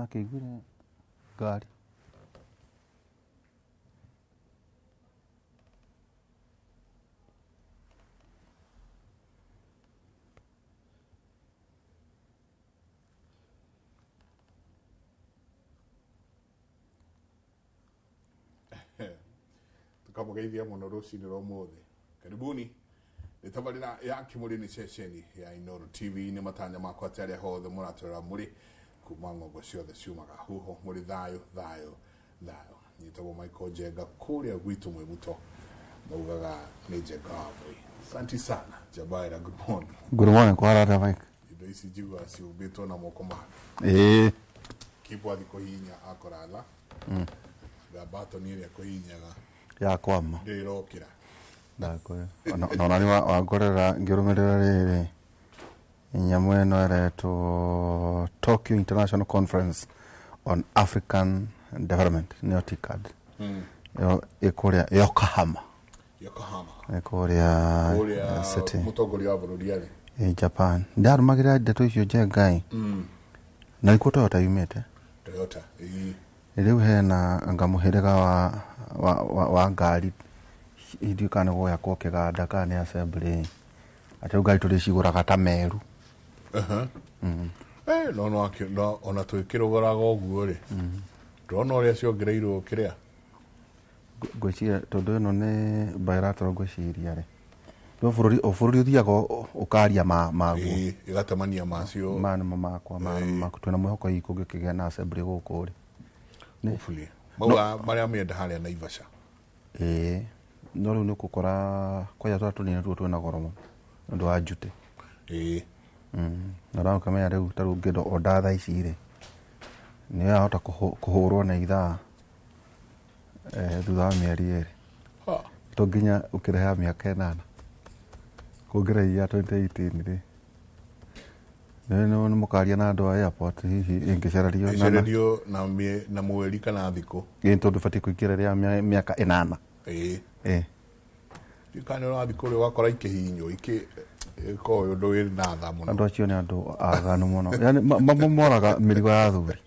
Nĩwakĩiguire ngari? Tukamũgeithia mũno rũcinĩ rwa ũmũthĩ. Karibuni nĩ tabarĩra ya Kĩmũrĩ, nĩ ceceni ya Inooro TV. Nĩ matanya makwa atĩ arĩa hothe mũratwĩrora mũrĩ kuma ng'ongo ciothe ciumaga huho mũrĩ thayũ thayũ thayũ. Nyitagwo Michael Njenga, kũrĩa gwitũ Mwĩmuto maugaga nĩ Njenga wa Voi. Asante sana Jabaira, good morning. Good morning, kwarata Mike. Indo ici njiguaga ciũmbĩtwo na moko make. Ĩĩ. Kibu athi kũhihinya akoratha nga batoni ĩrĩa kũhihinyaga ya kwama ndĩrĩ ĩrokĩra. Ndakwĩra ona nĩ wangorera ngĩrũmĩrĩra rĩrĩ nyamũ ĩno ĩretwo Tokyo International Conference on African Development, nĩyo TICAD. Ĩyo ĩkũrĩa Yokohama. Yokohama. Ĩkũrĩa kũrĩa city mũtongoria wa bũrũri arĩ. Ĩ Japan. Ndarũmagĩrĩra ndeto icio Njengai, na nĩkuo Toyota yumĩte. Toyota, ĩĩ. Rĩu hena anga mũhĩrĩga wa ngari ithuĩ, kana nĩ gwakwo kĩganda kana nĩ assembly, atĩ rĩu ngari tũrĩcigũraga ta Meru. Eh, no ona twĩkĩrũgũraga ũguo rĩ, ndĩrona ũrĩa ciongereirwo kĩrĩa. Ngwĩciria tondũ ĩno nĩ bilateral, ngwĩciria rĩ no bũrũri, o bũrũri ũthiaga ũkaria maguo. Ĩĩ, ĩgatemania macio. Maya nĩmo makwa, maya nĩmo makwa. Twĩna mwĩhoko hihi kũngĩkĩgĩa na assembly gũkũ rĩ. Hopefully mauga marĩa mĩenda harĩa Naivasha. Ĩĩ, no rĩu nĩ ũgũkora kwanja tũrĩa tũnini tuo twĩna goro mũno nĩ ũndũ wa njuti. Na ũramenya rĩu ta rĩu ũngĩenda order thaa ici rĩ, nĩ yahota kũhũrwo na ithaa thutha wa mĩeri 2. To nginya ũkĩreha mĩaka 8 kũngĩrehia 2018 rĩ, nĩ mũkaria na andũ a airport hihi ĩngĩcererio ĩcererio na mweri kana thikũ. Ĩĩ, tondũ batiĩ kũingĩra rĩa mĩaka 8. Ĩĩ. Kana ũrathiĩ kũrĩa ũgakora ikĩhihinywo ikĩ ĩkoragwo ũndũ wĩ na tha mũno. Andũ acio nĩ andũ aganu mũno, yani mamoraga mĩrigo ya athuri.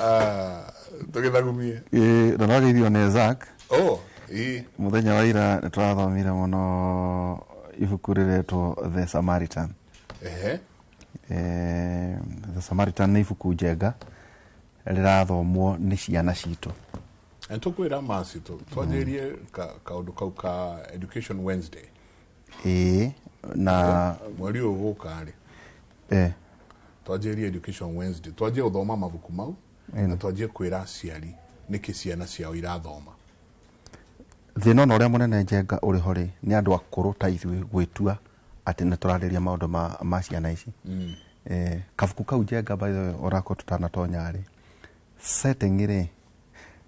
Ah, tũgĩthagumie. Ĩĩ, na nĩwageithio nĩ Zack. Oh, ĩĩ. Mũthenya wa ira nĩ tũrathomire mũno ibuku rĩretwo The Samaritan. The Samaritan nĩ ibuku njega rĩrathomwo nĩ ciana citũ. Na tũkwĩra masi twanjĩrĩrie kaũndũ kau ka Education Wednesday. Ĩĩ, na mweri ũyũ gũka rĩ, twanjĩrĩrie Education Wednesday, twanjie gũthoma mabuku mau na twanjie kwĩra aciari nĩkĩ ciana ciao irathoma. Thĩna ona ũrĩa mũnene Njenga ũrĩ ho rĩ, nĩ andũ akũrũ ta ithuĩ gwĩtua atĩ nĩ tũrarĩria maũndũ ma ciana ici. Kabuku kau Njenga, by the way, orakorwo tũtanatonya rĩ, setting rĩ,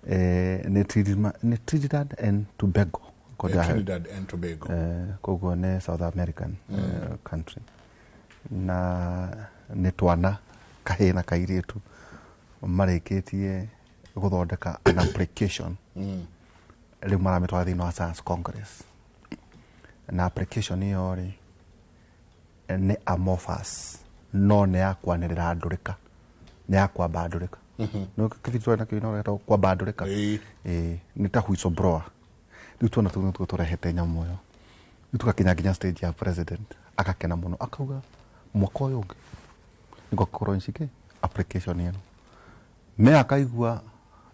nĩ Trinidad and Tobago. Trinidad and Tobago. Koguo nĩ South American country, na nĩ twana kahĩĩ na kairĩtu marĩkĩtie gũthondeka an application. Rĩu maramĩtwara thĩinĩ wa Science Congress, na application ĩyo rĩ nĩ amorphous, no nĩ ya kwanĩrĩra ndũrĩka, nĩ ya kwamba ndũrĩka. No kĩbindi twarĩ nakĩo ino gĩtagwo kwamba ndũrĩka. Ĩĩ, nĩ ta whistleblower. Rĩu tuona tũu nĩtuo tũrehete nyamũ ĩyo, rĩu tũgakinya nginya stage ya president agakena mũno, akauga mwaka ũyũ ũngĩ nĩgũkorwo icikĩ application ĩno me akaigua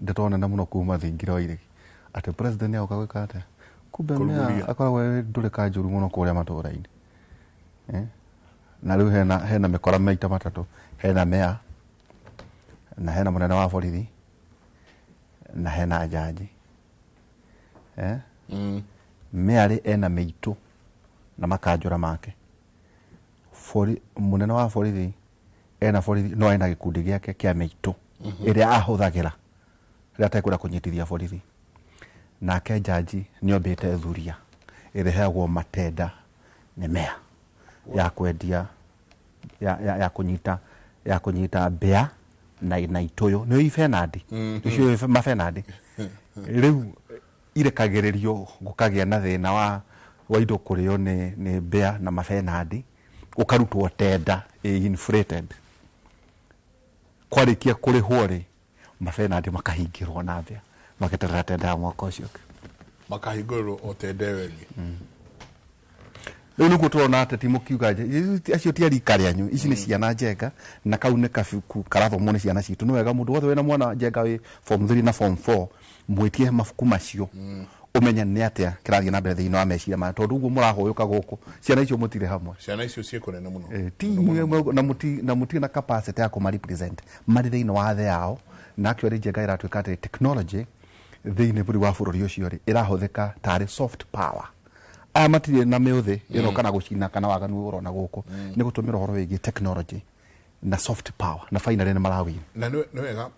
ndeto nene mũno kuma thingira wa iregi atĩ president nĩ agoka gwĩka atĩa. Kumbe mea Kũrugũria. akoragwo ĩ ndũrĩka njũru mũno kũrĩa matũra-inĩ. Na rĩu hena mĩkora maita matatũ, hena mea na hena mũnene wa borithi na hena jaji. Mea rĩ ena mĩitũ na makanjũra make. Mũnene wa borithi ena borithi, no ena gĩkundi gĩake kĩa mĩitũ ĩrĩa ahũthagĩra rĩrĩa atekwenda kũnyitithia borithi. Nake jaji nĩ ombĩte thuria ĩrĩa ĩheagwo matenda nĩ mea ya kwendia ya kũnyita mbĩa na itũyũ nĩ ibenandi icio mabenandi rĩu irekagĩrĩrio gũkagĩa na thĩna wa indo kũrĩo nĩ mbĩa na mabenandi. Gũkarutwo tender ĩ inflated. Kwarĩkia kũrĩhwo rĩ, mabenandi makahingĩrwo na thĩa mageterera tender ya mwaka ũcio ũngĩ. Makahingũrĩrwo o tender ĩyo ĩngĩ. Rĩu nĩguo tũrona ateti mũkiuga acio ti a rika rĩanyu, ici nĩ ciana njenga, na kau nĩ kabuku karathomwo nĩ ciana citũ. Nĩ wega mũndũ wothe wĩna mwana njenga wĩ form 3 na form 4 mwĩtie mabuku macio, ũmenye nĩ atĩa kĩrathiĩ na mbere thĩinĩ wa meciria maya, tondũ ũguo mũrahũyũka gũkũ, ciana icio mũtirĩ hamwe. Ciana icio ciĩ kũnene mũno. Ti inyuĩ na mũtirĩ na capacity ya kũma represent marĩ thĩinĩ wa thĩ yao. Na actually njenga ĩratuĩka atĩ technology thĩinĩ bũrũri wa bũrũri ũcio rĩ, ĩrahũthĩka tarĩ soft power. Aya matirĩ na mĩũthĩ ĩno kana gũcina kana waganu ũrona gũkũ, nĩ gũtũmĩra ũhoro wĩgiĩ technology na soft power, na finally nĩ marawin. Na nĩ wega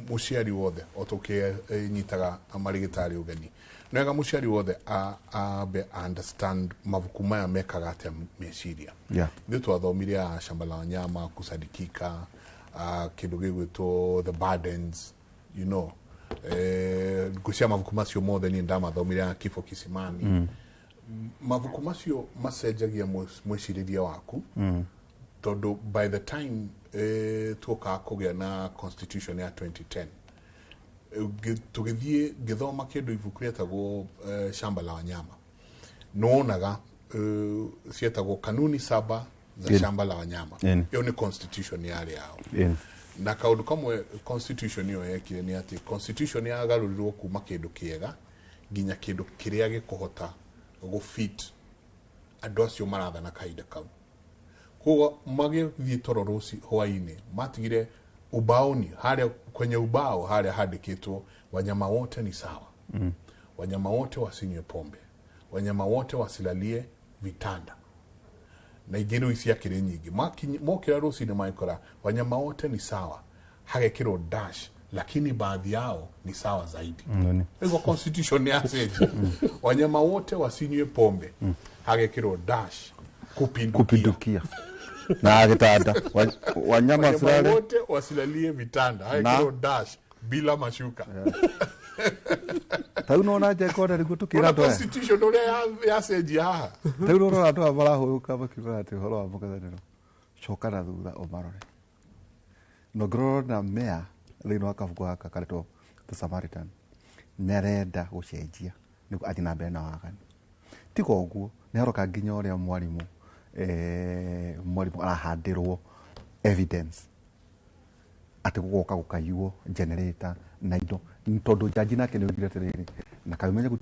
mũciari wothe o tũkĩnyitaga marĩgĩtarĩ ũgeni, nĩ wega mũciari wothe ambe understand mabuku maya mekaga atĩa meciria. Ithuĩ twathomire ya Shamba la Wanyama, Kusadikika, kĩndũ gĩgwĩtwo The Burdens, you know, ngũcia mabuku macio mothe niĩ ndamathomire, ya Kifo Kisimani. Mabuku macio macenjagia mwĩcirĩrie waku, tondũ by the time tuokaga kũgĩa na constitution ya 2010, tũgĩthiĩ ngĩthoma kĩndũ ibuku rĩetagwo Shamba la Wanyama, nĩwonaga cietagwo kanuni saba za Shamba la Wanyama. Ĩyo nĩ constitution yarĩ yao. Na kaũndũ kamwe constitution ĩyo yekire nĩ atĩ constitution yagarũrirwo kuma kĩndũ kĩega nginya kĩndũ kĩrĩa gĩkũhota gũfit andũ acio marathana kahinda kau. Koguo magĩthiĩ toro rũci hwainĩ matigire ubaoni harĩa, kwenye ubao harĩa handĩkĩtwo wanyama wote ni sawa, wanyama wote wasinywe pombe, wanyama wote wasilalie vitanda, na ingĩ rĩu ciakĩrĩ nyingĩ. Mokĩra rũcinĩ magĩkora wanyama wote ni sawa, hagekĩrwo dash, lakini baadhi yao ni sawa zaidi. Hivyo constitution yacenjia, wanyama wote wasinywe pombe, hagekĩrwo dash, kupindukia. Kupindukia na gĩtanda. Wanyama Wanyama wasilale wote wasilalie vitanda, hagekĩrwo dash, bila mashuka. Ta rĩu nona njenga ona nĩguo tũkĩra Ona andũ aya. Constitution ũrĩa yacenjia haha. Ta rĩu nona andũ aya marahũyũka makiuga atĩ ũhoro wa mũng'ethanĩro, coka na thutha ũmarore. Na ũngĩrora mea thĩinĩ wa kabuku gaka karetwo The Samaritan, nĩ arenda gũcenjia nĩguo athiĩ na mbere na waganu. Tiga ũguo nĩ haroka nginya ũrĩa mwarimũ arahandĩrwo evidence atĩ gũgoka gũkaiywo generator na indo, tondũ jaji nake nĩ oigire atĩrĩrĩ, na kaĩ ũmenye gũtirĩ.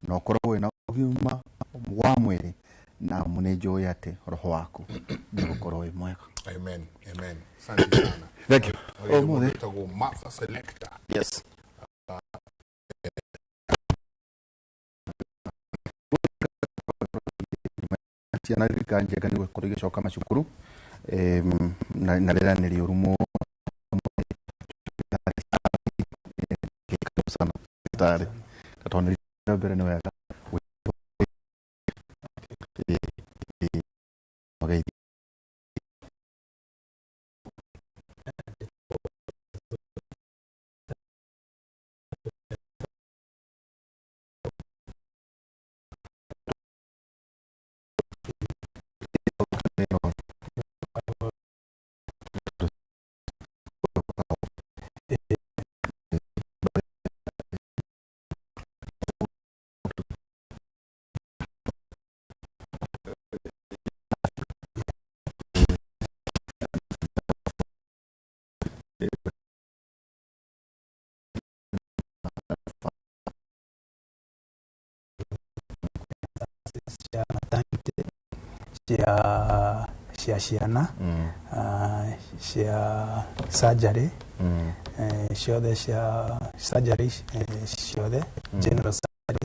Na ũkorwo wĩna ũgima wa mwĩrĩ, na nĩ njũĩ atĩ roho waku nĩũgũkorwo wĩ mwega. Amen, amen. Asante sana. Thank you. Ũmũthĩ Ũmũthĩ. wĩtagwo Martha Selector. Yes. Ciana rika njega nĩ gũkorwo igĩcoka macukuru, na rĩera nĩ rĩũru mũno sana thibitarĩ, na tondũ nĩ mbere nĩ wega mageithio. Cia ciana, cia surgery, ciothe cia surgery, ciothe general surgery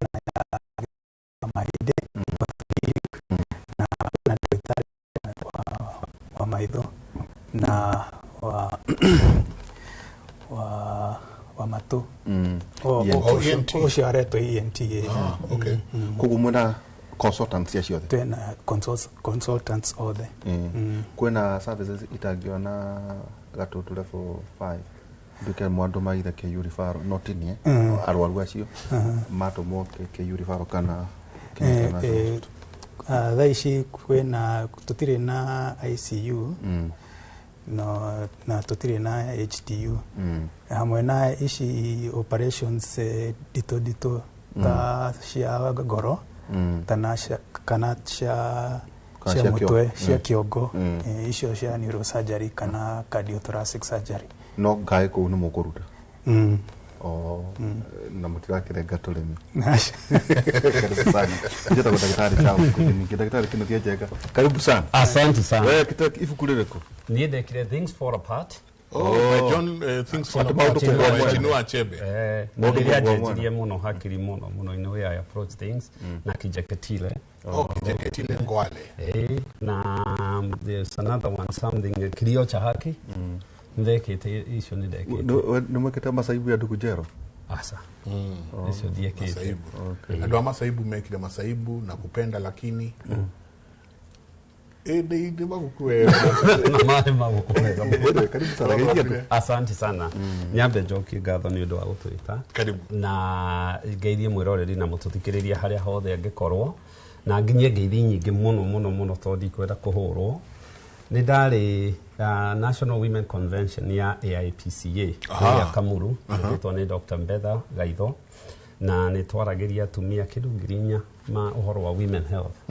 na ya mahĩndĩ, orthopedic, na ndagĩtarĩ wa maitho na wa matũ. ENT. Oh, ENT. Ũcio aretwo ENT. Ah, okay. Koguo mwĩna consultants cia ciothe? Twĩna consultants othe. Kwĩna services itangĩona Gatutu level 5 nduĩke mwandũ maithe KU referral, no tinie arwaru acio matũmwo KU referral kana Kenyatta National Hospital? Thaa ici kwĩna, tũtirĩ na ICU, no na tũtirĩ na HDU, hamwe na ici operations nditũ nditũ ta cia ngoro, kana cia Kana cia cia mũtwe, kĩongo. Cia kĩongo, icio cia neurosurgery kana cardiothoracic surgery. No ngaĩ kũu nĩ mũkũruta? Oh, na mũtirakĩrenga tũrĩmi. Karibu sana. Njĩtagwo ndagĩtarĩ Charles Kũthimi. Ndagĩtarĩ Kĩnuthia Njenga, karibu sana. Asante sana. We kĩte ibuku rĩrĩkũ? Niĩ ndekire Things Fall Apart. Oh, by John, Things Fall Maũndũ Apart kũgwa by mwena. Chinua Achebe. Na Maũndũ rĩrĩa kũgwa njenjirie mũno hakiri mũno mũno in the way I approach things na Kijeketile. Oh, Kijeketile Ngwale. Na there's another one, something, Kilio cha Haki. Ndekĩte icio, nĩ ndekĩte. Nĩ mwĩkĩte Masaibu ya Ndugu Njerũ? Aca, icio ndiĩkĩte. Masaibu. Andũ a Masaibu mekire Masaibu na kupenda, lakini nĩ magũkue. Na marĩ magũkũmega. Anyway, karibu sana. Geithia andũ. Asante sana. Nyambe njokie ngatho nĩ ũndũ wa gũtwĩta. Karibu. Na ngeithie mwĩroreri na mũtũthikĩrĩria harĩa hothe angĩkorwo, na nginyie ngeithi nyingĩ mũno mũno mũno tondũ ndikwenda kũhũrwo. Nĩ ndarĩ National Women Convention ya AIPCA kũrĩa Kamuru, ĩtĩtwo nĩ Dr. Mbetha Gaitho, na nĩ twaragĩria atumia kĩndũ 4,000 ma ũhoro wa women health,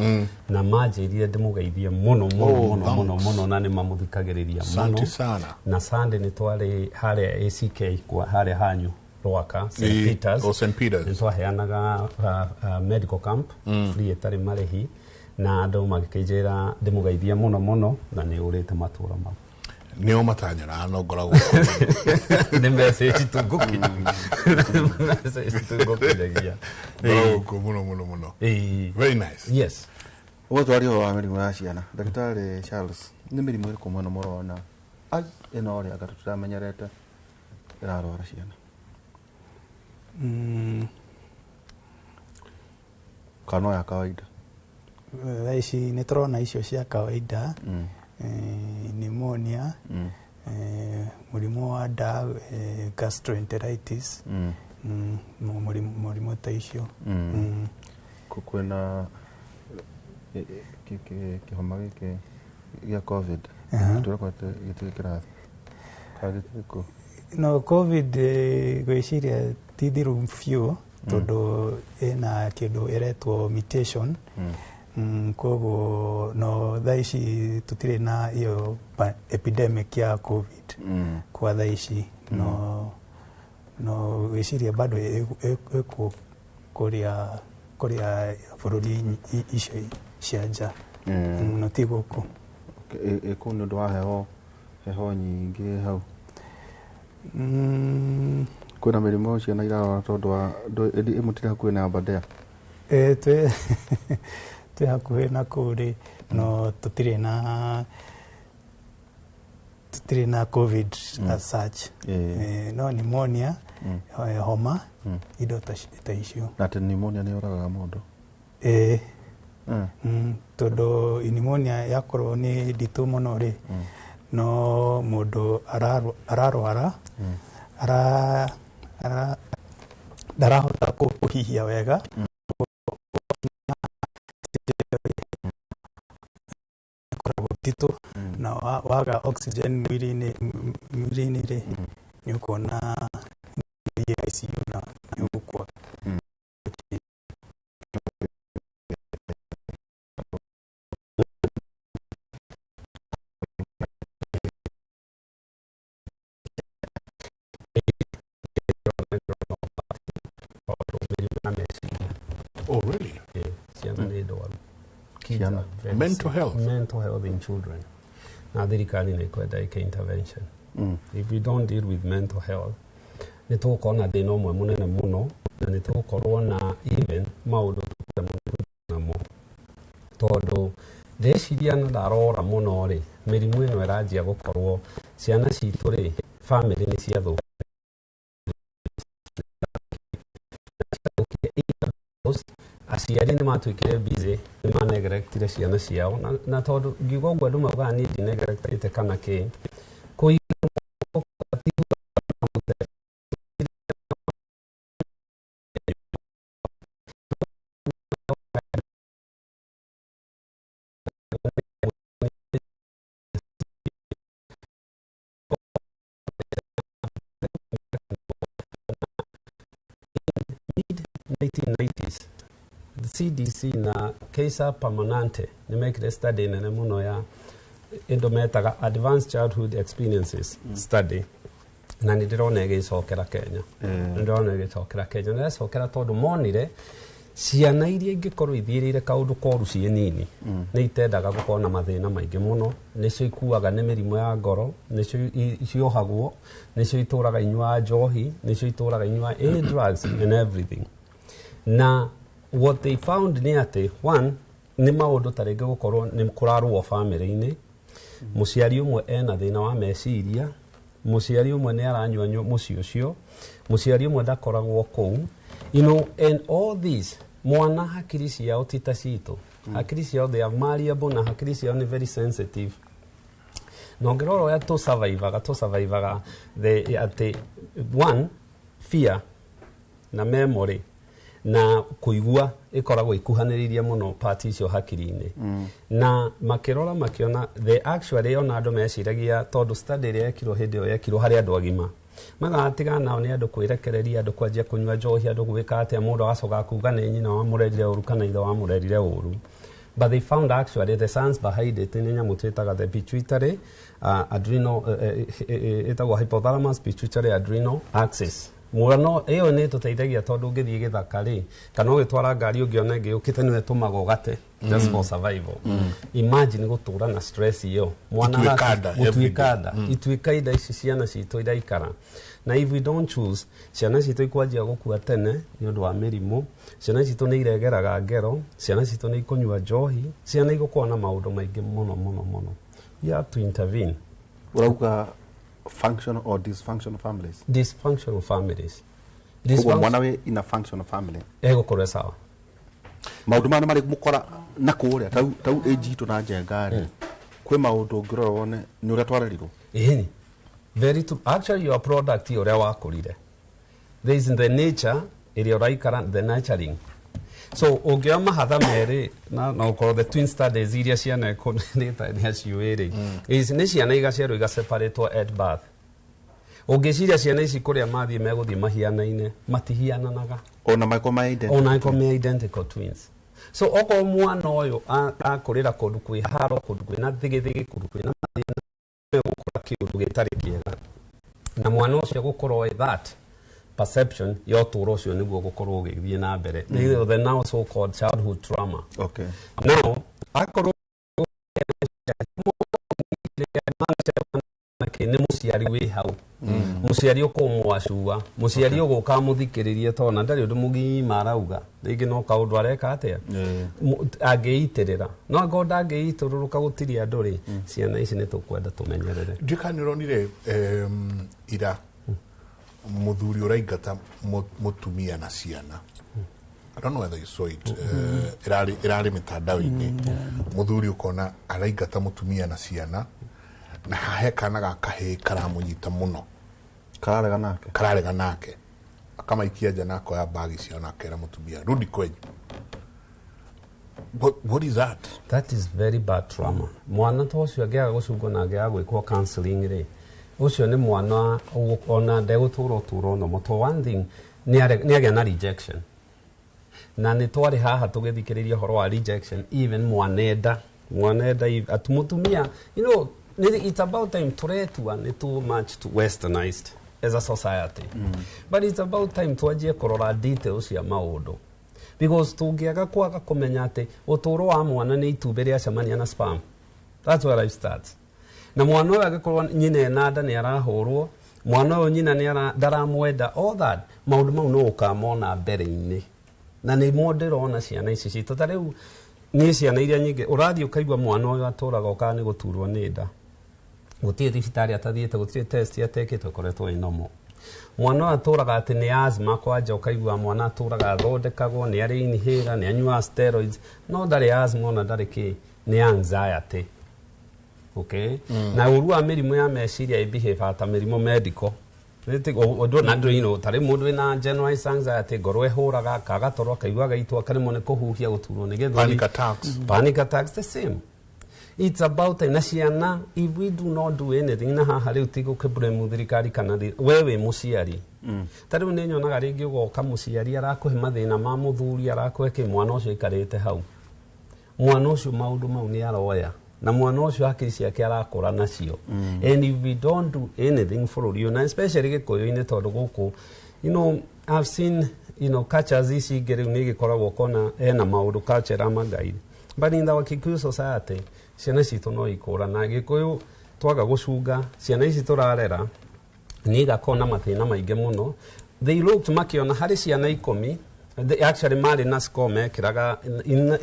na manjĩrire ndĩmũgeithie mũno mũno Oh, mũno thanks. mũno mũno, na nĩ mamũthikagĩrĩria Asante mũno. sana. Na Sunday nĩ twarĩ harĩa ACK kwa harĩa hanyu Rwaka, St. Peters. Oh, St. Peters. Nĩ twaheanaga medical camp free, ĩtarĩ marĩhi, na andũ magĩkĩnjĩra ndĩmũgeithie mũno mũno, na nĩ ũrĩte matũra mau. Nĩo matanyona no ngoragwo. Nĩ message tu ngũkinyagia, message tu ngũkinyagia. Ngoragwo kuo mũno mũno mũno. Very nice. Yes. Ũguo twaria ũhoro wa mĩrimũ ya ciana, ndagĩtarĩ Charles, nĩ mĩrimũ ĩrĩkũ mũno mũrona ai ĩno rĩ anga tũtiramenyerete ĩrarwara ciana? Kana no ya kawaida? Thaa ici nĩ tũrona icio cia kawaida, pneumonia, mũrimũ wa nda, gastroenteritis, mũrimũ ta icio. Kwĩna kĩhoma gĩkĩ gĩa COVID, tũrekwo atĩ gĩtirĩ kĩrathi kana gĩtirĩ kũ? No COVID, gwĩciria ti thiru biũ tondũ ĩna kĩndũ ĩretwo mutation. Koguo no thaa ici tũtirĩ na iyo epidemic ya COVID kwa thaa ici, no gwĩciria bado ĩkuo kũrĩa bũrũri icio cia nja. No ti gũkũ. Ĩkũu nĩ ũndũ wa heho, heho nyingĩ hau? Kwĩna mĩrimũ ciana irarwara tondũ wa ĩndĩ ĩmũtirĩ hakuhĩ na Aberdare? Twĩ hakuhĩ na kũu rĩ, no tũtirĩ na COVID as such. No pneumonia, homa, indo ta icio. Na atĩ pneumonia nĩ yũragaga mũndũ? Eh. Tondũ pneumonia yakorwo nĩ nditũ mũno rĩ, no mũndũ ararwara, ndarahota kũhihia wega, ĩkoragwo nditũ, na waga oxygen mwĩrĩ-inĩ rĩ, nĩ ũkuona nĩ ICU na nĩ ũgũkua. Tondũ mĩrimũ ya meciria. Oh, really? Ciana nĩ ndwaru. Kids Ciana. are very Mental sick. health. Mental health in children. Na thirikari nä kwenda ĩke intervention. If we don't deal with mental health, nä tågåkorwo na thä na å mwe må nene må no, na nä tågåkorwo na even maå ndå namo, tondå ndĩreciria na ndarora mũno rĩ, mĩrimũ ĩno ĩranjia gũkorwo ciana citũ rĩ, family nĩ ciathũkire. Aciari nĩ matuĩkire busy, nĩ maneglectire ciana ciao, na tondũ ngiuga ũguo andũ maugaga niĩ ndineglectĩte kana kĩ kũiga. Mid 1990s, the CDC na Kaiser Permanente nĩ mekire study nene mũno ya ĩndũ metaga Advanced Childhood Experiences Study, na nĩ ndĩrona ĩgĩcokera Kenya. Nĩ ndĩrona ĩgĩcokera Kenya na ĩracokera tondũ monire ciana iria ingĩkorwo ithiĩrĩire kaũndũ koru ciĩ nini nĩ itendaga gũkorwo na mathĩna maingĩ mũno, nĩcio ikuaga nĩ mĩrimũ ya ngoro, nĩcio ciohagwo, nĩcio itũraga inyuaga njohi, nĩcio itũraga inyuaga any drugs and everything. Na what they found nĩ atĩ one nĩ maũndũ ta rĩngĩ gũkorwo nĩ kũrarũo bamĩrĩ-inĩ, mũciari ũmwe ena thĩna wa meciria, mũciari ũmwe nĩ aranyua mũciĩ ũcio, mũciari ũmwe ndakoragwo kũu, and all this, mwana hakiri ciao ti ta citũ, hakiri ciao, they are malleable, na hakiri ciao nĩ very sensitive. Na ũngĩrora ũrĩa tũsurvivaga the atĩ one fear na memory na kũigua ĩkoragwo ikuhanĩrĩirie mũno part icio hakiri-inĩ. Na makĩrora makĩona they actually, ona andũ meciragia, tondũ study ĩrĩa yekirwo hĩndĩ ĩyo yekirwo harĩ andũ agima, magatigana nao nĩ andũ kwĩrekereria, andũ kwanjia kũnyua njohi, andũ gwĩka atĩa, mũndũ agacoka kuga nĩ nyina wamũrerire ũru kana ithe wamũrerire ũru. But they found actually the science behind it nĩ nyamũ twĩtaga the pituitary adrenal, ĩtagwo hypothalamus pituitary adrenal axis. Mũrano ĩyo nĩ ĩtũteithagia tondũ ũngĩthiĩ gĩthaka rĩ, kana ũgĩtwara ngari, ũngĩona ĩngĩ yũkĩte, nĩwe ĩtũmaga ũgate just for survival. Imagine gũtũra na stress ĩyo mwana. Ituĩka nda every Gũtuĩka nda, ituĩka inda ici ciana citũ iraikara. Na if we don't choose, ciana citũ ikwanjia gũkua tene nĩ ũndũ wa mĩrimũ, ciana citũ nĩ iregeraga ngero, ciana citũ nĩ ikũnyua njohi, ciana igũkorwo na maũndũ maingĩ mũno mũno mũno. We have to intervene. Ũrauga functional or dysfunctional families? Dysfunctional families. Koguo mwana wĩ in a functional family Egũkorwo e sawa. Maũndũ maya nĩ marĩ mũkora na kũrĩa tau age itũ na njenga rĩ, kwĩ maũndũ ũngĩrora wone nĩ ũrĩa twarerirwo. Ĩni very true. Actually, your product ũrĩa wakũrire, there is the nature ĩrĩa ũraikara, the nurturing. So ũngĩoya mahatha merĩ na ũkorwo the twin studies iria ciana nĩ aciũĩ rĩ, is nĩ ciana igaciarwo igaseparatwo at birth. Ũngĩciria ciana ici kũrĩa mathiĩ megũthiĩ mahianaine, matihiananaga. Ona makorwo ma identical. Ona angĩkorwo me identical twins. So okorwo mwana ũyũ akũrĩra kũndũ kwĩ haro, kũndũ kwĩna thigithigi, kũndũ kwĩna mathĩna, gũkũra kĩũndũ gĩtarĩ kĩega, na mwana ũcio gũkorwo that perception ya ũtũũro ũcio nĩguo gũkorwo ũgĩthiĩ na mbere. The now so called childhood trauma. Now akorwo nĩ mũciari wĩ hau, mũciari ũkũmwacua, mũciari ũgũka amũthikĩrĩrie, tona ndarĩ ũndũ mũgima arauga, rĩngĩ no kaũndũ areka atĩa. Angĩitĩrĩra, no angorwo ndangĩitũrũrũka gũtirĩ andũ rĩ, ciana ici nĩ tũkwenda tũmenyerere. Ndiũ kana nĩ ũronire ira mũthuri ũraingata mũtumia na ciana. I don't know whether you saw it. Ĩrarĩ mĩtandao-inĩ, mũthuri ũkona araingata mũtumia na ciana, na hahe kana ga kahĩĩ karamũnyita mũno. Kararega nake. Kararega nake, akamaikia nja na akoya bagi ciao na akera mũtumia, "Rudi kwenyu." What is that? That is very bad trauma. Mwana ta ũcio angĩaga gũcungwo na angĩaga gwĩkwo counseling rĩ, ũcio nĩ mwana ona ndegũtũra ũtũũro nomo. To one thing nĩ agĩa na rejection, na nĩ twarĩ haha tũgĩthikĩrĩria ũhoro wa rejection, even mwanenda mwanenda ati mũtumia, it's about time tũretua nĩ too much to westernized as a society, but it's about time twanjie kũrora details cia maũndũ. Because tũngĩaga kwaga kũmenya atĩ ũtũũro wa mwana nĩ itumbĩ rĩacemania na sperm, that's where life starts. Na mwana ũyũ angĩkorwo nyina ena nda nĩ arahũrwo, mwana ũyũ nyina nĩ ndaramwenda, all that maũndũ mau no ũkamona mbere-inĩ. Na nĩmo ndĩrona ciana ici citũ. Ta rĩu niĩ ciana iria nyingĩ ũrathiĩ ũkaigua mwana ũyũ atũraga okaga nĩ gũturwo nĩ nda, gũtirĩ thibitarĩ atathiĩte, gũtirĩ test atekĩtwo, ĩkoretwo ĩ normal. Mwana ũyũ atũraga atĩ nĩ asthma kwanja, ũkaigua mwana atũraga athondekagwo, nĩ arĩ inhaler, nĩ anyuaga steroids, no ndarĩ asthma ona ndarĩ kĩ, nĩ anxiety. Okay? Na ũru wa mĩrimũ ya meciria ĩ ta mĩrimũ medical. Na ndũ, tarĩ mũndũ wĩna generalized anxiety, ngoro ĩhũraga, kaga toro, akaigua gaitwo, akaremwo nĩ kũhuhia, gũturwo nĩ gĩthũri. Panic attacks. Panic attacks, the same. It's about time. Na ciana, if we do not do anything, na haha rĩu ti gũkĩblame thirikari kana we wĩ mũciari. Ta rĩu nĩ nyonaga rĩngĩ ũgoka mũciari arakũhe mathĩna ma mũthuri, arakũhe kĩ, mwana ũcio aikarĩte hau. Mwana ũcio maũndũ mau nĩ aroya, na mwana ũcio hakiri ciake arakũra nacio. And if we don't do anything bũrũri ũyũ, na especially gĩkũyũ-inĩ, tondũ gũkũ, I've seen, cultures ici ingĩ rĩu nĩ igĩkoragwo kona ena maũndũ culture ĩramagaire. But in our Kikuyu society, ciana citũ no ikũra, na Gĩkũyũ twaga gũcunga ciana ici tũrarera nĩ igakorwo na mathĩna maingĩ mũno. They looked makĩona harĩ ciana 10, they actually marĩ na score mekĩraga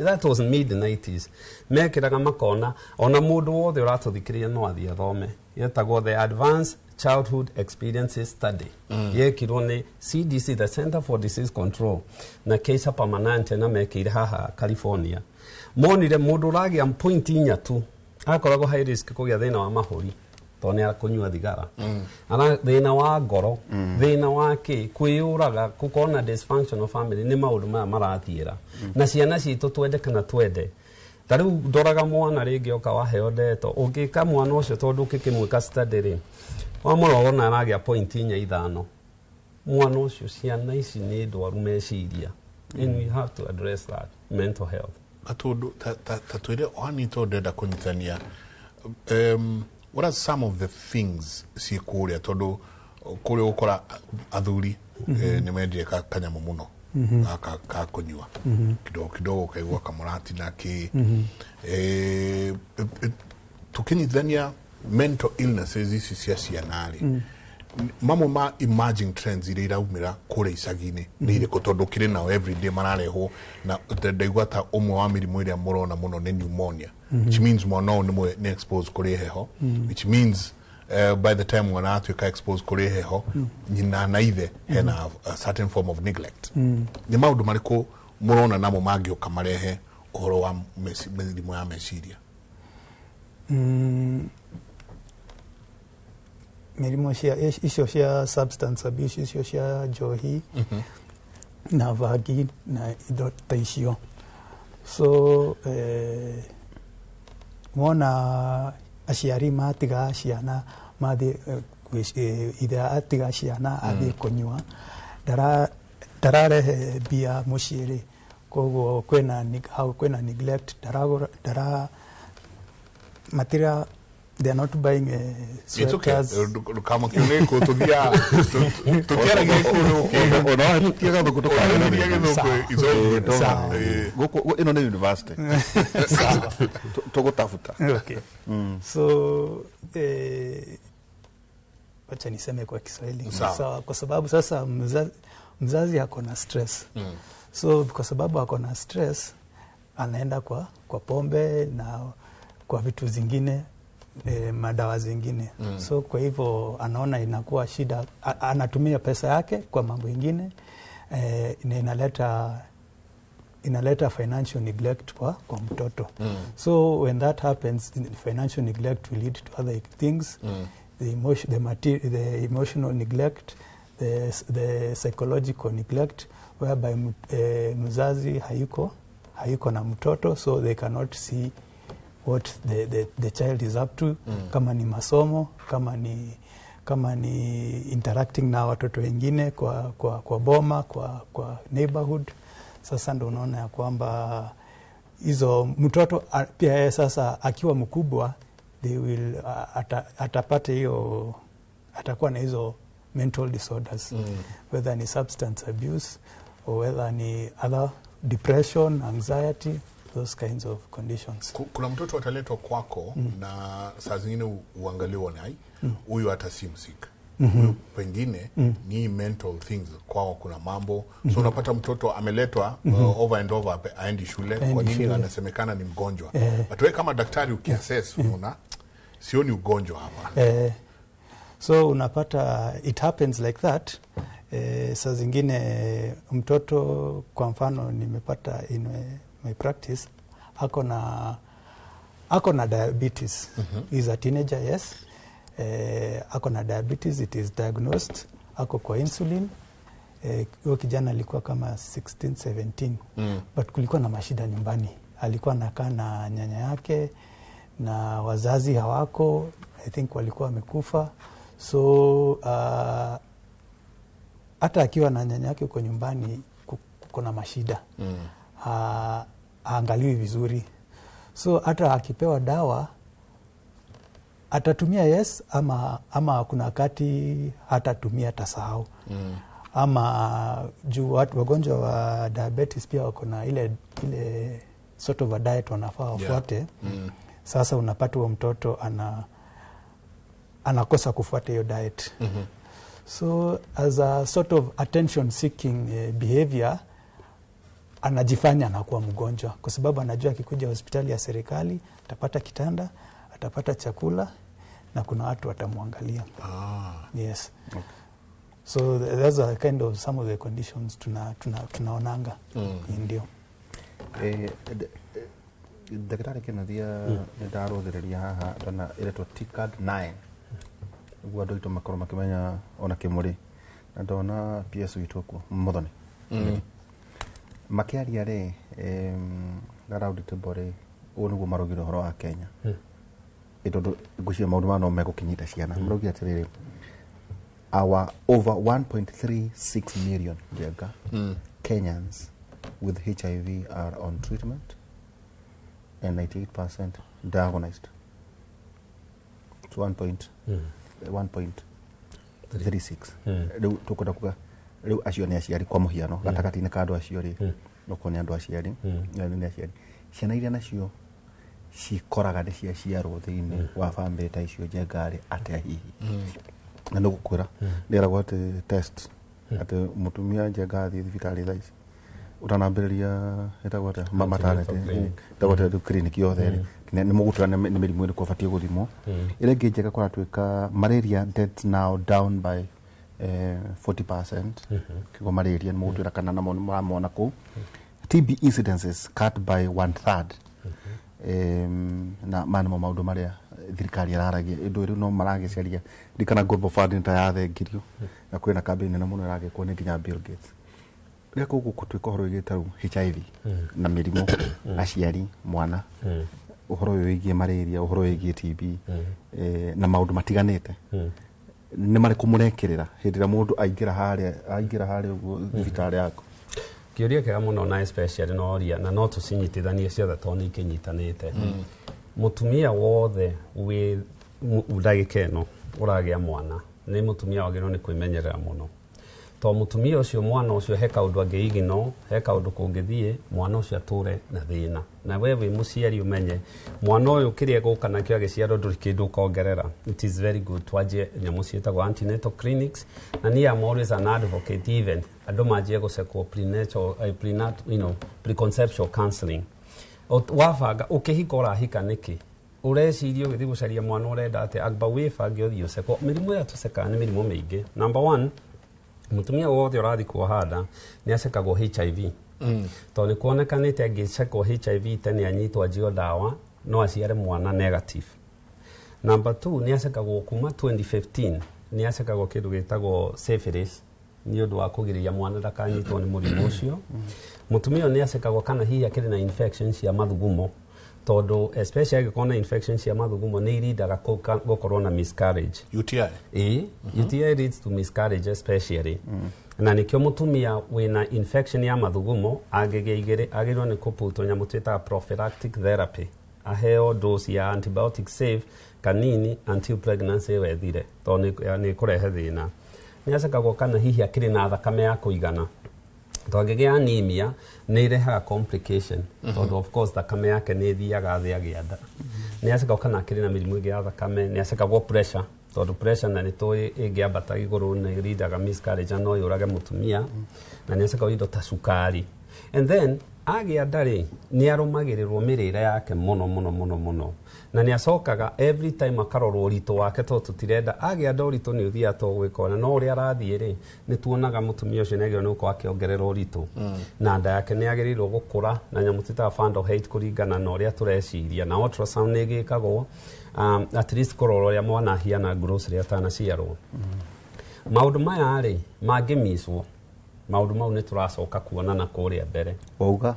that was mid 90s, mekĩraga makona ona mũndũ wothe ũratũthikĩrĩria no athiĩ athome, yetagwo the Advanced Childhood Experiences Study. Yekirwo nĩ CDC, the Center for Disease Control, na Kaiser Permanente, na mekĩire haha California. Monire mũndũ ũragĩa point 4 tu akoragwo high risk kũgĩa thĩna wa mahũri tondũ nĩ akũnyua thigara, ara thĩna wa ngoro, thĩna wa kĩ, kwĩyũraga, gũkorwo na dysfunctional family. Nĩ maũndũ maya marathiĩra na ciana citũ, twende kana twende. Ta rĩu ndoraga mwana rĩngĩ oka waheo ndeto, ũngĩka mwana ũcio tondũ ũkĩkĩmwĩka study rĩ, wamũrora wona aragĩa point 4 5, mwana ũcio, ciana ici nĩ ndwaru meciria, and we have to address that mental health. Gatundu ta twire ohani to ndenda kũnyitania, what are some of the things ciĩ kũrĩa, tondũ kũrĩa ũgũkora athuri nĩ mendire kanyamũ mũno gaka ka kũnyua kidogo kidogo, ũkaigua kamũrati na kĩ, tũkĩnyitithania mental illnesses ici cia ciana rĩ, mamwe ma emerging trends iria iraumĩra kũrĩa icagi-inĩ nĩ irĩkũ? Tondũ kĩrĩ nao everyday mararehwo na ndaigua ta ũmwe wa mĩrimũ ĩrĩa mũrona mũno nĩ pneumonia, which means mwana ũyũ nĩ exposed kũrĩ heho, which means by the time mwana atuĩka exposed kũrĩ heho, nyina na ithe hena a certain form of neglect. Nĩ maũndũ marĩkũ mũrona namo mangĩũka marehe ũhoro wa mĩrimũ ya meciria? Mĩrimũ cia icio cia substance abuse, icio cia njohi na bangi na indo ta icio. So wona aciari matiga ciana mathiĩ, ithe atiga ciana athiĩ kũnyua, ndararehe mbia mũciĩ rĩ, koguo kwĩna hau kwĩna neglect, ndaragũra, ndara matira, they are not buying It's okay. sweaters. Ndũkamakio nĩ kũ tũthiaga tũtiaragia kũndũ. Ona wahĩtũkia gathũkũ. Ũkĩaria gĩthũngũ, it's all good. Sawa. Gũkũ ĩno nĩ university tũgũtabuta. Okay. So wacha niseme kwa Kiswahili. Sawa. Sawa, kwa sababu sasa mzazi ako na stress. So kwa sababu ako na stress, anaenda kwa pombe na kwa vitu zingine, madawa zingine. So kwa hivyo anaona inakuwa shida, anatumia pesa yake kwa mambo ingine, na inaleta financial neglect kwa mtoto. So when that happens, financial neglect will lead to other things, the emotional neglect, the psychological neglect, whereby mzazi hayuko na mtoto, so they cannot see what the child is up to, kama ni masomo, kama ni interacting na watoto wengine kwa boma, kwa neighborhood. Sasa ndo unaona ya kwamba hizo mtoto pia yeye sasa akiwa mkubwa, they will atapata hiyo, atakuwa na hizo mental disorders, whether ni substance abuse, or whether ni other depression, anxiety, those kinds of conditions. Kuna mtoto ataletwa kwako na saa zingine uangalie uone ai huyu hata si msika, huyu pengine ni mental things kwao, kuna mambo. So unapata mtoto ameletwa over and over, aendi shule. Aendi Kwa nini? Shule. Anasemekana ni mgonjwa, but wewe kama daktari ukiassess unaona sioni ugonjwa hapa. So unapata it happens like that. Saa zingine mtoto, kwa mfano, nimepata in my practice ako na diabetes. Is a teenager, yes. Ako na diabetes, it is diagnosed, ako kwa insulin. Huyo kijana alikuwa kama 16 17, but kulikuwa na mashida nyumbani. Alikuwa anakaa na nyanya yake na wazazi hawako, I think walikuwa wamekufa. So hata akiwa na nyanya yake huko nyumbani kuko na mashida, haangaliwi vizuri. So hata akipewa dawa atatumia, yes, ama kuna wakati hatatumia, atasahau. Ama juu watu wagonjwa wa diabetes pia wako na ile sort of a diet wanafaa wafuate. Sasa unapata huo mtoto anakosa kufuata hiyo diet. So as a sort of attention seeking behavior, anajifanya anakuwa mgonjwa kwa sababu anajua akikuja hospitali ya serikali atapata kitanda, atapata chakula na kuna watu watamwangalia. Yes. So those are kind of some of the conditions tunaonanga. Ndio. Ndagĩtarĩ Kĩnuthia, nĩ ndarũthĩrĩria haha ndona ĩretwo TCAD 9 nĩguo andũ aitũ makorwo makĩmenya ona kĩmũrĩ, na ndona PS witũ kuo Muthoni makĩaria rĩ na round table rĩ, ũguo nĩguo maraugire ũhoro wa Kenya. Tondũ ngwĩciria maũndũ maya no megũkinyĩte ciana, maraugire atĩrĩrĩ, our over 1.36 million, Njenga, Kenyans with HIV are on treatment and 98% diagnosed. So 1.36. Rĩu tũkwenda kuga rĩu acio nĩ aciari, kwa mũhiano gatagatĩ-inĩ ka andũ acio rĩ, okorwo nĩ andũ aciari, nĩ aciari, ciana iria nacio cikoraga nĩ ciaciarwo thĩinĩ wa bamĩrĩ ta icio, Njenga rĩ, atĩa hihi? Na nĩ gũkwĩra rĩeragwo atĩ test atĩ mũtumia, Njenga, athiĩ thibitarĩ thaa ici ũtanambĩrĩria ĩtagwo atĩa, maternity clinic. Ĩtagwo atĩa rĩu, clinic yothe rĩ, nĩ mũgũtwĩra nĩ mĩrimũ ĩrĩkũ ũbatiĩ gũthimwo. Ĩrĩa ĩngĩ, Njega, kũratuĩka malaria deaths now down by 40%, kiugo malaria nĩ mũgũtwĩra kana namo nĩ mũramona kũu. TB incidences cut by one third. Na maya nĩmo maũndũ marĩa thirikari ĩraragia ĩndũ rĩu no maragĩcaria ndikana Global Fund nĩ ta yathengirio na kwĩna kambĩini nene mũno ĩragĩkwo nĩ nginya Bill Gates rĩrĩa koguo gũtuĩka ũhoro wĩgiĩ ta rĩu HIV na mĩrimũ, aciari, mwana, ũhoro ũyũ wĩgiĩ malaria, ũhoro wĩgiĩ TB na maũndũ matiganĩte, nĩ marĩkũ mũrekĩrĩra hĩndĩ ĩrĩa mũndũ aingĩra harĩa ũguo thibitarĩ yaku? Kĩũria kĩega mũno, na especially noria na no tũcinyitithanie ciothe tondũ nĩ ikĩnyitanĩte. Mũtumia wothe wĩ ndagĩka ĩno ũragĩa mwana nĩ mũtumia wagĩrĩirwo nĩ kwĩmenyerera mũno, tondũ mũtumia ũcio, mwana ũcio he kaũndũ angĩigino, he kaũndũ kũngĩthiĩ mwana ũcio atũre na thĩna. Na we wĩ mũciari ũmenye mwana ũyũ kĩrĩa egũka nakĩo agĩciarwo ndũrĩ kĩndũ ũkongerera. It is very good twanjie nyamũ ciĩtagwo antenatal clinics, na niĩ am always an advocate even andũ manjie gũcekwo prenatal, preconceptual counseling. Wabanga ũkĩhika, ũrahika nĩkĩ? Ũreciria ũgĩthiĩ gũcaria mwana ũrenda atĩa? Amba wĩbange ũthiĩ ũcekwo. Mĩrimũ ĩrĩa tũcekaga nĩ mĩrimũ mĩingĩ. Number one, mũtumia wothe ũrathiĩ kuoha nda nĩ acekagwo HIV, tondũ nĩ kuonekanĩte angĩcekwo HIV tene, anyitwo anjio ndawa, no aciare mwana negative. Number two, nĩ acekagwo kuma 2015 nĩ acekagwo kĩndũ gĩtagwo syphilis nĩ ũndũ wa kũgirĩrĩria mwana ndakanyitwo nĩ mũrimũ ũcio. Mũtumia ũyũ nĩ acekagwo kana hihi akĩrĩ na infection cia mathugumo, tondũ especially angĩkorwo na infection cia mathugumo nĩ irindaga gũkorwo na miscarriage. UTI. Ĩĩ, UTI leads to miscarriage especially, na nĩkĩo mũtumia wĩna infection ya mathugumo angĩgĩa igĩrĩ agĩrĩirwo nĩ kũputwo nyamũ twĩtaga prophylactic therapy, aheo dose ya antibiotic safe kanini until pregnancy ĩyo ĩthire, tondũ nĩ kũrehe thĩna. Nĩ acekagwo kana hihi akĩrĩ na thakame ya kũigana. Twangĩgĩa anemia nĩ irehaga complication, tondũ of course thakame yake nĩ ĩthiaga thĩ agĩa nda. Nĩ acoka kana akĩrĩ na mĩrimũ ĩngĩ ya thakame, nĩ acekagwo pressure, tondũ pressure na nĩ tũĩ ĩngĩambata igũrũ nĩ ĩrindaga miscarriage na no yũrage mũtumia, na nĩ acekagwo indo ta cukari. And then agĩa nda rĩ, nĩ arũmagĩrĩrwo mĩrĩre yake mũno mũno mũno mũno, na nĩ acokaga every time akarorwo ũritũ wake, tondũ tũtirenda agĩa nda ũritũ nĩ ũthiaga to gwĩka ona no ũrĩa arathiĩ rĩ, nĩ tuonaga mũtumia ũcio nĩ agĩrĩirwo nĩ gũkorwo akĩongerera ũritũ, na nda yake nĩ yagĩrĩirwo gũkũra na nyamũ twĩtaga fundal height kũringana na ũrĩa tũreciria, na ultrasound nĩ ĩgĩkagwo at least kũrora ũrĩa mwana ahiana gross rĩrĩa atanaciarwo. Maũndũ maya rĩ mangĩmicwo, maũndũ mau nĩ tũracoka kuonana kũrĩa mbere. Wauga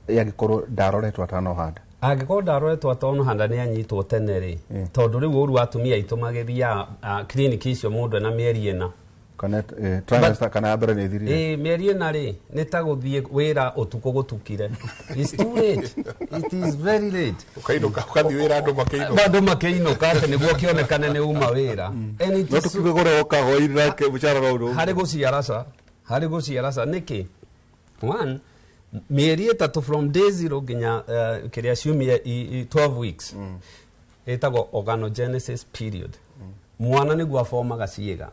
yangĩkorwo ndaroretwo atanohanda. Angĩkorwo ndaroretwo atanohanda, nĩ anyitwo tene rĩ, tondũ rĩu ũru wa atumia aitũ magĩthiaga kiriniki icio mũndũ ena mĩeri 4. Kana trimester kana ya mbere nĩ ĩthirire. Ĩ, mĩeri 4 rĩ, nĩ ta gũthiĩ wĩra ũtukũ gũtukire. It's too late, it is very late. Ũkainũka, ũgathiĩ wĩra andũ makĩinũka. Andũ makĩinũka atĩ nĩguo kĩonekane nĩ uma wĩra. And it No is tũkiuge kũrĩa woka hwaĩ-inĩ nake mũcara no ũndũ. Harĩ gũciara ca, harĩ gũciara ca nĩkĩ? One, mĩeri 3 from day zero nginya kĩrĩa ciumia 12 weeks ĩtagwo organogenesis period. Mwana nĩguo abomaga ciĩga,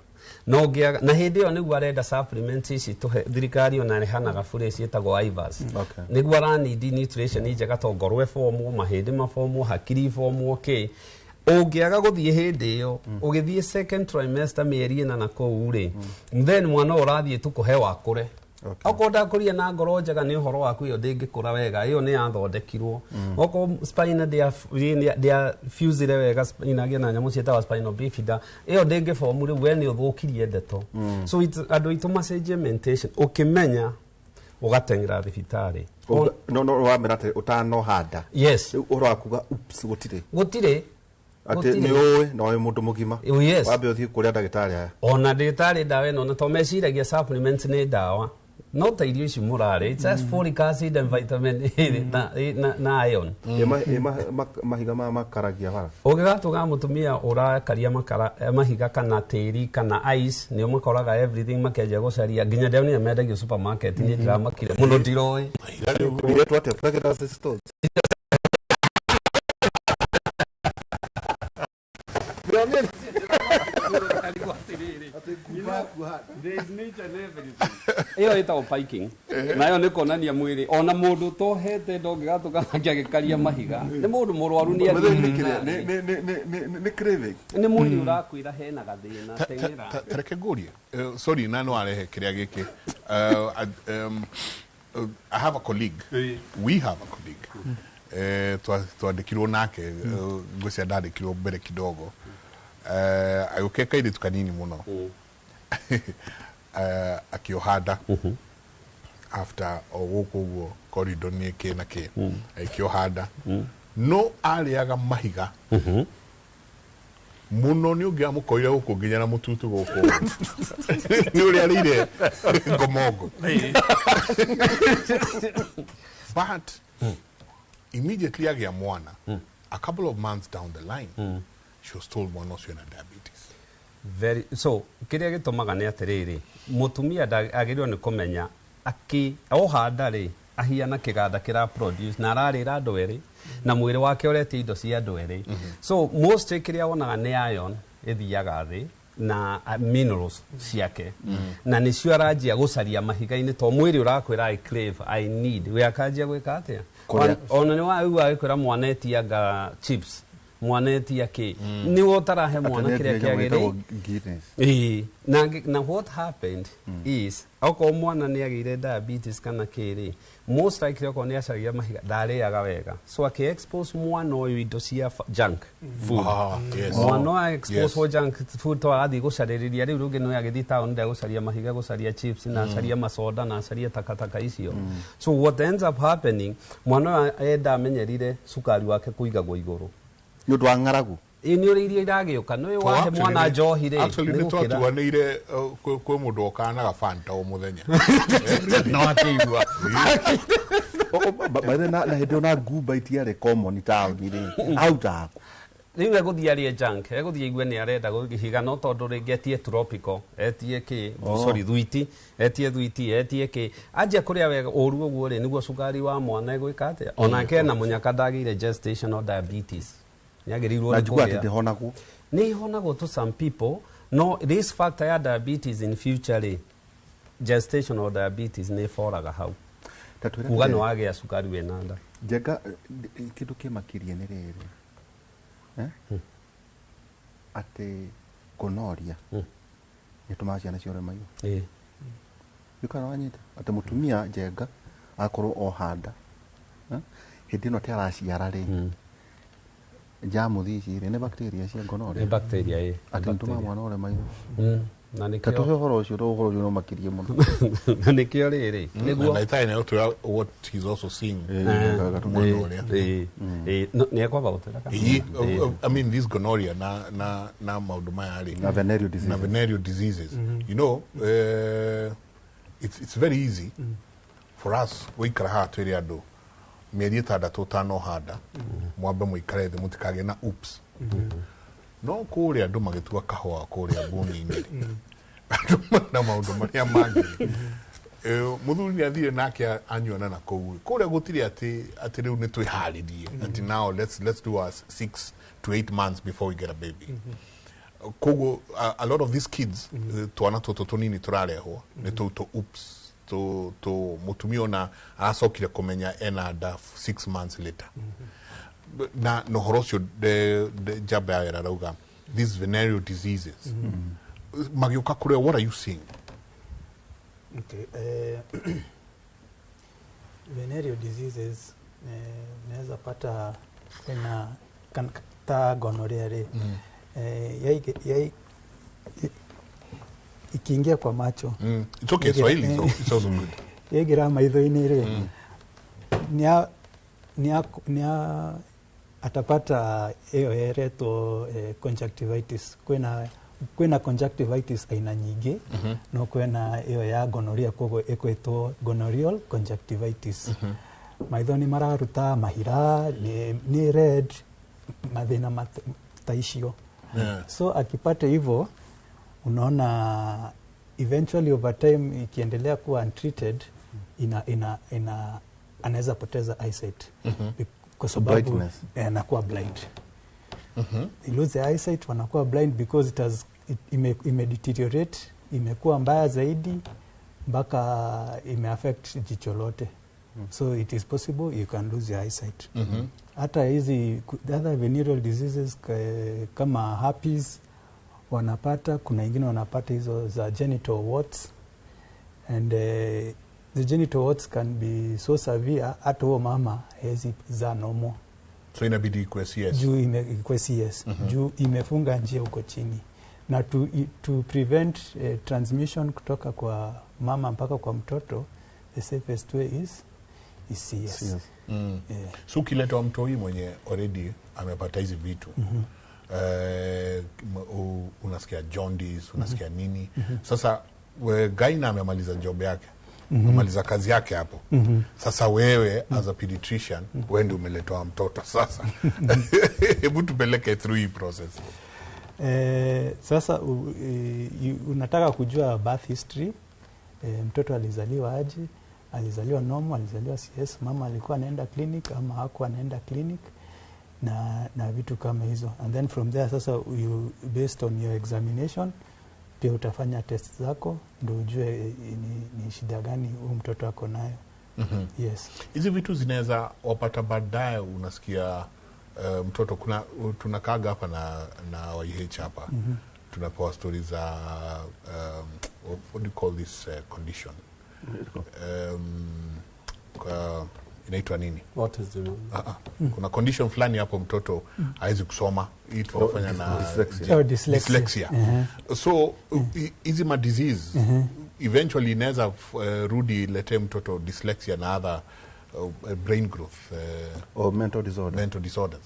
no ũngĩaga na hĩndĩ ĩyo nĩguo arenda supplements ici tũhe thirikari ona ĩhanaga bure ciĩtagwo IVAS. Nĩguo aranidi nutrition njega, to ngoro ĩbomwo, mahĩndĩ mabomwo, hakiri ibomwo kĩ. Ũngĩaga gũthiĩ hĩndĩ ĩyo, ũgĩthiĩ second trimester mĩeri 4 na kũu rĩ, then mwana ũyũ ũrathiĩ tũkũhe wakũre. Okorwo ndakũria na ngoro njega, nĩ ũhoro waku, ĩyo ndĩngĩkũra wega, ĩyo nĩ yathondekirwo. Okorwo spine ndĩa fusire wega, spine agĩa na nyamũ ciĩtagwo spinal bifida, ĩyo ndĩngĩbomu rĩu, we nĩ ũthũkirie ndeto. So andũ aitũ macenjie mentation, ũkĩmenya ũgateng'era thibitarĩ. No wamera atĩ ũtanohanda. Yes. Rĩu ũhoro wa kuga oops gũtirĩ. Gũtirĩ. Atĩ Gũtirĩ. nĩ ũĩ na wĩ mũndũ mũgima. Oh, yes. Wambe ũthiĩ kũrĩa ndagĩtarĩ aya. Ona ndagĩtarĩ ndawa ĩno, na to meciragia supplements nĩ ndawa, no ta irio ici mũrarĩ, it's just folic acid and vitamin A na iron. Ĩ mahiga maya makaragia bara. Ũngĩgatũga mũtumia ũrakaria makara, mahiga kana tĩri kana ice, nĩo makoraga everything makĩanjia gũcaria nginya ndĩronire mendagio supermarket. Niĩ ndĩramakire mũno, ndiroĩ. Iretwo atĩa? Pregnancy stones. Ĩyo ĩtagwo piking, nayo nĩ kuonania mwĩrĩ ona mũndũ ũtohete ndũngĩgatũka nake agĩkaria mahiga nĩ mũndũ mũrwaru nĩ athiĩ thibitarĩ. Nĩ craving. Nĩ mwĩrĩ ũrakwĩra hena gathĩna, teng'era. Tareke ngũrie. Sorry, na no arehe kĩrĩa gĩkĩ. I have a colleague, we have a colleague. Twandĩkirwo nake, ngwĩciria ndandĩkirwo mbere kidogo. Agĩũka kairĩtu kanini mũno. Akĩoha nda after o gũkũ ũguo corridor nĩ kĩ na kĩ, agĩkĩoha nda no arĩaga mahiga mũno, nĩ ũngĩamũkorire gũkũ nginya na mũtutu gũkũ nĩ ũrĩa arĩire ngomongo. But immediately agĩa mwana, a couple of months down the line, she was told mwana ũcio ena diabetes. Very so kĩrĩa gĩtũmaga nĩ atĩrĩrĩ, mũtumia agĩrĩirwo nĩ kũmenya akĩ oha nda rĩ, ahiana kĩganda kĩra produce na ararĩra andũ erĩ, na mwĩrĩ wake ũretia indo cia andũ erĩ. So most kĩrĩa wonaga nĩ iron ĩthiaga thĩ na minerals ciake, na nĩcio aranjia gũcaria mahiga-inĩ, to mwĩrĩ ũrakwĩra I crave, I need. We akanjia gwĩka atĩa? Kũrĩa. Ona nĩ waigua agĩkwĩra mwana etianga chips, mwana etia kĩ, nĩwe ũtarahe mwana kĩrĩa kĩagĩrĩire. Guinness. Ĩĩ, na what happened is okorwo mwana nĩ agĩire diabetes kana kĩrĩ, most likely okorwo nĩ acaragia mahiga, ndarĩaga wega, so akĩ expose mwana ũyũ indo cia junk food. Ah, yes. Mwana ũyũ expose for junk food to agathiĩ gũcarĩrĩria rĩu rũngĩ no agĩthiĩ taũni ndegũcaria mahiga, gũcaria chips na acaria masoda na acaria takataka icio. So what ends up happening, mwana ũyũ enda amenyerire cukari wake kũigagwo igũrũ. Nĩ ũndũ wa ng'aragu. Ĩ, nĩ ũrĩa irio iragĩũka nĩ wahe mwana njohi rĩ, Actually nĩ nĩ gũkĩra. twatuanĩire, kwĩ mũndũ okanaga Fanta o mũthenya. No akĩigua. By the na hĩndĩ ĩyo na ngumba itiarĩ common taũni rĩ, autaku. Rĩu egũthiĩ arĩe junk, egũthiĩ aigue nĩ arenda gũkĩhiga, no tondũ rĩngĩ etie tropical, etie kĩ, sorry, thwiti, etie thwiti, etie kĩ, anjia kũrĩa wega ũru ũguo rĩ, nĩguo cukari wa mwana egwĩka atĩa? Onake ena mũnyaka ndagĩire gestational diabetes, nĩagĩrĩirwo Na nĩ njigua atĩ kũrĩa. ndĩhonagwo. Nĩ ihonagwo to some people, no risk factor ya diabetes in future rĩ, gestational diabetes nĩ ĩboraga hau. Ta twĩre Kuga nĩ atĩrĩrĩ, wagĩa cukari wĩna nda. Njenga, kĩndũ kĩmakirie nĩ rĩrĩ, eh? Atĩ gonorrhea nĩtũmaga ciana ciore maitho. Ĩĩ. Ndikana wanyita atĩ mũtumia Njenga akorwo ohanda, eh? Hĩndĩ ĩno atĩ araciara rĩ, njamuthi ici rĩ, nĩ bacteria cia Nĩ gonorrhea, bacteria, ĩĩ. atĩ nĩtũmaga mwana ore maitho. Na Ta tũhe nĩkĩo ũhoro ũcio, tondũ ũhoro ũcio no makirie mũno. Na nĩkĩo rĩrĩ nĩguo Na itarĩ nayo twĩra what he's also seeing. Mwena ũrĩa. Ĩĩ, no, nĩ ekwamba gũtwĩra kana? Ĩĩ, I mean this gonorrhea na maũndũ maya rĩ, Na venereal diseases. Na venereal diseases, you know, it's very easy for us gũikara haha twĩre andũ mĩeri 6 ũtanohanda mwambe mũikare thĩ mũtikagĩe na oops. No kũrĩa andũ magĩtua kahũa kũrĩa mbuni-inĩ rĩ, andũ na maũndũ marĩa mangĩ rĩ, mũthuri nĩ athire nake anyuana na kũu kũrĩa gũtirĩ atĩ rĩu nĩ twĩharĩrie atĩ now let's do our 6 to 8 months before we get a baby. Koguo a lot of these kids, twana tũtũ tũnini tũrarehwo nĩ tũu tũ oops tũ mũtumia ona aracokire kũmenya ena nda 6 months later. Na ũhoro ũcio njamba ya wĩra arauga these venereal diseases magĩũka kũrĩa, what are you seeing? Okay. Venereal diseases, unaweza pata ina ta gonorrhea rĩ, ikiingia kwa macho. It's okay, Swahili is also good. Yaingĩra maitho-inĩ rĩ, nĩa atapata ĩyo ĩretwo conjunctivitis. Kwĩna conjunctivitis aina nyingĩ, no kwĩna ĩyo ya gonorrhea, koguo ĩkwĩtwo gonorrheal conjunctivitis. Maitho nĩ mararuta mahira, nĩ red, mathĩna ta icio. So akipata hivyo, unaona eventually over time ikiendelea kuwa untreated, ina anaweza poteza eyesight. Kwa sababu Blindness. Anakuwa blind. They lose their eyesight, wanakuwa blind because it has it, ime deteriorate, imekuwa mbaya zaidi mpaka ime affect jicho lote. So it is possible you can lose your eyesight. Hata hizi the other venereal diseases kama herpes wanapata, kuna wengine wanapata hizo za genital warts, and the genital warts can be so severe hata huo mama hawezi zaa normal. So inabidi ikuwe CS. Juu ikuwe CS. Juu imefunga njia huko chini. Na to prevent transmission kutoka kwa mama mpaka kwa mtoto, the safest way is CS. CS. So ukiletwa mtoi mwenye already amepata hizi vitu, unasikia jaundice, unasikia nini. Sasa gyna amemaliza job yake, amemaliza kazi yake hapo. Sasa wewe as a pediatrician, wewe ndio umeletwa mtoto sasa. Hebu tupeleke through hii process. Sasa unataka kujua birth history, mtoto alizaliwa aje, alizaliwa normal, alizaliwa CS, mama alikuwa anaenda clinic ama hakuwa anaenda clinic, na vitu kama hizo. And then from there sasa you, based on your examination pia utafanya test zako ndio ujue ni shida gani huyu mtoto ako nayo. Yes. Hizi vitu zinaweza wapata baadaye, unasikia mtoto kuna tunakaaga hapa na YH hapa. Tunapewa stories za what do you call this condition? Inaitwa nini? Autism. Kuna condition fulani hapo mtoto hawezi kusoma. Hii tunafanya na dyslexia. Oh, dyslexia. Dyslexia. So hizi ma disease eventually inaweza rudi iletee mtoto dyslexia na other brain growth, or mental disorder. Mental disorders.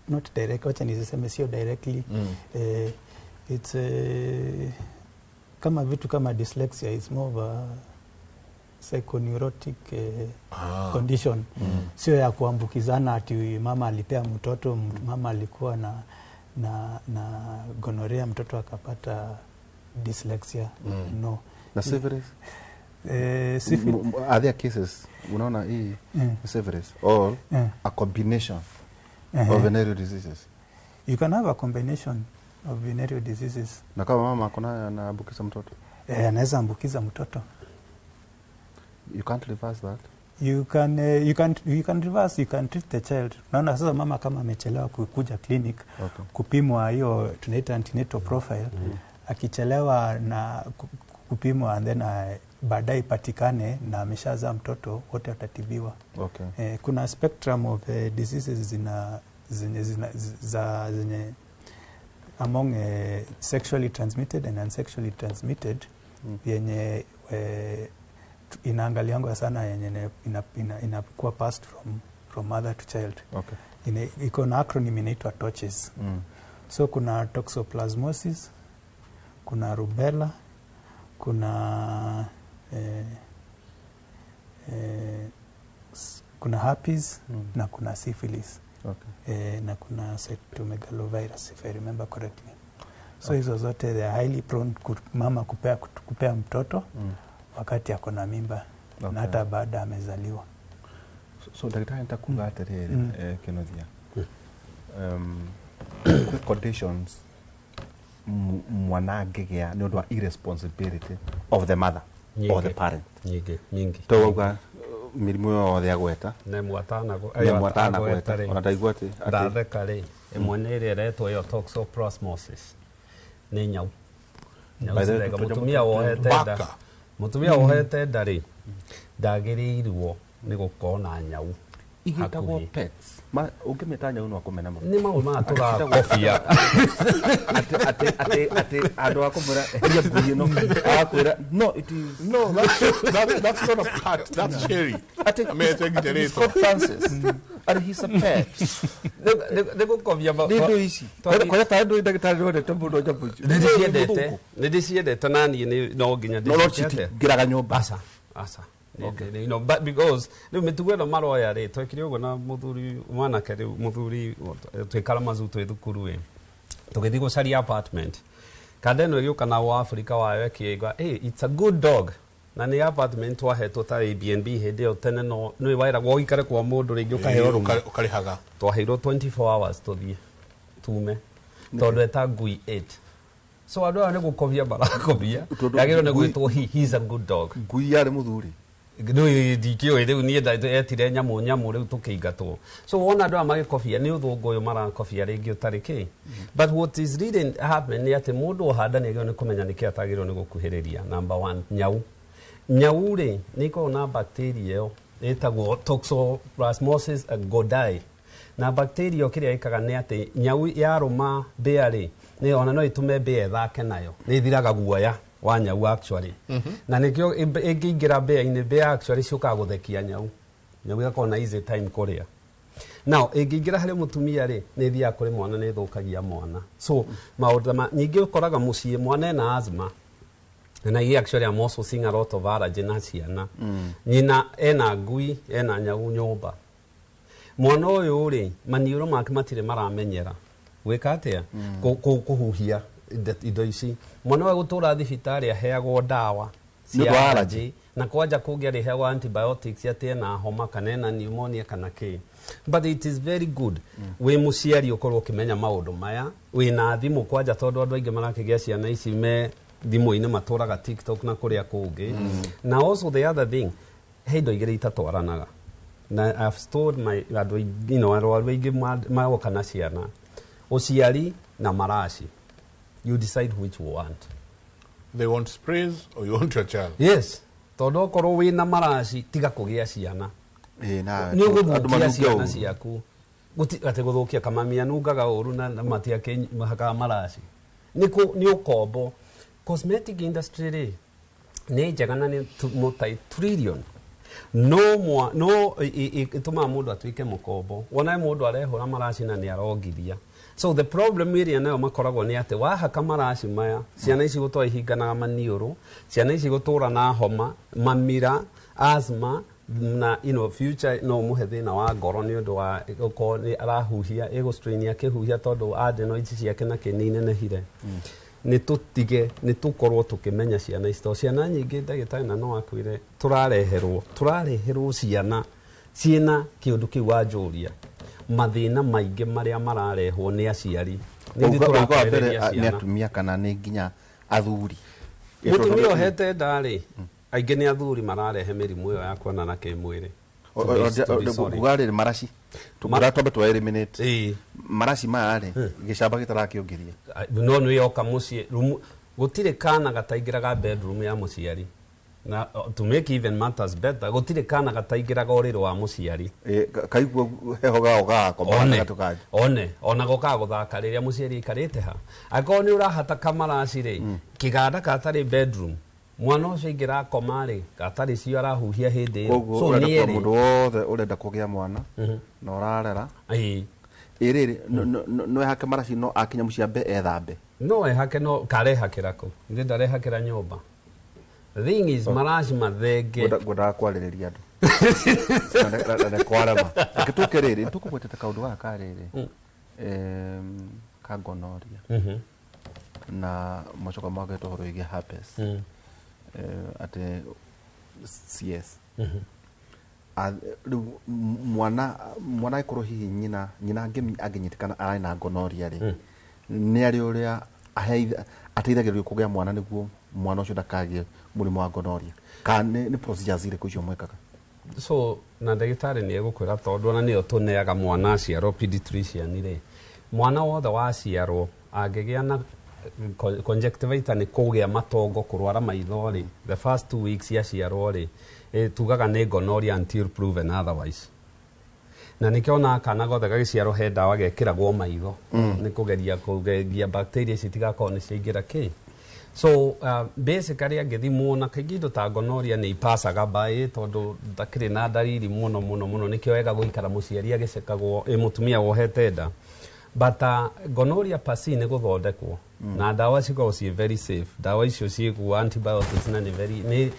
Not direct. Wacha niseme sio directly. It's kama vitu kama dyslexia is more of a psychoneurotic condition. Sio ya kuambukizana ati mama alipea mtoto, mama alikuwa na gonorrhea, mtoto akapata dyslexia. No. Na syphilis? Syphilis. Are there cases unaona hii syphilis or a combination of venereal diseases? You can have a combination of venereal diseases. Na kama mama akona anaambukiza mtoto? Anaweza ambukiza mtoto. You can't reverse that. You can reverse, you can treat the child. Unaona sasa mama kama amechelewa kukuja clinic kupimwa hiyo tunaita antenatal profile, akichelewa na kupimwa and then baadaye ipatikane na ameshazaa mtoto, wote watatibiwa. Kuna spectrum of diseases zina zenye zina, za zenye among sexually transmitted and unsexually transmitted yenye inaangaliangwa sana, yenye inakuwa passed from mother to child. Iko na acronym inaitwa TORCHES. So kuna toxoplasmosis, kuna rubella, kuna kuna herpes na kuna syphilis na kuna cytomegalovirus, if I remember correctly. So hizo zote they are highly prone mama kupea mtoto wakati ako na mimba na hata baada amezaliwa. So ndagĩtarĩ, nitakuga atĩrĩrĩ, Kĩnuthia, kwĩ conditions mwana angĩgĩa nĩ ũndũ wa irresponsibility of the mother or the Nyingĩ. parent? Nyingĩ nyingĩ. To wauga mĩrimũ yothe agweta. Nĩ Nĩ rĩ ona ndaigua atĩ ndatheka rĩ, ĩmwe nĩ ĩrĩa ĩretwo ĩyo toxoplasmosis, nĩ nyau nyau By the way, cirega mũtumia wohete nda. Baka. Mũtumia wohete nda rĩ, ndagĩrĩirwo nĩ gũkorwo na nyau Igĩtagwo hakuhĩ. pets. Ũngĩmĩta nyau no akũmena mũno. Nĩ maũndũ maya tũrakobia. Atĩ andũ a kũmwĩra eheria ngui ĩno, agakwĩra no, it is No, that's not a pet. That's Cherry. Ati Ametwo nginya it's rĩtwa. called Francis and he's a pet. Nĩ gũkobia. Nĩ indo ici kwanja ta ndå ndagĩtarĩ wendete mũno nyamũ icio. Nĩ ndĩciendete, nĩ ndĩciendete, na niĩ no nginya no ndĩciendete. citingĩraga nyũmba. Aca, aca. But because rĩu mĩtugo ĩno maroya rĩ, twekire ũguo na mũthuri mwanake, rĩu mũthuri twĩ Kalamazoo twĩ thukuru ĩ, tũgĩthiĩ gũcaria apartment, kanda ĩno ĩgĩũka na wa Afrika wayo ĩkĩigua, "Hey, it's a good dog," na nĩ apartment twahetwo ta Airbnb hĩndĩ ĩyo tene, no nĩ waĩragwo ũikare kwa mũndũ rĩngĩ ũkaheo room. Ũkarĩhaga. Twaheirwo 24 hours tũthiĩ tume tondũ eta ngui 8. So andũ aya nĩ gũkobia marakobia. Tondũ Yagĩrĩirwo nĩ gwĩtwo he's a good dog. Ngui yarĩ mũthuri. Rĩu ndikĩũĩ, rĩu niĩ etire nyamũ nyamũ, rĩu tũkĩingatwo. So wona andũ aya magĩkobia nĩ ũthũngũ ũyũ marakobia rĩngĩ ũtarĩ kĩ. But what is really happen nĩ atĩ mũndũ ohanda nĩ agĩrĩirwo nĩ kũmenya nĩkĩ atagĩrĩirwo nĩ gũkuhĩrĩria. Number one, nyau. Nyau rĩ, nĩ ikoragwo na bacteria ĩyo ĩtagwo toxoplasmosis gondii, na bacteria ĩyo kĩrĩa ĩkaga nĩ atĩ nyau yarũma mbĩa rĩ, nĩ ona no ĩtũme mbĩa ĩthake nayo, nĩ ĩthiraga guoya wa nyau actually, na nĩkĩo ĩngĩingĩra mbĩa-inĩ, mbĩa actually ciũkaga gũthekia nyau, nyau ĩgakorwo na easy time kũrĩa. Now ĩngĩingĩra harĩ mũtumia rĩ, nĩ ĩthiaga kũrĩ mwana, nĩ ĩthũkagia mwana. So maũndũ ma nyingĩ ũkoraga mũciĩ mwana ena asthma, and I actually am also seeing a lot of allergy na ciana. Nyina ena ngui, ena nyau nyũmba, mwana ũyũ rĩ, maniũrũ make matirĩ maramenyera gwĩka atĩa, kũhuhia indo ici. Mwana ũyũ gũtũra thibitarĩ aheagwo ndawa Nĩ ũndũ cia wa allergy, allergy. Na kwanja kũngĩ arĩheagwo antibiotics atĩ ena homa kana ena pneumonia kana kĩ. But it is very good wĩ mũciari ũkorwo ũkĩmenya maũndũ maya wĩna thimũ kwanja, tondũ andũ aingĩ marakĩgĩa ciana ici me thimũ-inĩ, matũraga TikTok na kũrĩa kũngĩ. Na also the other thing, he indo igĩrĩ itatwaranaga, na I've stored my andũ arwaru aingĩ magoka na ciana, ũciari na maraci. You decide which you want. They want sprays or you want your child? Yes, tondũ okorwo wĩna maraci, tiga kũgĩa ciana. Ĩĩ, na Nĩ andũ ũgũthũkia manunge ciana ũru. ciaku. Atĩ gũthũkia kamami anungaga ũru na matiakĩhakaga maraci, nĩ ũkombo. Cosmetic industry rĩ, nĩ njega na nĩ multi trillion, no mwa no ĩtũmaga mũndũ atuĩke mũkombo. Wona mũndũ arehũra maraci na nĩ arongithia. So the problem ĩrĩa nayo makoragwo nĩ atĩ wahaka maraci maya, ciana ici gũtũra ihinganaga maniũrũ, ciana ici gũtũra na homa mamira. Asthma na future no muhe thina wa ngoro ni undu wa gukorwo ni arahuhia ĩgũ-strain akĩhuhia tondũ adenoids ciake na kĩ nĩ inenehire. Nĩ tũtige nĩ tũkorwo tũkĩmenya ciana ici tondũ ciana nyingĩ ndagĩtarĩ na no akwĩre tũrareherwo ciana ciĩna kĩũndũ kĩu wanjũria mathĩna maingĩ marĩa mararehwo nĩ aciari. Nĩ ithuĩ Uga wa mbere tũrakorereria nĩ ciana. atumia kana nĩ nginya athuri? Mũtumia ũhete nda rĩ, aingĩ nĩ athuri mararehe mĩrimũ ĩyo ya kuonana kĩmwĩrĩ. To be sorry. Kuga rĩrĩ maraci tũngĩra twambe twa eliminate Ĩĩ. Maraci maya rĩ, gĩcamba gĩtarakĩũngĩria. No nĩ yoka mũciĩ rumu gũtirĩ kana gataingĩraga bedroom ya mũciari, na to make even matters better, gũtirĩ kana gataingĩraga ũrĩrĩ wa mũciari. Ĩ, kaigua heho gao gakoma One gatagatĩ kanyu. One ona gokaga gũthaka rĩrĩa mũciari aikarĩte ha. Angĩkorwo nĩ ũrahata kamaraci rĩ, kĩganda gatarĩ bedroom, mwana ũcio aingĩra akoma rĩ, gatarĩ cio arahuhia hĩndĩ ĩyo. Koguo So ũrenda nĩ kuga erĩ. mũndũ wothe ũrenda kũgĩa mwana na ũrarera ĩ rĩrĩ, no ehake maraci, no akinya mũciĩ ambe ethambe? No ehake, no karehakĩra kũ? Ithe ndarehakĩra nyũmba. The thing is, maraci mathenge. Ngwendaga kwarĩrĩria andũ na nĩ kwarema. Reke tũke rĩrĩ tũkũgwetete kaũndũ gaka ka rĩrĩ ka gonorrhea na macoka magweta ũhoro wĩgiĩ herpes. Atĩ CS rĩu mwana angĩkorwo hihi nyina angĩnyitĩkana arĩ na gonorrhea rĩ, nĩ arĩ ũrĩa ateithagĩrĩrio kũgĩa mwana nĩguo mwana ũcio ndakagĩe mũrimũ wa gonorrhea, kana nĩ procedures irĩkũ icio mwĩkaga? So na ndagĩtarĩ nĩ egũkwĩra tondũ ona nĩyo tũneaga mwana aciarwo, pediatrician rĩ, mwana wothe waciarwo angĩgĩa na conjunctivitis, nĩ kũgĩa matongo, kũrwara maitho rĩ, the first 2 weeks aciarwo rĩ, tugaga nĩ gonorrhea until proven otherwise. Na nĩkĩo ona kana gothe gagĩciarwo he ndawa gekĩragwo maitho nĩ kũgeria bacteria ici itigakorwo nĩ ciaingĩra kĩ. So basically angĩthimwo, na kaingĩ indo ta gonorrhea nĩ ipacaga by tondũ ndakĩrĩ na ndariri mũno mũno mũno, nĩkĩo wega gũikara mũciari agĩcekagwo ĩ mũtumia wohete nda. But gonorrhea per se nĩ gũthondekwo na ndawa cikoragwo ciĩ very safe. Ndawa icio ciĩkuo antibiotics na nĩ very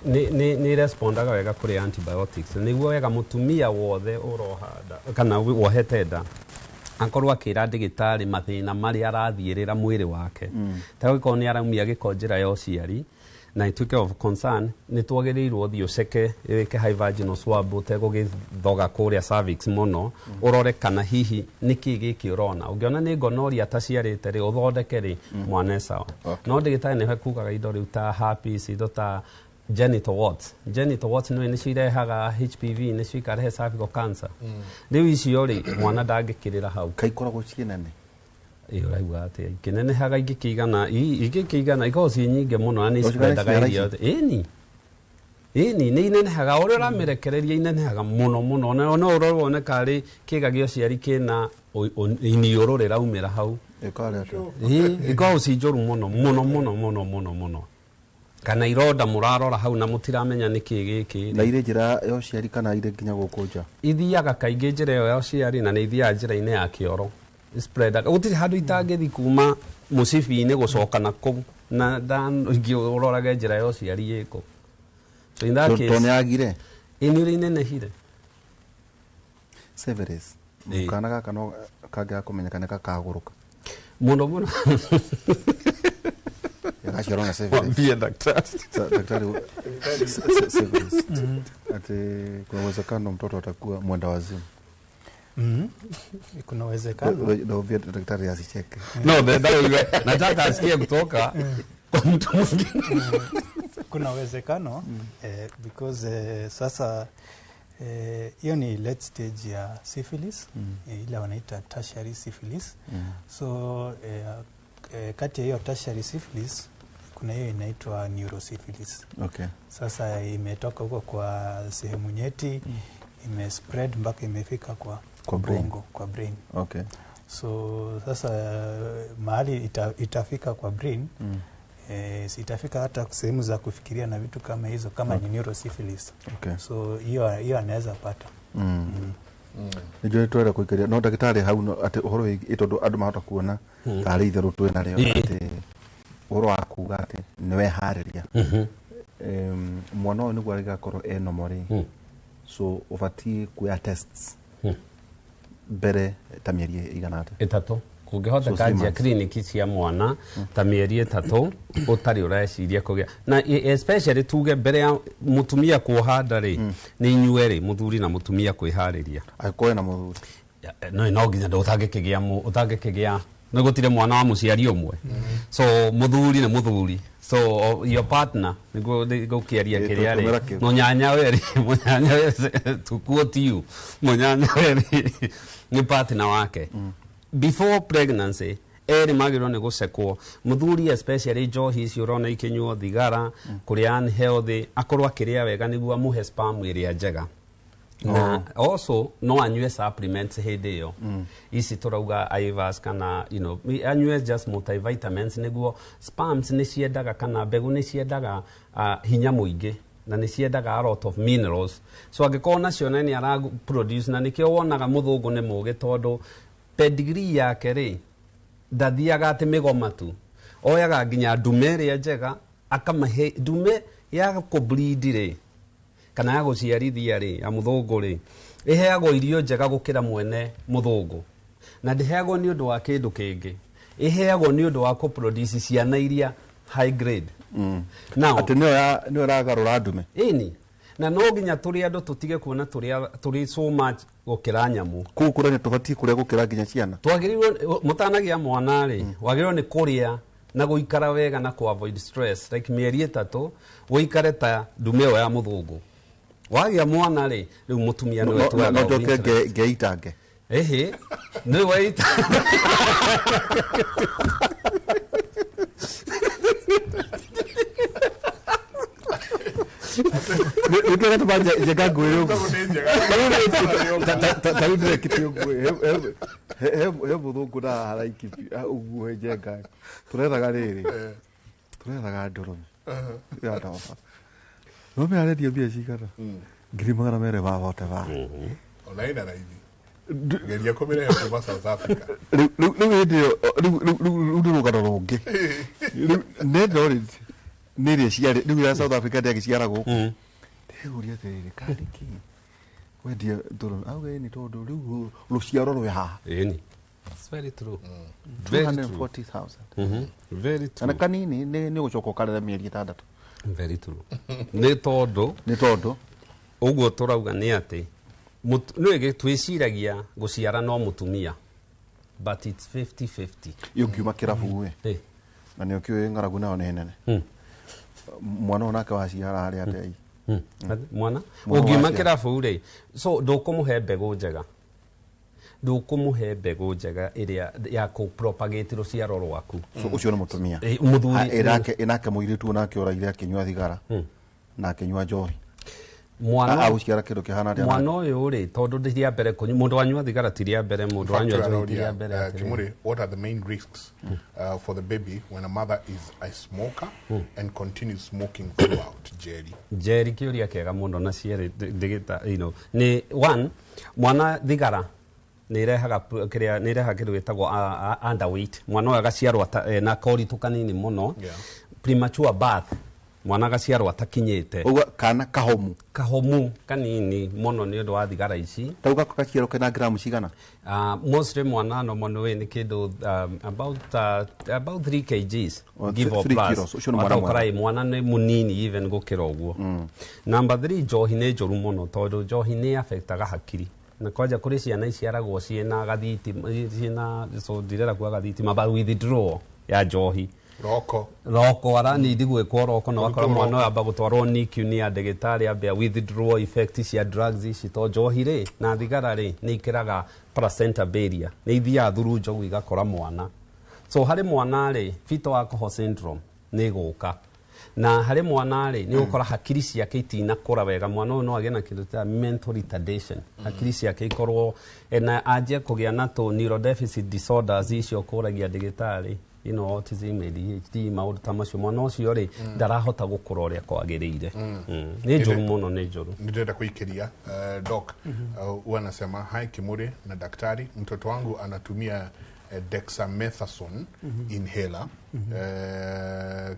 nĩ respondaga wega kũrĩ antibiotics. Nĩguo wega mũtumia wothe ũroha nda kana wohete nda akorwo akĩra ndĩgĩtarĩ mathĩna marĩa arathiĩrĩra mwĩrĩ wake, ta gũkorwo nĩ araumia gĩko njĩra ya ũciari na ituĩke of concern, nĩ twagĩrĩirwo ũthiĩ ũceke wĩke high vaginal swab ũtegũgĩthoga kũrĩa cervix mũno, ũrore kana hihi nĩ kĩ gĩkĩ ũrona. Ũngĩona nĩ gonorrhea ataciarĩte rĩ, ũthondeke rĩ, mwana e sawa. No ndĩgĩtarĩ nĩwe kugaga indo rĩu ta herpes, indo ta genital warts. Genital warts nĩ nĩcio irehaga HPV, nĩcio ikarehe cervical cancer. Rĩu icio rĩ, mwana ndangĩkĩrĩra hau. Kaikoragwo ciĩ nene? Ĩ, ũraigua atĩa? Ikĩnenehaga ingĩkĩigana ingĩkĩigana ikoragwo ciĩ nyingĩ mũno na nĩ No cigane spreadaga ciara irio ici? Ĩni, ĩni, nĩ inenehaga ũrĩa ũramĩrekereria, inenehaga mũno mũno. Na no ũrore wone karĩ kĩga gĩa ũciari kĩna iniũrũ rĩraumĩra hau. Ĩkarĩ atĩa? Ĩ, ikoragwo ci njũru mũno mũno mũno mũno mũno mũno, kana ironda mũrarora hau na mũtiramenya nĩ kĩ gĩkĩ. Na irĩ njĩra ya ũciari kana irĩ nginya gũkũ nja? Ithiaga kaingĩ njĩra ĩyo ya ũciari na nĩ ithiaga njĩra-inĩ ya kĩoro. Spreadaga gũtirĩ handũ itangĩthi kuma mũcibi-inĩ gũcoka na kũu na ingĩ ũrorage njĩra ya ũciari ĩkũ. So in that To case nĩ yagire ĩ, nĩ ũrĩa inenehire. Syphilis. Ĩ. Kana gaka no kangĩaga kũmenyeka nĩ gakagũrũka? Mũno mũno. Gaciarwo na syphilis. Wambie daktari. Daktari, syphilis ati kuna uwezekano mtoto atakuwa mwenda wazimu? Kuna uwezekano. Naambia daktari asicheke. No, nataka asikie kutoka kwa mtu mwingine. Kuna uwezekano because sasa hiyo ni late stage ya syphilis, ile wanaita tertiary syphilis. So kati ya hiyo tertiary syphilis kuna hiyo inaitwa neurosyphilis. Sasa imetoka huko kwa sehemu nyeti, imespread mpaka imefika kwa, Kwa brain. ubongo, kwa brain. So sasa mahali itafika kwa brain, itafika hata sehemu za kufikiria na vitu kama hizo, kama ni neurosyphilis. So hiyo hiyo anaweza pata. Nĩnjũĩ twenda kũikaria no ndagĩtarĩ hau no atĩ ũhoro wĩgiĩ tondũ andũ mahota kuona tarĩ itherũ twĩ narĩo, atĩ ũhoro wa kuga atĩ nĩ weharĩria. Mwana ũyũ nĩguo agĩgakorwo e normal rĩ, so ũbatiĩ kuoya tests mbere ta mĩeri ĩigana atĩa? Ĩtatũ kũngĩhoteka. So 3 Njia months. Kiriniki cia mwana ta mĩeri 3 ũtarĩ ũreciria kũgĩa na especially tuge mbere ya mũtumia kuoha nda rĩ, nĩ inyuerĩ mũthuri na mũtumia kwĩharĩria. Angĩkorwo ena mũthuri. Ya, no nginya ndũ ũtangĩkĩgĩa ũtangĩkĩgĩa nĩ gũtirĩ mwana wa mũciari ũmwe, so mũthuri nĩ mũthuri, so your partner nĩguo gũkĩaria kĩrĩa tũmĩra rĩ kĩu. Mũnyanya we rĩ, mũnyanya we, to quote you, mũnyanya we rĩ nĩ partner wake before pregnancy. Erĩ magĩrĩirwo nĩ gũcekwo, mũthuri especially njohi icio ũrona ikĩnyuo, thigara, kũrĩa unhealthy, akorwo akĩrĩa wega nĩguo amũhe sperm ĩrĩa njega, na also no anyue supplements hĩndĩ ĩyo ici tũrauga ivas kana anyue just multivitamins nĩguo sperms nĩ ciendaga kana mbegũ nĩ ciendaga hinya mũingĩ na nĩ ciendaga a lot of minerals. So angĩkorwo nacio na nĩ ara produce, na nĩkĩo wonaga mũthũngũ nĩ mũgĩ tondũ pedigree yake rĩ ndathiaga atĩ mĩgoma tu, oyaga nginya ndume ĩrĩa njega akamahe ndume ya kũbreed rĩ kana ya gũciarithia rĩ ya mũthũngũ rĩ ĩheagwo irio njega gũkĩra mwene mũthũngũ, na ndĩheagwo nĩ ũndũ wa kĩndũ kĩngĩ, ĩheagwo nĩ ũndũ wa kũproduce ciana iria high grade. Now, atĩ nĩyo ĩragarũra ndume. Ĩni, na no nginya tũrĩ andũ tũtige kuona tũrĩ so much gũkĩra nyamũ. Kũu kũrĩa nĩ tũbatiĩ kũrĩa gũkĩra nginya ciana. Twagĩrĩirwo mũtanagĩa mwana rĩ, wagĩrĩirwo nĩ kũrĩa na gũikara wega na ku avoid stress like mĩeri 3 ũikare ta ndume ĩyo ya mũthũngũ. Wagĩa mwana rĩ, rĩu mũtumia nĩwe tuoyaga No njoke interest. ngeitange. Ĩhĩ, nĩ weita. Nĩkĩo gatũma njenga ngwĩre ũguo. Tondũ nĩ njega. Ta rĩu ndĩrekĩte ũguo, he mũthũngũ na haraiki ũguo he njenga tũrethaga rĩrĩ, tũrethaga ndũrũme ya ndoba ndũrũme arendia mbia cigana? 240,000 bote ba. Ona ĩna raithi, geria kũmĩrehe kuma South Africa. Rĩu hĩndĩ ĩyo rĩu nĩ rũgano rũngĩ rĩu nendo rĩ nĩ ĩrĩa ciarĩ rĩu ya South Africa ndĩagĩciara gũkũ. Ndĩũria atĩrĩrĩ, kandi kĩ wendia ndũrũme? Auga nĩ tondũ rĩu rũciaro rwĩ haha. Ĩni. It's very true. Very true. 240,000. Very true. Kana kanini nĩ ũgũcoka ũkarere mĩeri 6. Very true. Nĩ tondũ Nĩ tondũ ũguo tũrauga nĩ atĩ nĩ twĩciragia gũciara no mũtumia, but it's 50-50. Ũngiuma kĩrabu we na nĩ ũkĩũĩ ng'aragu nayo nĩ nene, mwana ũyũ nake waciara harĩa atei. Mwana Mwana ũngiuma waciara. kĩrabu rĩ, so ndũkũmũhe mbegũ njega, ndũkũmũhe mbegũ njega ĩrĩa ya kũ-propagate rũciaro rwaku. So ũcio nĩ mũtumia. Mũthuri. Ah, ĩnake mũirĩtu nake ũraire akĩnyua thigara na akĩnyua njohi. Mwana Agũciara kĩndũ kĩhana atĩa? Mwana ũyũ rĩ, tondũ ti rĩa mbere kũnyua, mũndũ wanyua thigara ti rĩa mbere, mũndũ wanyua njohi ti rĩa mbere. Atĩrĩrĩ. Kimuri, what are the main risks for the baby when a mother is a smoker and continues smoking throughout? Jerry. Njeri, kĩũria kĩega mũno na cierĩ ndĩgĩta nĩ one mwana thigara nĩ irehaga kĩrĩa nĩ irehaga kĩndũ gĩtagwo underweight, mwana ũyũ agaciarwo na koritũ kanini mũno. Premature birth, mwana agaciarwo atakinyĩte. Ũguo kana kahomu. Kahomu kanini mũno nĩ ũndũ wa thigara ici. Tau gako gaciarwo kena gramu cigana? Mostly mwana no mũno nĩ kĩndũ about 3 kgs. Oh, give or 3 plus. kilos, ũcio nĩ mwana Wataũkora ĩ, mwana nĩ mũnini even gũkĩra ũguo. Number 3, njohi nĩ njũru mũno tondũ njohi nĩ affectaga hakiri, na kwanja kũrĩ ciana iciaragwo ciĩna gathitima, ciĩna, so ndirenda kuga gathitima, but withdrawal ya njohi. Roko. Roko aranindi gwĩkwo roko na wakora Kũrutwo mwana roko. ũyũ amba gũtwarwo NICU nĩ a ndagĩtarĩ ambe withdraw effect cia drugs ici to njohi rĩ na thigara rĩ nĩ ikĩraga placenta barrier, nĩ ithiaga through njogu igakora mwana. So harĩ mwana rĩ, fetal alcohol syndrome nĩ ĩgũka, na harĩ mwana rĩ nĩ ũgũkora hakiri ciake itinakũra wega. Mwana ũyũ no agĩe na kĩndũ ta mental retardation, hakiri ciake ikorwo na anjie kũgĩa na tũ neurodeficit disorders icio kũragia ndagĩtarĩ, autism, ADHD, maũndũ ta macio. Mwana ũcio rĩ ndarahota gũkũra ũrĩa kwagĩrĩire. Nĩ njũru mũno, nĩ njũru. Nitaenda kuikiria doc. Huwa anasema, "Hi Kimuri na daktari, mtoto wangu anatumia Dexamethasone inhaler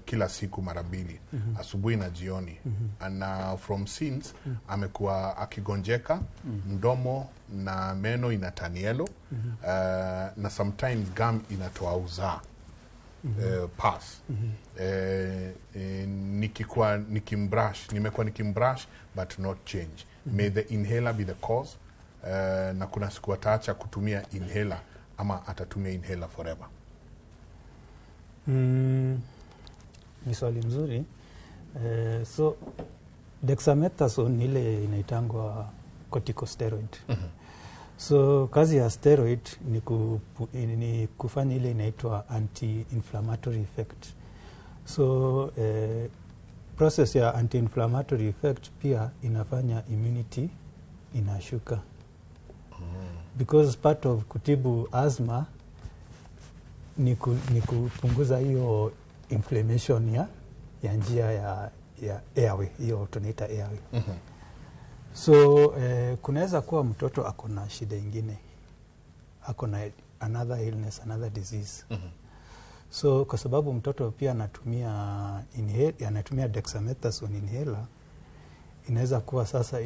kila siku mara mbili, asubuhi na jioni. Na from since amekuwa akigonjeka, mdomo na meno ina turn yellow, na sometimes gum inatoa uzaa, pus. Nikikuwa nikimbrush, nimekuwa nikimbrush but not change. May the inhaler be the cause? Na kuna siku ataacha kutumia inhaler ama atatumia inhaler forever? Ni swali mzuri. So dexamethasone ni ile inaitangwa corticosteroid. So kazi ya steroid ni kufanya ile inaitwa anti-inflammatory effect. So process ya anti-inflammatory effect pia inafanya immunity inashuka. Because part of kutibu asthma ni kupunguza hiyo inflammation ya njia ya airway, hiyo tunaita airway. So kunaweza kuwa mtoto ako na shida ingine, ako na another illness, another disease. So kwa sababu mtoto pia anatumia dexamethasone inhaler, inaweza kuwa sasa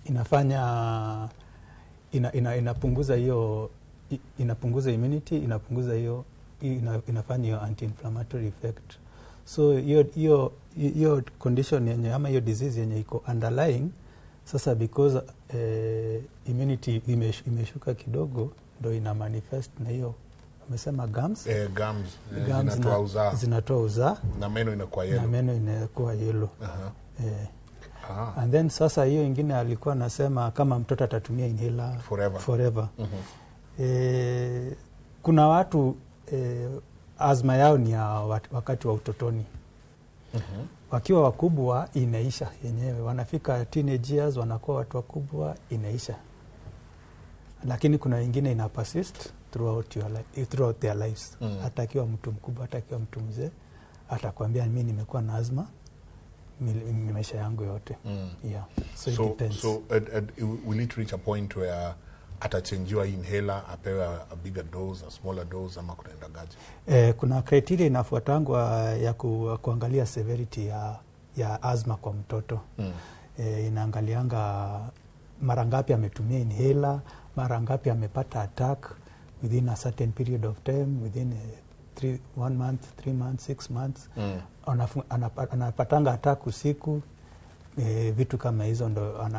inafanya inapunguza hiyo, inapunguza immunity, inapunguza hiyo, inafanya hiyo anti-inflammatory effect. So hiyo condition yenye ama hiyo disease yenye iko underlying sasa, because immunity imeshuka kidogo, ndo ina manifest na hiyo amesema gums, gums, gums zinatoa uzaa. Zinatoa uzaa na meno inakuwa na yellow. Meno inakuwa yellow. And then sasa hiyo ingine alikuwa anasema kama mtoto atatumia inhaler forever. Forever. Kuna watu azma yao ni ya wakati wa utotoni. Wakiwa wakubwa inaisha yenyewe, wanafika teenage years, wanakuwa watu wakubwa, inaisha. Lakini kuna wengine ina persist throughout your life, throughout their lives. Hata akiwa mtu mkubwa, hata akiwa mtu mzee, atakwambia mi nimekuwa na azma maisha yangu yote. Yeah. So, it depends. So will it reach a point where atachenjiwa inhaler, apewe a bigger dose, a smaller dose, ama kunaendagaje? Kuna criteria inafuatangwa ya kuangalia severity ya asthma kwa mtoto. Inaangalianga mara ngapi ametumia inhaler, mara ngapi amepata attack within a certain period of time, within 1 month, 3 months, 6 months. Anapatanga attack usiku, vitu kama hizo ndo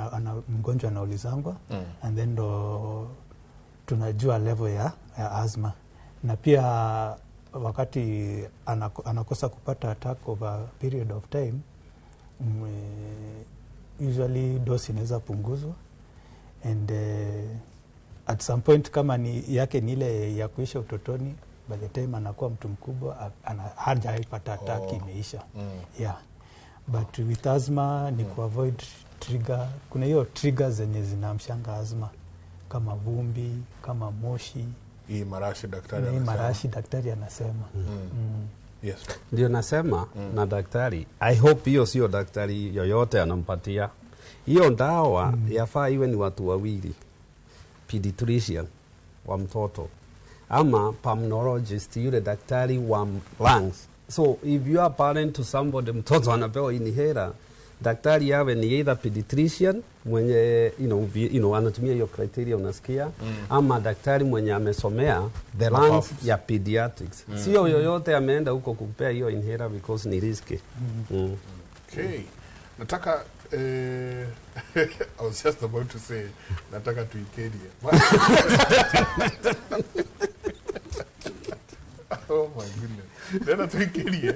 mgonjwa anaulizangwa and then ndo tunajua level ya asthma. Na pia wakati anakosa kupata attack over a period of time, usually dose inaweza punguzwa and at some point kama ni yake ni ile ya kuisha utotoni, by the time anakuwa mtu mkubwa hajaipata attack, imeisha. Yeah, but with asthma ni kuavoid trigger. Kuna hiyo trigger zenye zinaamshanga asthma kama vumbi, kama moshi. Hii marashi daktari Na hii anasema. Marashi daktari anasema. Yes. Ndio nasema na daktari, I hope hiyo sio daktari yoyote anampatia hiyo dawa. Yafaa iwe ni watu wawili, pediatrician wa mtoto ama pulmonologist, yule daktari wa lungs. So if you are parent to somebody, mtoto anapewa inhaler, daktari awe ni either pediatrician mwenye anatumia hiyo criteria unasikia, ama daktari mwenye amesomea the lungs Mapafu. ya pediatrics. Sio yoyote ameenda huko kupea hiyo inhaler because ni risky. Okay. Nataka I was just about to say nataka tuikerie. Oh my goodness. Ndĩrenda tuikerie.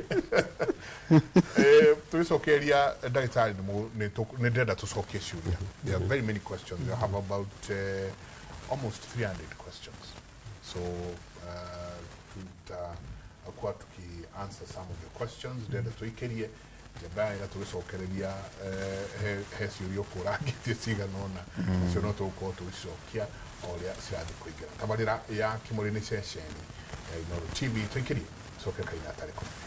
Tũgĩcokeria ndagĩtarĩ nĩ ndĩrenda tũcokie ciũria. There are very many questions. We have about almost 300 questions. So tutakuwa tuki answer some of your questions. Ndĩrenda tũikerie njamba ĩrĩa tũgĩcokereria he ciũria ũkũrangĩtie cigana ũna, nacio no tũgũkorwo tũgĩcokia o ũrĩa cirathiĩ kũingĩra. Tabarĩra ya Kĩmũrĩ nĩ ceceni ya Inooro TV. Tũikĩrie coke kaina atarĩ kũnene.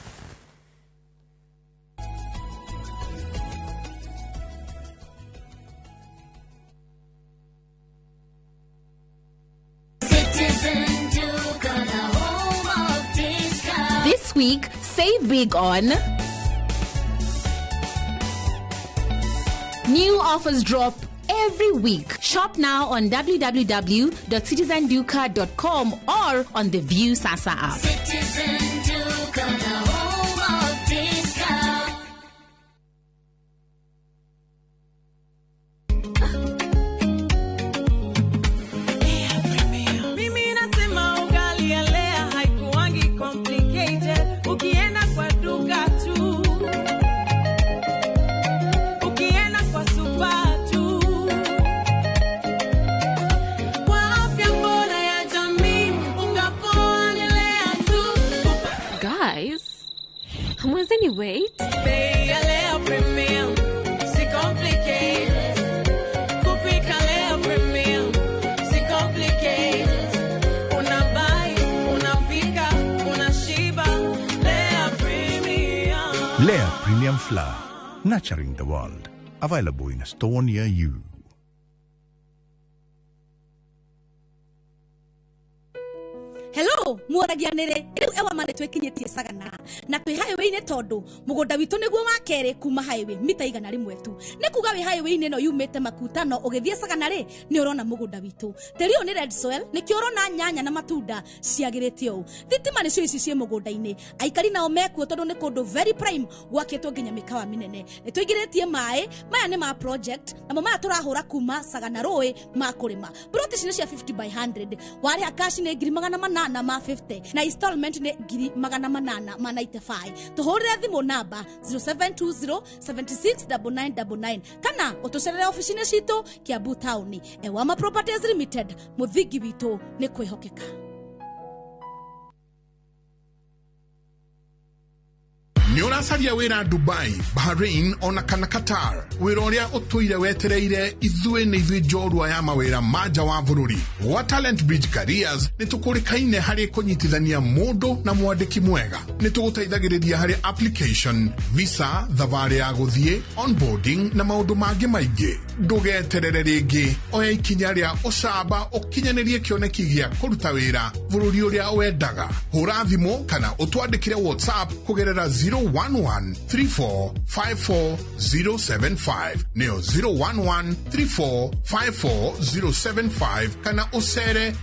This week, save big on new offers drop every week. Shop now on www.citizenduka.com or on the View Sasa app. Citizen Duka, the home of discount. Mimi nasema ugali ya Lea haikuangi complicated. Ukienda kwa duka tu, ukienda kwa super tu, kwa afya bora ya jamii, unga poa ni Lea tu. Guys, hamwezeni wait? Bei ya Lea Premium, si complicated. Kupika Lea Premium, si complicated. Unabuy, unapika, unashiba. Lea Premium. Lea Premium Flour, nurturing the world. Available in a store near you. Hello, muoragia-nĩrĩ rĩu Ewama nĩ twĩkinyĩtie Sagana na twĩ highway-inĩ tondũ mũgũnda witũ nĩguo wa kerĩ kuma highway mita 100 tu. Nĩ kuga wĩ highway-inĩ ĩno yumĩte Makutano ũgĩthiĩ Sagana rĩ nĩ ũrona mũgũnda witũ. Tĩri ũyũ nĩ red soil, nĩkĩo ũrona nyanya na matunda ciagĩrĩte ũũ. Thitima nĩcio ici ciĩ mũgũnda-inĩ. Aikari nao mekuo tondũ nĩ kũndũ very prime gwakĩtwo nginya mĩkawa mĩnene. Nĩ tũingĩrĩtie maĩ, maya nĩ ma project namo maya tũrahũra kuma Sagana rũĩ ma kũrĩma. Plot ici nĩ cia 50 by 100. Warĩha cash nĩ 850 na installment nĩ 895. Tũhũrĩre thimũ namba 0720 76 9999 kana ũtũcerere ofici-inĩ citũ Kiambu Town. Ewama Properties Limited, mũthingi witũ nĩ kwĩhokeka. Nĩ ũracaria wĩra Dubai, Bahrain ona kana Qatar. Wĩra ũrĩa ũtũire wetereire ithuĩ nĩ ithuĩ njorua ya mawĩra ma nja wa bũrũri. Gwa Talent Bridge Careers nĩ tũkũrĩkaine harĩ kũnyitithania mũndũ na mwandĩki mwega. Nĩ tũgũteithagĩrĩria harĩ application, visa, thabarĩ ya gũthiĩ, onboarding na maũndũ mangĩ maingĩ. Ndũgeterere rĩngĩ, oya ikinya rĩa ũcamba ũkinyanĩrie kĩoneki gĩa kũruta wĩra bũrũri ũrĩa wendaga. Hũra thimũ kana ũtwandĩkĩre WhatsApp kũgerera 011 34 54 075 nĩyo 011 34 54 075 kana ũcere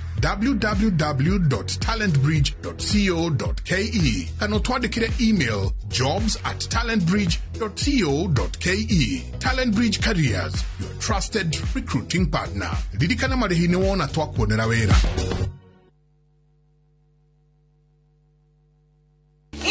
www.talentbridge.co.ke kana ũtwandĩkĩre email jobs@talentbridge.co.ke. Talent Bridge Careers, your trusted recruiting partner. Ririkana marĩhi nĩ wona twakuonera wĩra.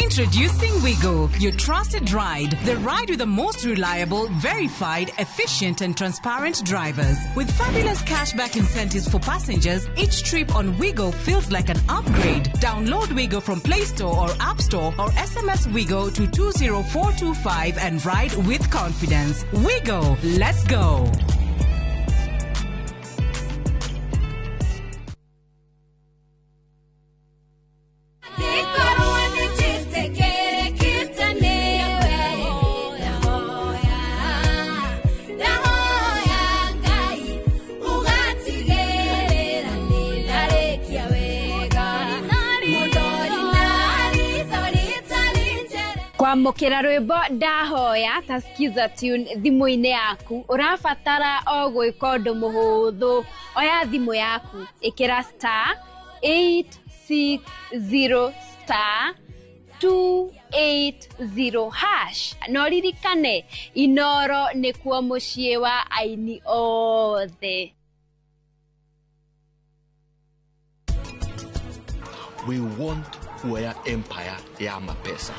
Introducing Wigo, your trusted ride. The ride with the most reliable, verified, efficient and transparent drivers. With fabulous cashback incentives for passengers, each trip on Wigo feels like an upgrade. Download Wigo from Play Store or App Store or SMS Wigo to 20425 and ride with confidence. Wigo, let's go. Kwamũkĩra rwĩmbo ndahoya ta skiza tune thimũ-inĩ yaku ũrabatara o gwĩka ũndũ mũhũthũ. Oya thimũ yaku ĩkĩra star 860 star 280 hash na ũririkane Inoro nĩkuo mũciĩ wa aini othe. We want kuoya empire ya mapesa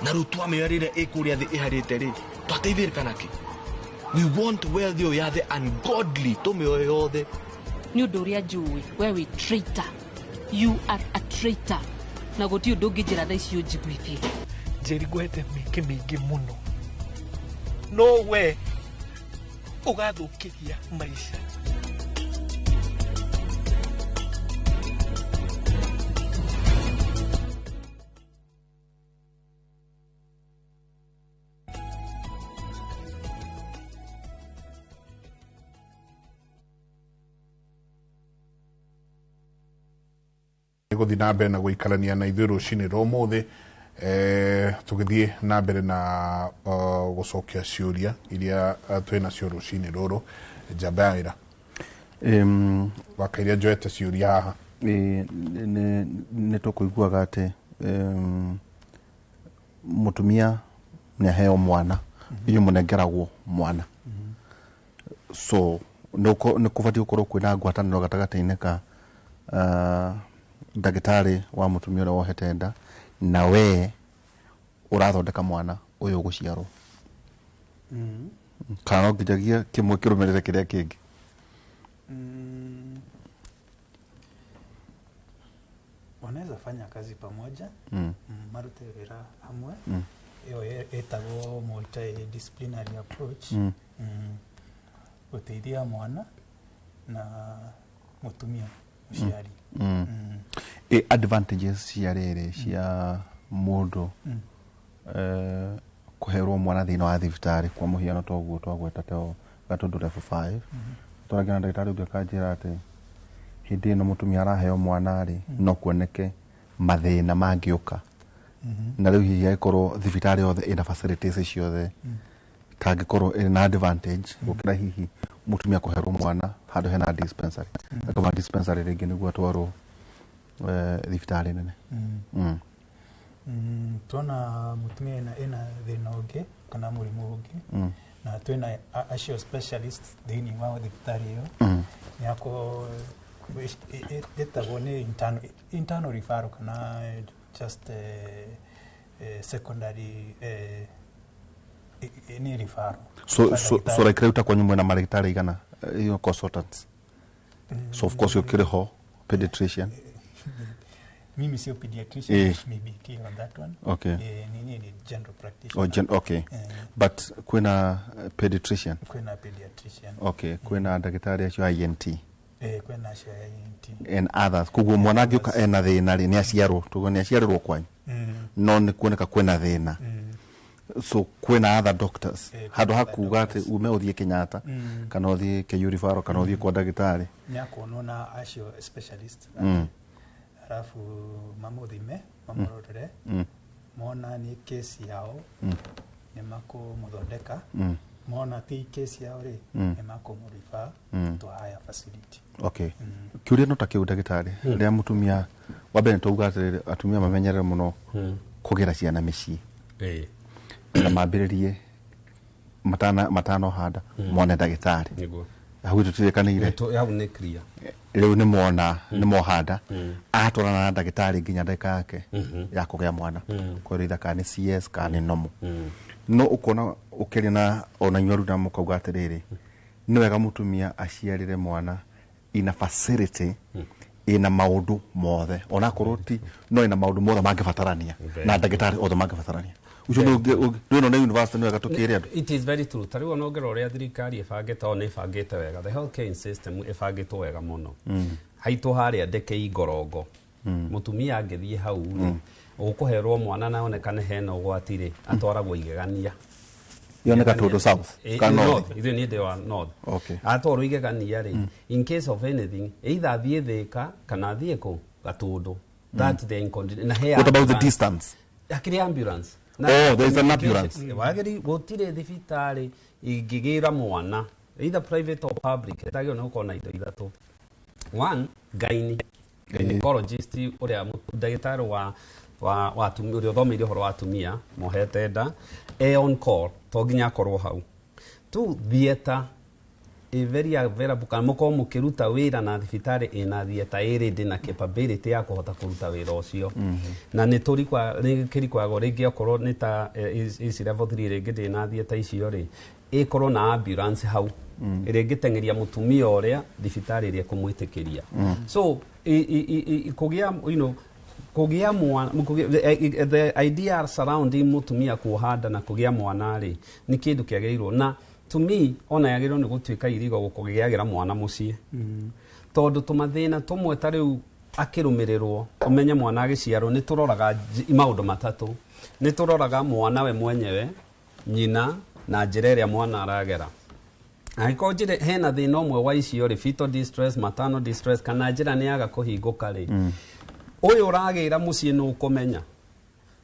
na rĩu twamĩoya rĩrĩa ĩkũrĩa thĩ ĩharĩte rĩ twateithĩrĩka nakĩ? We want wealth ĩyo ya the ungodly tũmĩoe yothe. Nĩ ũndũ ũrĩa njũĩ we wĩ traitor, you are a traitor, na gũtirĩ ũndũ ũngĩnjĩra thaa ici ũnjiguithie. Njeri ngwete mĩeke mĩingĩ mũno no we ũgathũkĩria maica. Gũthiĩ na mbere na gũikarania na ithuĩ rũcinĩ rwa ũmũthĩ, tũgĩthiĩ na mbere na gũcokia ciũria iria twĩ nacio rũcinĩ rũrũ. Njamba ya wĩra wakairia njoete ciũria haha. Nĩ tũkũiguaga atĩ mũtumia nĩ aheo mwana, inyuĩ mũnengeragwo mwana, so nĩ kũbatiĩ gũkorwo kwĩna ngwatanĩro gatagatĩ-inĩ ka ndagĩtarĩ wa mũtumia ũrĩa wohete nda na we ũrathondeka mwana ũyũ ũgũciarwo, kana no nginyagia kĩmwe kĩrũmĩrĩre kĩrĩa kĩngĩ? Wanaweza fanya kazi pamoja, marute wĩra hamwe. Ĩyo ĩtagwo multidisciplinary approach, gũteithia mwana na mũtumia mũciari. Advantages cia rĩrĩ cia mũndũ kũherwo mwana thĩinĩ wa thibitarĩ, kwa mũhiano toguo twagweta to Gatũndũ level 5, twarangia na ndagĩtarĩ ũngĩ akanjĩra atĩ hĩndĩ ĩno mũtumia araheo mwana rĩ, no kuoneke mathĩna mangĩũka, na rĩu hihi angĩkorwo thibitarĩ yothe ĩna facilities ciothe, tangĩkorwo ĩrĩ na advantage gũkĩra hihi mũtumia kũherwo mwana handũ hena dispensary, akama dispensary rĩngĩ nĩguo atwarwo thibitarĩ nene. Tuona mũtumia ena thĩna ũngĩ kana mũrimũ ũngĩ, na twĩna acio specialists thĩinĩ wa thibitarĩ ĩyo, nĩako ĩtagwo nĩ internal referral kana just secondary nĩ referral. So like rĩu ta kwanyu mwĩna marĩgĩtarĩ igana, iyo consultants, so of course ũkĩrĩ ho pediatrician. Mimi sio pediatrician, maybe clear on that one. Okay. Nini ni general practitioner. Oh, okay. But kwina pediatrician? Kwina pediatrician. Okay, kwina ndagĩtarĩ acio INT. Kwina acio INT. And others. Koguo mwana angĩũka ena thĩna rĩ, nĩ aciarwo, tuge nĩ aciarĩrwo kwanyu. No nĩ kuoneka kwĩna thĩna. So kwĩna other doctors. Handũ ha kuga atĩ ume ũthiĩ Kenyatta, kana ũthiĩ KU referral, kana ũthiĩ kwa ndagĩtarĩ. Nĩ akuonwo na acio specialist. Alafu mamuthime, mamurorere, mona ni kesi yao, ni makumuthondeka, mona ti kesi yao ri, ni makumurifa to higher facility. Okay. Kiuria no ta kiu ndagĩtarĩ, rĩrĩa mũtumia wa mbere twauga atĩrĩrĩ, atumia mamenyerere mũno kũgĩra ciana mĩciĩ, na mambĩrĩrie matanohanda mone ndagĩtarĩ. Hau tũtirĩkanĩire. Hau nĩ clear. Rĩu nĩ mona nĩ mohanda atwarana na ndagĩtarĩ nginya ndagĩka yake ya kũgĩa mwana, kwĩrwo either kana nĩ CS kana nĩ normal. No ũkona ũkĩaria na ona inyuĩ arutani mũkauga atĩrĩrĩ, nĩ wega mũtumia aciarĩre mwana ina facility ina maũndũ mothe, onakorwo ti no ina maũndũ mothe mangĩbatarania na ndagĩtarĩ othe mangĩbatarania. Ucio nĩ nĩ university nĩ wega tũkĩre andũ. It is very true. Tarĩu ona ũngĩrora ũrĩa thirikari ĩbangĩte, o nĩ ĩbangĩte wega. The healthcare system ĩbangĩtwo wega mũno. Haitũ harĩa ndeke Ngorongo, mũtumia angĩthiĩ hau rĩ, ũkũherwo mwana na onekane hena ũgwati rĩ, atwaragwo igegania. Yoneka Tũndũ South kana North? Ithuĩ niĩ ndĩ wa North. Okay. Atwarwo igegania rĩ, in case of anything, either athiĩ Thĩka kana athiĩ kũ Gatũndũ. That the na he What about the distance? Akĩrĩ ambulance. Oh, there is an ambulance. Wagĩrĩirwo gũtirĩ thibitarĩ ingĩgĩra mwana either private or public ĩtagĩrĩirwo nĩ gũkorwo na indo ithatũ. One, gynecologist ũrĩa ndagĩtarĩ wa ũrĩa ũthomeire ũhoro wa atumia mohete nda, e on call, to nginya akorwo hau. Two, theatre ĩ very available, kana mũkorwo mũkĩruta wĩra na thibitarĩ ĩna theatre ĩrĩ ndĩ na capability ya kũhota kũruta wĩra ũcio. Na nĩ kĩrikwagwo rĩngĩ okorwo nĩ ta ici level 3 rĩngĩ ndĩ na theatre icio rĩ, ĩkorwo na ambulance hau ĩrĩa ĩngĩteng'eria mũtumia ũrĩa thibitarĩ ĩrĩa ĩkũmwĩtĩkĩria. So kũgĩa, you know, kũgĩa mwana, the idea surrounding mũtumia kuoha nda na kũgĩa mwana rĩ, nĩ kĩndũ kĩagĩrĩirwo na to me ona yagĩrĩirwo nĩ gũtuĩka irigo gũkũgĩagĩra mwana mũciĩ, tondũ tũmathĩna tũmwe ta rĩu akĩrũmĩrĩrwo ũmenye mwana agĩciarwo nĩ tũroraga maũndũ matatũ. Nĩ tũroraga mwana we mwenyewe, nyina na njĩra ĩrĩa mwana aragera. Angĩkorwo njĩra hena thĩna ũmwe wa icio rĩ, fetal distress, maternal distress, kana njĩra nĩ yaga kũhingũka rĩ, Ũyũ ũragĩra mũciĩ nũ ũkũmenya?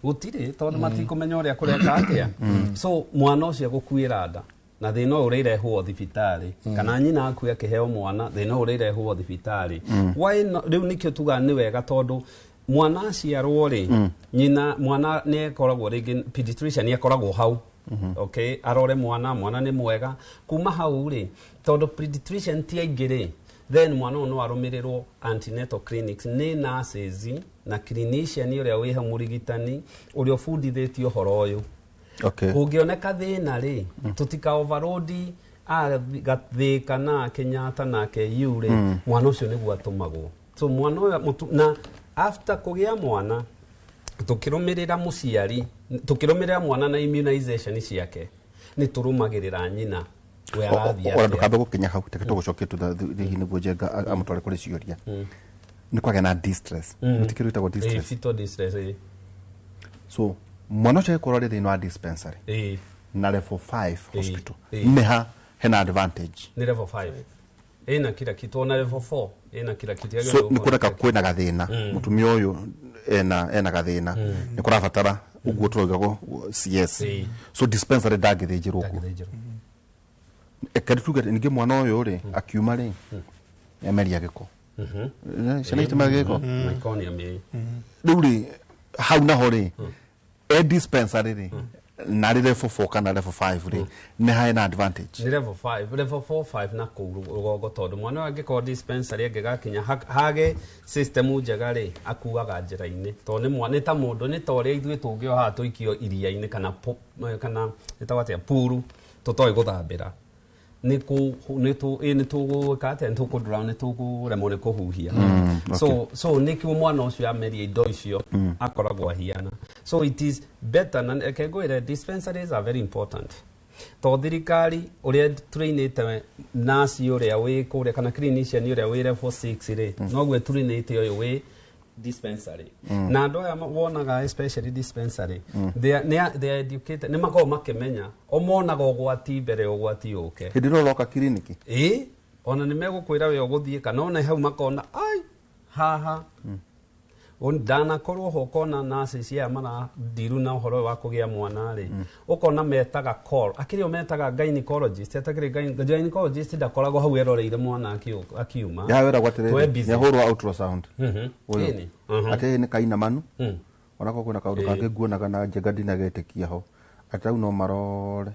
Gũtirĩ, tondũ matikũmenya ũrĩa kũreka atĩa. So mwana ũcio agũkuĩra nda na thĩna ũyũ ũrĩrehwo thibitarĩ, kana nyina akue akĩheo mwana, thĩna ũyũ ũrĩrehwo thibitarĩ. Why not? Rĩu nĩkĩo tugaga nĩ wega, tondũ mwana aciarwo rĩ, nyina mwana nĩ akoragwo rĩngĩ, pediatrician nĩ akoragwo hau, okay, arore mwana, mwana nĩ mwega. Kuma hau rĩ, tondũ pediatrician ti aingĩ rĩ, then mwana ũyũ no arũmĩrĩrwo antenatal clinics nĩ nurses na clinician ũrĩa wĩ hau, mũrigitani ũrĩa ũbundithĩtio ũhoro ũyũ. Kũngĩoneka thĩna rĩ, tũtika overload Gathĩka na Kenyatta na KU rĩ, mwana ũcio nĩguo atũmagwo. So mwana ũyũ na after kũgĩa mwana, tũkĩrũmĩrĩra mũciari, tũkĩrũmĩrĩra mwana na immunization ciake, nĩ tũrũmagĩrĩra nyina we arathiĩ Ora atĩa. Ndũkambe gũkinya hau, reke tũgũcokie hihi nĩguo Njenga amũtware kũrĩ ciũria. Nĩ kwagĩa na distress. Gũtikĩrĩ wĩtagwo distress? Fetal distress, ĩ. So mwana ũcio agĩkorwo arĩ thĩinĩ wa dispensary na level 5 hospital, nĩ ha hena advantage? Nĩ level 5 ĩna kila kitu, ona level 4 ĩna kila kitu. So nĩ kuoneka kwĩna gathĩna, mũtumia ũyũ ena gathĩna, nĩ kũrabatara ũguo tũrauga CS. So dispensary ndangĩthĩnjĩrwo kuo. Reke tuge ningĩ mwana ũyũ rĩ, akiuma rĩ, emeria gĩko. Ciana itimeragia gĩko. Meconium, ĩ. Rĩu rĩ, hau naho rĩ, e dispensary rĩ, na rĩ level 4 kana level 5 rĩ, nĩ haena advantage? Nĩ level 5, level 4, 5 na kũu rũgongo, tondũ mwana ũyũ angĩkorwo dispensary angĩgakinya hage system njega rĩ, akuaga njĩra-inĩ, tondũ nĩ mwana, nĩ ta mũndũ, nĩ ta ũrĩa ithuĩ tũngĩoha tũikio iria-inĩ kana kana ĩtagwo atĩa, puru tũtoĩ gũthambĩra, nĩ kũ nĩ tũ ĩ nĩ tũgwĩka atĩa, nĩ tũkũ drown, nĩ tũkũremwo nĩ kũhuhia. So nĩkĩo mwana ũcio ameria indo icio akoragwo ahiana. So it is better, na reke ngwĩre, dispensaries are very important, to thirikari ũrĩa trainĩte nurse ũrĩa wĩ kũrĩa kana clinician ũrĩa wĩ level 6 rĩ, noguo trainĩte ũyũ wĩ dispensary. Na andũ aya wonaga, especially dispensary, they are educated, nĩ makoragwo makĩmenya, o monaga ũgwati mbere ya ũgwati ũke. Hĩndĩ ĩrĩa ũroka kiriniki. Ĩ, ona nĩ megũkwĩra we ũgũthiĩ, kana ona hau makona ai haha ndanakorwo ho, ũkona nurses aya marandiru na ũhoro ũyũ wa kũgĩa mwana rĩ, ũkona metaga call akĩrĩ o metaga gynecologist, atakĩrĩ gynecologist ndakoragwo hau eroreire mwana akiuma. Ya wĩragwo Twe atĩrĩrĩ, busy. nĩahũrwo ultrasound. Ũyũ. Ĩni. Atĩ nĩ kainamanu, onako kwĩna kaũndũ kangĩ nguonaga na Njenga ndinagetĩkia ho, atĩ rĩu no marore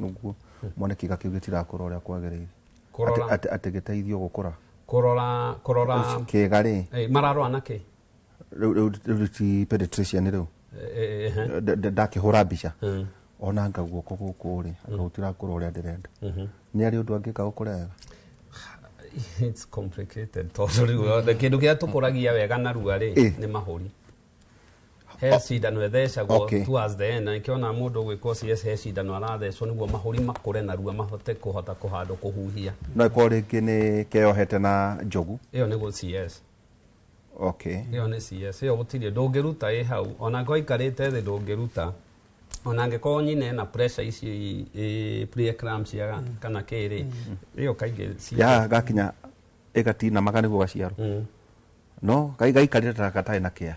nĩguo mone kĩga kĩu gĩtirakũra ũrĩa kwagĩrĩire. Kũrora. Atĩ gĩteithio gũkũra. Kũrora. Kĩga rĩ. Mararora nakĩ? Rĩu ti pediatrician rĩu. Ndakĩhũra mbica, onanga guoko gũkũ rĩ, anga gũtirakũra ũrĩa ndĩrenda, nĩ arĩ ũndũ angĩka gũkũre wega? It's complicated, tondũ rĩu kĩndũ kĩrĩa tũkũragia wega narua rĩ, nĩ mahũri. He cindano ĩthecagwo towards the end, na nĩkĩona mũndũ ũgwĩkwo CS, he cindano arathecwo nĩguo mahũri makũre narua, mahote kũhota kũhandwo kũhuhia. No ĩkorwo rĩngĩ nĩ keyohete na njogu. Ĩyo nĩguo CS. Ĩyo nĩ CS, ĩyo gũtirĩ ndũngĩruta ĩ hau, ona angĩkorwo aikarĩte thĩ ndũngĩruta, ona angĩkorwo nyina ena pressure ici, preeclampsia kana kĩrĩ, ĩyo kaingĩ Ya gakinya ĩgatinamaga nĩguo gaciarwo, no gaikarĩte ta gatarĩ na kĩa,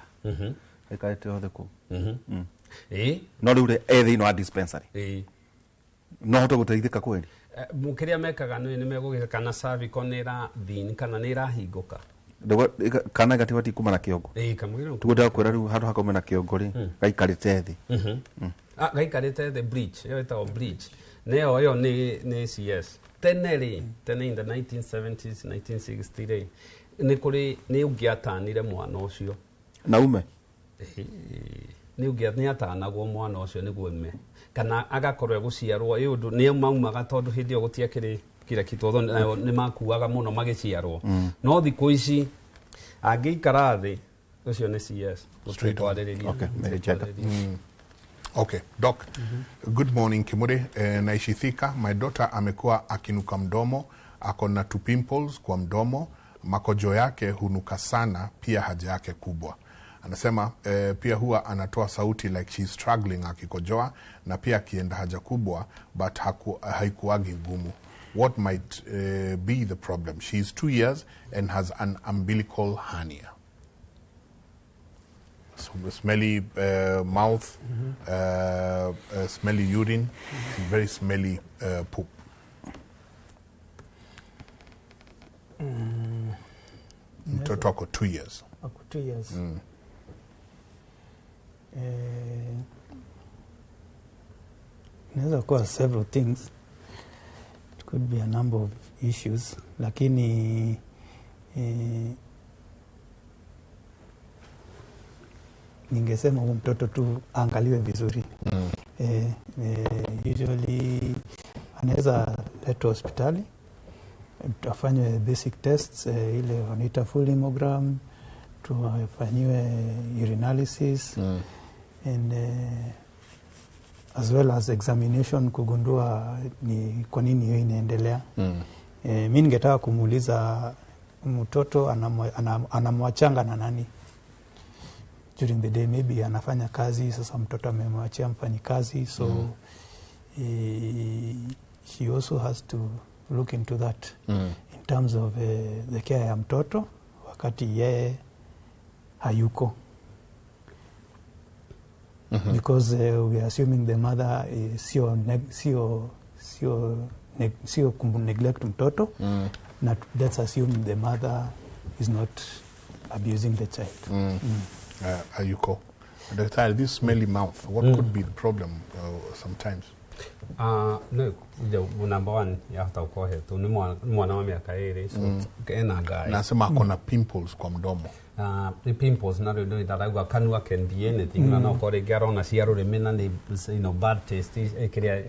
gaikarĩte othe kũu. No rĩu rĩ, e thĩinĩ wa dispensary, no hote gũteithĩka kweli? Kĩrĩa mekaga nĩ megũgĩka kana cervical nĩ ĩra thin kana nĩ ĩrahingũka. Kana gatibatiĩ kuma na kĩongo. Ĩ, kamũira. Tuguo ndakwĩra rĩu, handũ hakaume na kĩongo rĩ, gaikarĩte thĩ. Ah, gaikarĩte thĩ, breech, ĩyo ĩtagwo breech, nĩyo ĩyo nĩ CS. Tene rĩ, tene in the 1970s, 1960 rĩ, nĩ kũrĩ nĩ ũngĩatanire mwana ũcio. Na ume. Nĩ ũngĩa nĩ atanagwo mwana ũcio nĩguo ime, kana agakorwo egũciarwo ĩ ũndũ nĩ maumaga, tondũ hĩndĩ ĩyo gũtiakĩrĩ kira kitu, although nayo nĩ makuaga mũno magĩciarwo. No thikũ ici angĩikara thĩ, ũcio nĩ CS. Straight on. Gũtikwarĩrĩria. Okay, Mary Jagger. Okay, Doc. Good morning, Kimuri. Naishi Thika. My daughter amekuwa akinuka mdomo, ako na two pimples kwa mdomo, makojo yake hunuka sana, pia haja yake kubwa. Anasema pia huwa anatoa sauti like she's struggling akikojoa, na pia akienda haja kubwa, but haikuagi ngumu. What might be the problem? She is 2 years and has an umbilical hernia. Smelly mouth, smelly urine, and very smelly poop. Mtoto ako 2 years. Ako 2 years. Inaweza kuwa several things. It could be a number of issues, lakini ningesema huyu mtoto tu aangaliwe vizuri. Usually anaweza letwa hospitali afanywe basic tests, ile wanaita full hemogram, tuafanyiwe urinalysis and as well as examination kugundua ni kwa nini hiyo inaendelea. Mi ningetaka kumuuliza mtoto anamwachanga na nani during the day, maybe anafanya kazi, sasa mtoto amemwachia mfanyikazi, so she also has to look into that in terms of the care ya mtoto wakati yeye hayuko. Because we are assuming the mother sio neglect mtoto, na let's assume the mother is not abusing the child. Ayuko. Doctor, this smelly mouth, what could be the problem sometimes? No, the number one yahota gũkorwo hetwo nĩ mwana wa mĩaka 2, so ena ngai. Nasema akona pimples kwa mdomo. The pimples na rĩu ndarauga kanua can be anything, na no korwo rĩngĩ arona cia rũrĩmĩ na nĩ bad taste, kĩrĩa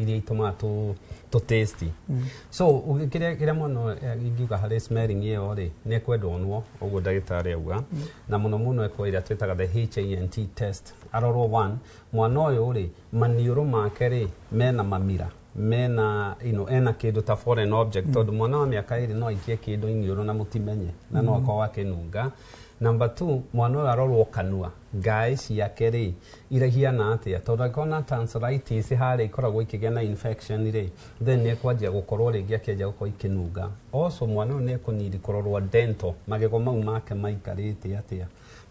iria itũmaga tũ tasty. So kĩrĩa mwana ingiuga harĩ smelling ĩyo rĩ, nĩ ekwenda onwo ũguo ndagĩtarĩ auga, na mũno mũno ekwo ĩrĩa twĩtaga the HANT test. Arorwo one, mwana ũyũ rĩ, maniũrũ make rĩ mena mamira, mena ena kĩndũ ta foreign object, tondũ mwana wa mĩaka 2 no aikie kĩndũ iniũrũ na mũtimenye, na no akorwo akĩnunga. Number 2, mwana ũyũ arorwo kanua, ngaĩ ciake rĩ irahiana atĩa, tondũ angĩkorwo na tonsillitis harĩa ikoragwo ikĩgĩa na infection rĩ, then nĩ ekwanjia gũkorwo rĩngĩ akĩanjia gũkorwo ikĩnunga. Also mwana ũyũ nĩ ekũnidi kũrorwo dental, magego mau make maikarĩte atĩa,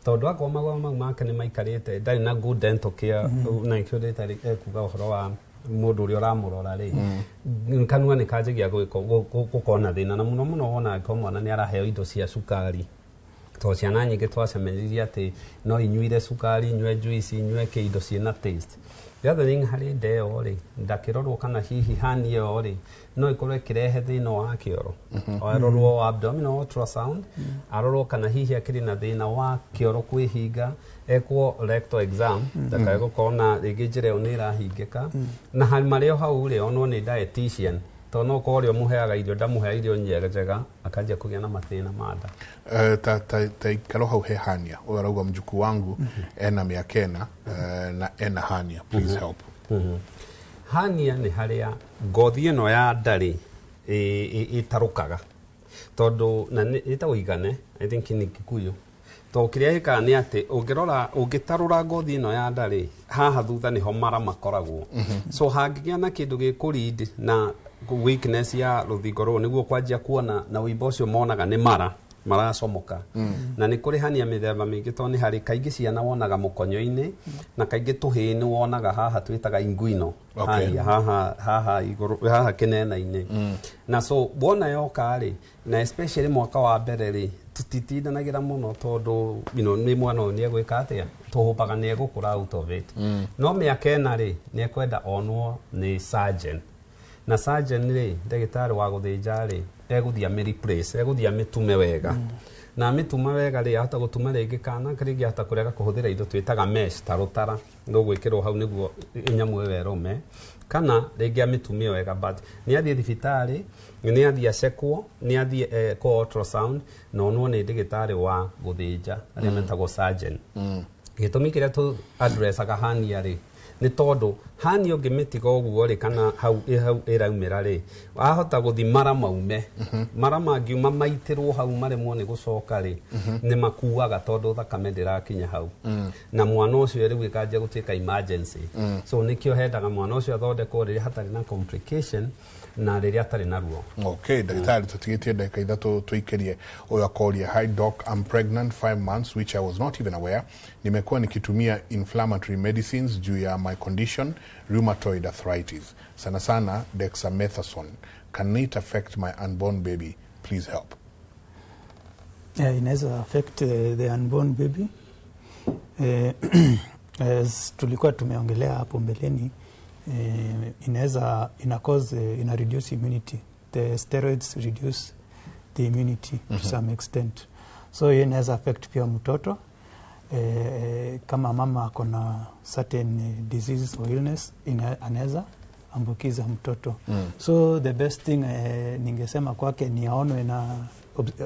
tondũ akorwo magego mau make nĩ maikarĩte, ndarĩ na good dental care, na nĩkĩo ndagĩtarĩ ekuga ũhoro wa mũndũ ũrĩa ũramũrora rĩ, kanua nĩ kanjagia gũkorwo na thĩna, na mũno mũno wona angĩkorwo mwana nĩ araheo indo cia cukari, tondũ ciana nyingĩ twacemanirie atĩ no inyuire cukari, inyue juice, inyue kĩ indo ciĩna taste. The other thing harĩ nda ĩyo rĩ, ndakĩrorwo kana hihi hani ĩyo rĩ no ĩkorwo ĩkĩrehe thĩna wa kĩoro. Arorwo abdominal ultrasound, arorwo kana hihi akĩrĩ na thĩna wa kĩoro kwĩhinga, ekwo rectal exam, ndakae gũkorwo na rĩngĩ njĩra ĩyo nĩ ĩrahingĩka. Na marĩ o hau rĩ, onwo nĩ dietitian, tondũ no ũkorwo ũrĩa ũmũheaga irio ndamũheaga irio njega, akanjia kũgĩa na mathĩna ma nda. Ta ikaro hau he hania ũyũ arauga mjukuu wangu ena mĩaka 4 na ena hania, please help. Hania nĩ harĩa ngothi ĩno ya nda rĩ ĩtarũkaga, tondũ na ĩtagwo igane, I think nĩ Kikuyu. Tondũ kĩrĩa gĩkaga nĩ atĩ ũngĩrora, ũngĩtarũra ngothi ĩno ya nda rĩ, haha thutha nĩho mara makoragwo. So hangĩgĩa na kĩndũ gĩkũlead na weakness ya rũthingo rũrũ, nĩguo kwanjia kuona na ũimbo ũcio monaga nĩ mara maracomoka. Na nĩ kũrĩ hania mĩthemba mĩingĩ, tondũ nĩ harĩ kaingĩ ciana wonaga mũkonyo-inĩ, na kaingĩ tũhĩĩ nĩ wonaga haha twĩtaga inguino, haha haha igũrũ, haha kĩnena-inĩ. Na so wona yoka rĩ, na especially mwaka wa mbere rĩ, tũtitindanagĩra mũno tondũ nĩ mwana ũyũ nĩ egwĩka atĩa, tũhũpaga nĩ egũkũra out of it. No mĩaka 4 rĩ, nĩ ekwenda onwo nĩ surgeon. Na surgeon rĩ, ndagĩtarĩ wa gũthĩnja rĩ, egũthiĩ amĩ-replace, egũthiĩ amĩtume wega. Na amĩtuma wega rĩ, ahota gũtuma rĩngĩ kana rĩngĩ ahota kũrega kũhũthĩra indo twĩtaga mesh ta rũtara, rũgwĩkĩrwo hau nĩguo nyamũ ĩyo ĩrũme, kana rĩngĩ amĩtumie wega, but nĩ athiĩ thibitarĩ, nĩ athiĩ acekwo, nĩ athiĩ kwa ultrasound, na onwo nĩ ndagĩtarĩ wa gũthĩnja arĩa metagwo surgeon. Gĩtũmi kĩrĩa tũ addressaga hania rĩ, nĩ tondũ Hani ũngĩmĩtiga ũguo rĩ, kana hau hau ĩraumĩra rĩ, wahota gũthi mara maume, mara mangiuma maitĩrwo hau maremwo nĩ gũcoka rĩ, nĩ makuaga tondũ thakame ndĩrakinya hau, na mwana ũcio rĩu ĩkanjia gũtuĩka emergency. So nĩkĩo hendaga mwana ũcio athondekwo rĩrĩa hatarĩ na complication na rĩrĩa atarĩ na ruo. Okay, ndagĩtarĩ, tũtigĩtie ndagĩka 3 tũikĩrie. Ũyũ akoria, "Hi doc, I'm pregnant 5 months, which I was not even aware. Nimekuwa nikitumia inflammatory medicines juu ya my condition, rheumatoid arthritis, sana sana dexamethasone. Can it affect my unborn baby? Please help." Yeah, inaweza affect the unborn baby. As tulikuwa tumeongelea hapo mbeleni, inaweza ina cause, ina reduce immunity. The steroids reduce the immunity to some extent, so hiyo inaweza affect pia mtoto. Kama mama ako na certain disease or illness, anaweza ambukiza mtoto. So the best thing, ningesema kwake ni aonwe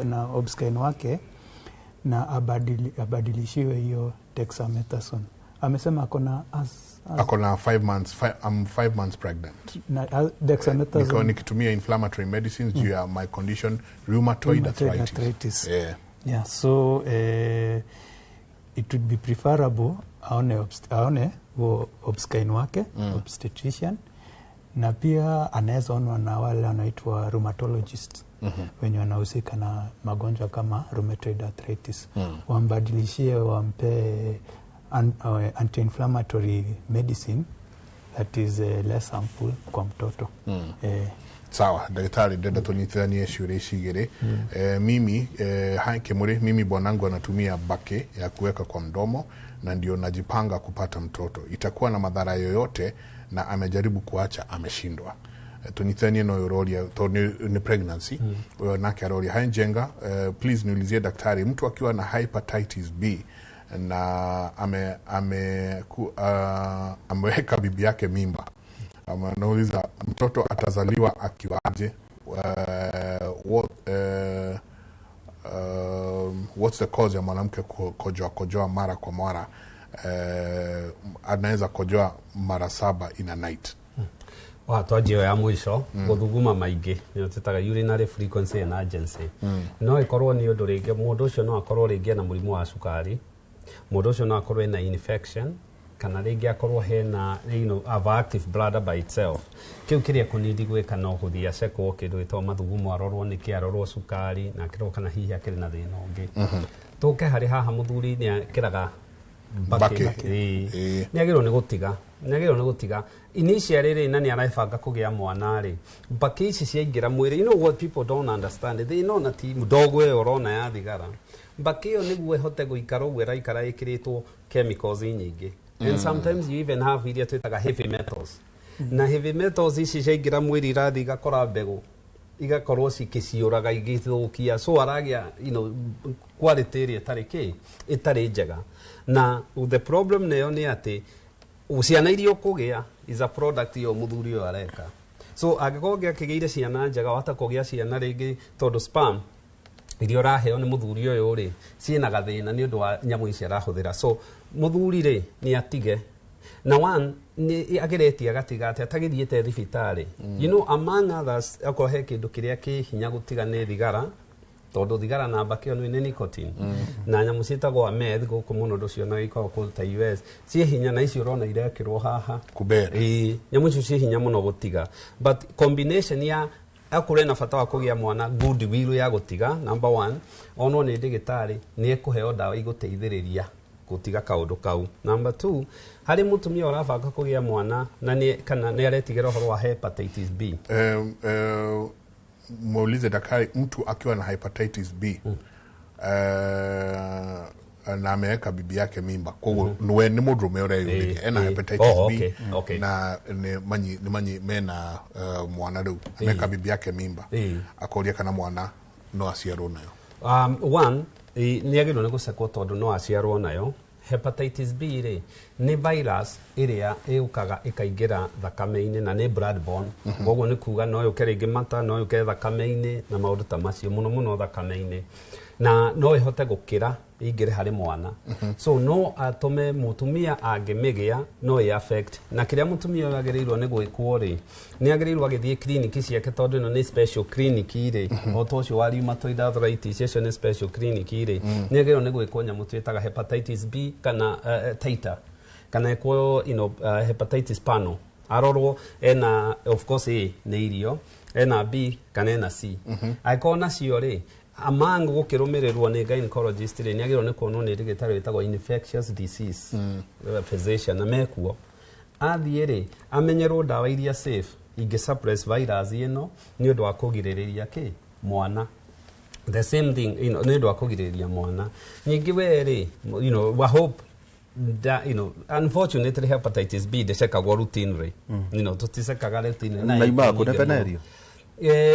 na obsgyn wake na abadilishiwe hiyo dexamethasone. Amesema akona as Ako na 5 months, I'm 5 months pregnant. Na Niko dexamethasone. Nikitumia inflammatory medicines juu ya my condition, rheumatoid Rheumatoid arthritis. Arthritis. Yeah, so it would be preferable aone huo obsgyn wake, obstetrician, na pia anaweza onwa na wale wanaitwa rheumatologist, wenye wanahusika na magonjwa kama rheumatoid arthritis, wambadilishie, wampe anti-inflammatory medicine that is less harmful kwa mtoto. Sawa ndagĩtarĩ, ndenda tũnyitithanie ciũria ici igĩrĩ. Mimi hai Kimuri, mimi bwanangu anatumia bake ya kuweka kwa mdomo na ndio najipanga kupata mtoto. Itakuwa na madhara yoyote? Na amejaribu kuacha, ameshindwa. Tũnyitithanie na ũyũ ũroria tondũ nĩ pregnancy. Ũyũ nake aroria, "Hi Njenga, please niulizie daktari, mtu akiwa na hepatitis B na ameweka bibi yake mimba, anauliza mtoto atazaliwa akiwaje? What's the cause ya mwanamke kojoa kojoa mara kwa mara? Anaweza kojoa mara saba in a night." Wa twanjia ĩyo ya mũico, gũthuguma maingĩ nĩyo twĩtaga urinary frequency and urgency. No ĩkorwo nĩ ũndũ rĩngĩ mũndũ ũcio no akorwo rĩngĩ ena mũrimũ wa cukari, mũndũ ũcio no akorwo ena infection, kana rĩngĩ akorwo hena overactive bladder by itself. Kĩu kĩrĩa kũnindi gwĩka no gũthiĩ acekwo kĩndũ gĩtagwo mathugumo, arorwo nĩkĩ, arorwo cukari na akĩrorwo kana hihi akĩrĩ na thĩna ũngĩ. Tũke harĩ haha, mũthuri nĩ akĩraga Mbakĩ. Ĩĩ. Nĩ agĩrĩirwo nĩ gũtiga, nĩ agĩrĩirwo nĩ gũtiga initially rĩ, na nĩ arebanga kũgĩa mwana rĩ, mbakĩ ici ciaingĩra mwĩrĩ, you know what people don't understand, thĩna ona ti ndogo ĩyo ũrona ya thigara, mbakĩ ĩyo nĩguo ĩhote gũikara ũguo ĩraikara ĩkĩrĩtwo chemicals nyingĩ, and sometimes you even have iria twĩtaga heavy metals, na heavy metals ici ciaingĩra mwĩrĩ irathiĩ igakora mbegũ, igakorwo cikĩciũraga, igĩthũkia, so aragĩa quality ĩrĩa ĩtarĩ kĩ ĩtarĩ njega. Na the problem nayo nĩ atĩ ciana iria ũkũgĩa is a product ĩyo mũthuri ũyũ areka. So angĩkorwo ngĩakĩgĩire ciana njega, wahota kũgĩa ciana rĩngĩ tondũ sperm iria ũraheo nĩ mũthuri ũyũ rĩ, ciĩna gathĩna nĩ ũndũ wa nyamũ ici arahũthĩra. So mũthuri rĩ, nĩ atige na one nĩ ageretie agatiga atĩ atagĩthiĩte thibitarĩ. Among others, okorwo he kĩndũ kĩrĩa kĩ hinya gũtiga nĩ thigara, tondũ thigara na mbakĩ ĩyo nĩ nicotine na nyamũ ciĩtagwo meth, gũkũ mũno ndũcionaga, ikoragwo kũndũ ta US, ciĩ hinya, na icio ũrona irekĩrwo haha. Kubera. Ĩĩ, nyamũ icio ciĩ hinya mũno gũtiga, but combination ya akorwo ena bata wa kũgĩa mwana, good will ya gũtiga, number one, onwo nĩ ndĩgĩtarĩ, nĩ ekũheo ndawa igũteithĩrĩria gũtiga kaũndũ kau. Number two, harĩ mũtumia ũrabanga kũgĩa mwana na nĩ kana nĩ aretigĩra ũhoro wa hepatitis B. Muulize daktari, mtu akiwa na hepatitis B na ameweka bibi yake mimba, koguo nĩ mũndũrũme ũreyũrĩria ena hepatitis Oh, B okay. na nĩ manyi mena mwana rĩu, ameka bibi yake mimba, akoria kana mwana no aciarwo nayo. One, nĩ agĩrĩirwo nĩ gũcekwo tondũ no aciarwo nayo. Hepatitis B rĩ, nĩ virus ĩrĩa ĩũkaga ĩkaingĩra thakame-inĩ na nĩ blood borne. Koguo nĩ kuga no yũke rĩngĩ mata, no yũke thakame-inĩ na maũndũ ta macio, mũno mũno thakame-inĩ. Na no ĩhote gũkĩra ĩingĩre harĩ mwana. So no atũme mũtumia angĩmĩgĩa no ĩ affect. Na kĩrĩa mũtumia ũyũ agĩrĩirwo nĩ gwĩkwo rĩ, nĩ agĩrĩirwo agĩthiĩ clinic ciake, tondũ ĩno nĩ special clinic rĩ, o ta ũcio wa rheumatoid arthritis, ũcio nĩ special clinic rĩ, nĩ agĩrĩirwo nĩ gwĩkwo nyamũ twĩtaga hepatitis B kana titer, kana ĩkwo hepatitis panel, arorwo ena, of course, A nĩ irio, ena B kana ena C. Angĩkorwo nacio rĩ, among gũkĩrũmĩrĩrwo nĩ gynecologist rĩ, nĩ agĩrĩirwo nĩ kuonwo nĩ ndagĩtarĩ wĩtagwo infectious disease physician, na mekuo athiĩ rĩ, amenyerwo ndawa iria safe ingĩ suppress virus ĩno nĩ ũndũ wa kũgirĩrĩria kĩ mwana. The same thing, nĩ ũndũ wa kũgirĩrĩria mwana. Ningĩ we rĩ, wa hope da, unfortunately hepatitis B ndĩcekagwo routinely. Tũticekaga routinely. Na imaga kũ nyingĩ mũno. Venerio?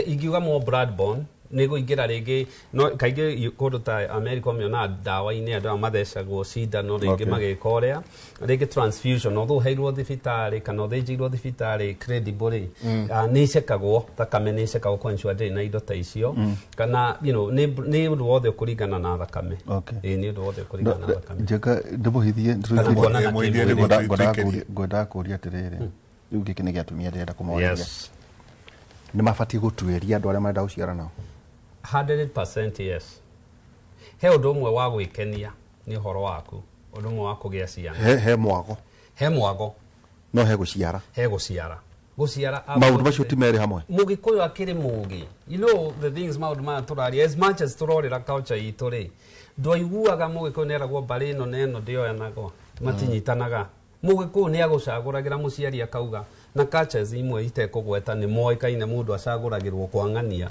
Ingiuga more bloodborne nĩ kũingĩra rĩngĩ, no kaingĩ kũndũ ta America ũmĩonaga ndawa-inĩ, andũ aya mathecagwo cindano rĩngĩ, magĩka ũrĩa rĩngĩ transfusion, although ũheirwo thibitarĩ kana ũthĩnjĩirwo thibitarĩ credible rĩ, nĩ icekagwo thakame, nĩ icekagwo kũ ensure ndĩrĩ na indo ta icio, kana nĩ ũndũ wothe ũkũringana na thakame. Ĩĩ, nĩ ũndũ wothe ũkũringana na thakame. Njega ndĩmũhithie. Kana kuonana kĩmwĩrĩ. Ngwendaga kũria atĩrĩrĩ, rĩu gĩkĩ nĩ gĩa atumia ndĩrenda kũmoria. Nĩ mabatiĩ gũtuĩria andũ arĩa marenda gũciara nao? 100% yes. He ũndũ ũmwe wa gwĩkenia nĩ ũhoro waku, ũndũ ũmwe wa kũgĩa ciana. He mwago. He mwago. No he gũciara. He gũciara, gũciara. Maũndũ macio ti merĩ hamwe. Mũgĩkũyũ akĩrĩ mũgĩ, the things, maũndũ maya tũraria, as much as tũrorĩra culture itũ rĩ, ndwaiguaga mũgĩkũyũ nĩeragwo mbarĩ ĩno na ĩno ndĩoyanagwo, matinyitanaga. Mũgĩkũyũ nĩ agũcagũragĩra mũciari akauga, na cultures imwe itekũgweta nĩ moĩkaine, mũndũ acagũragĩrwo kwang'ania.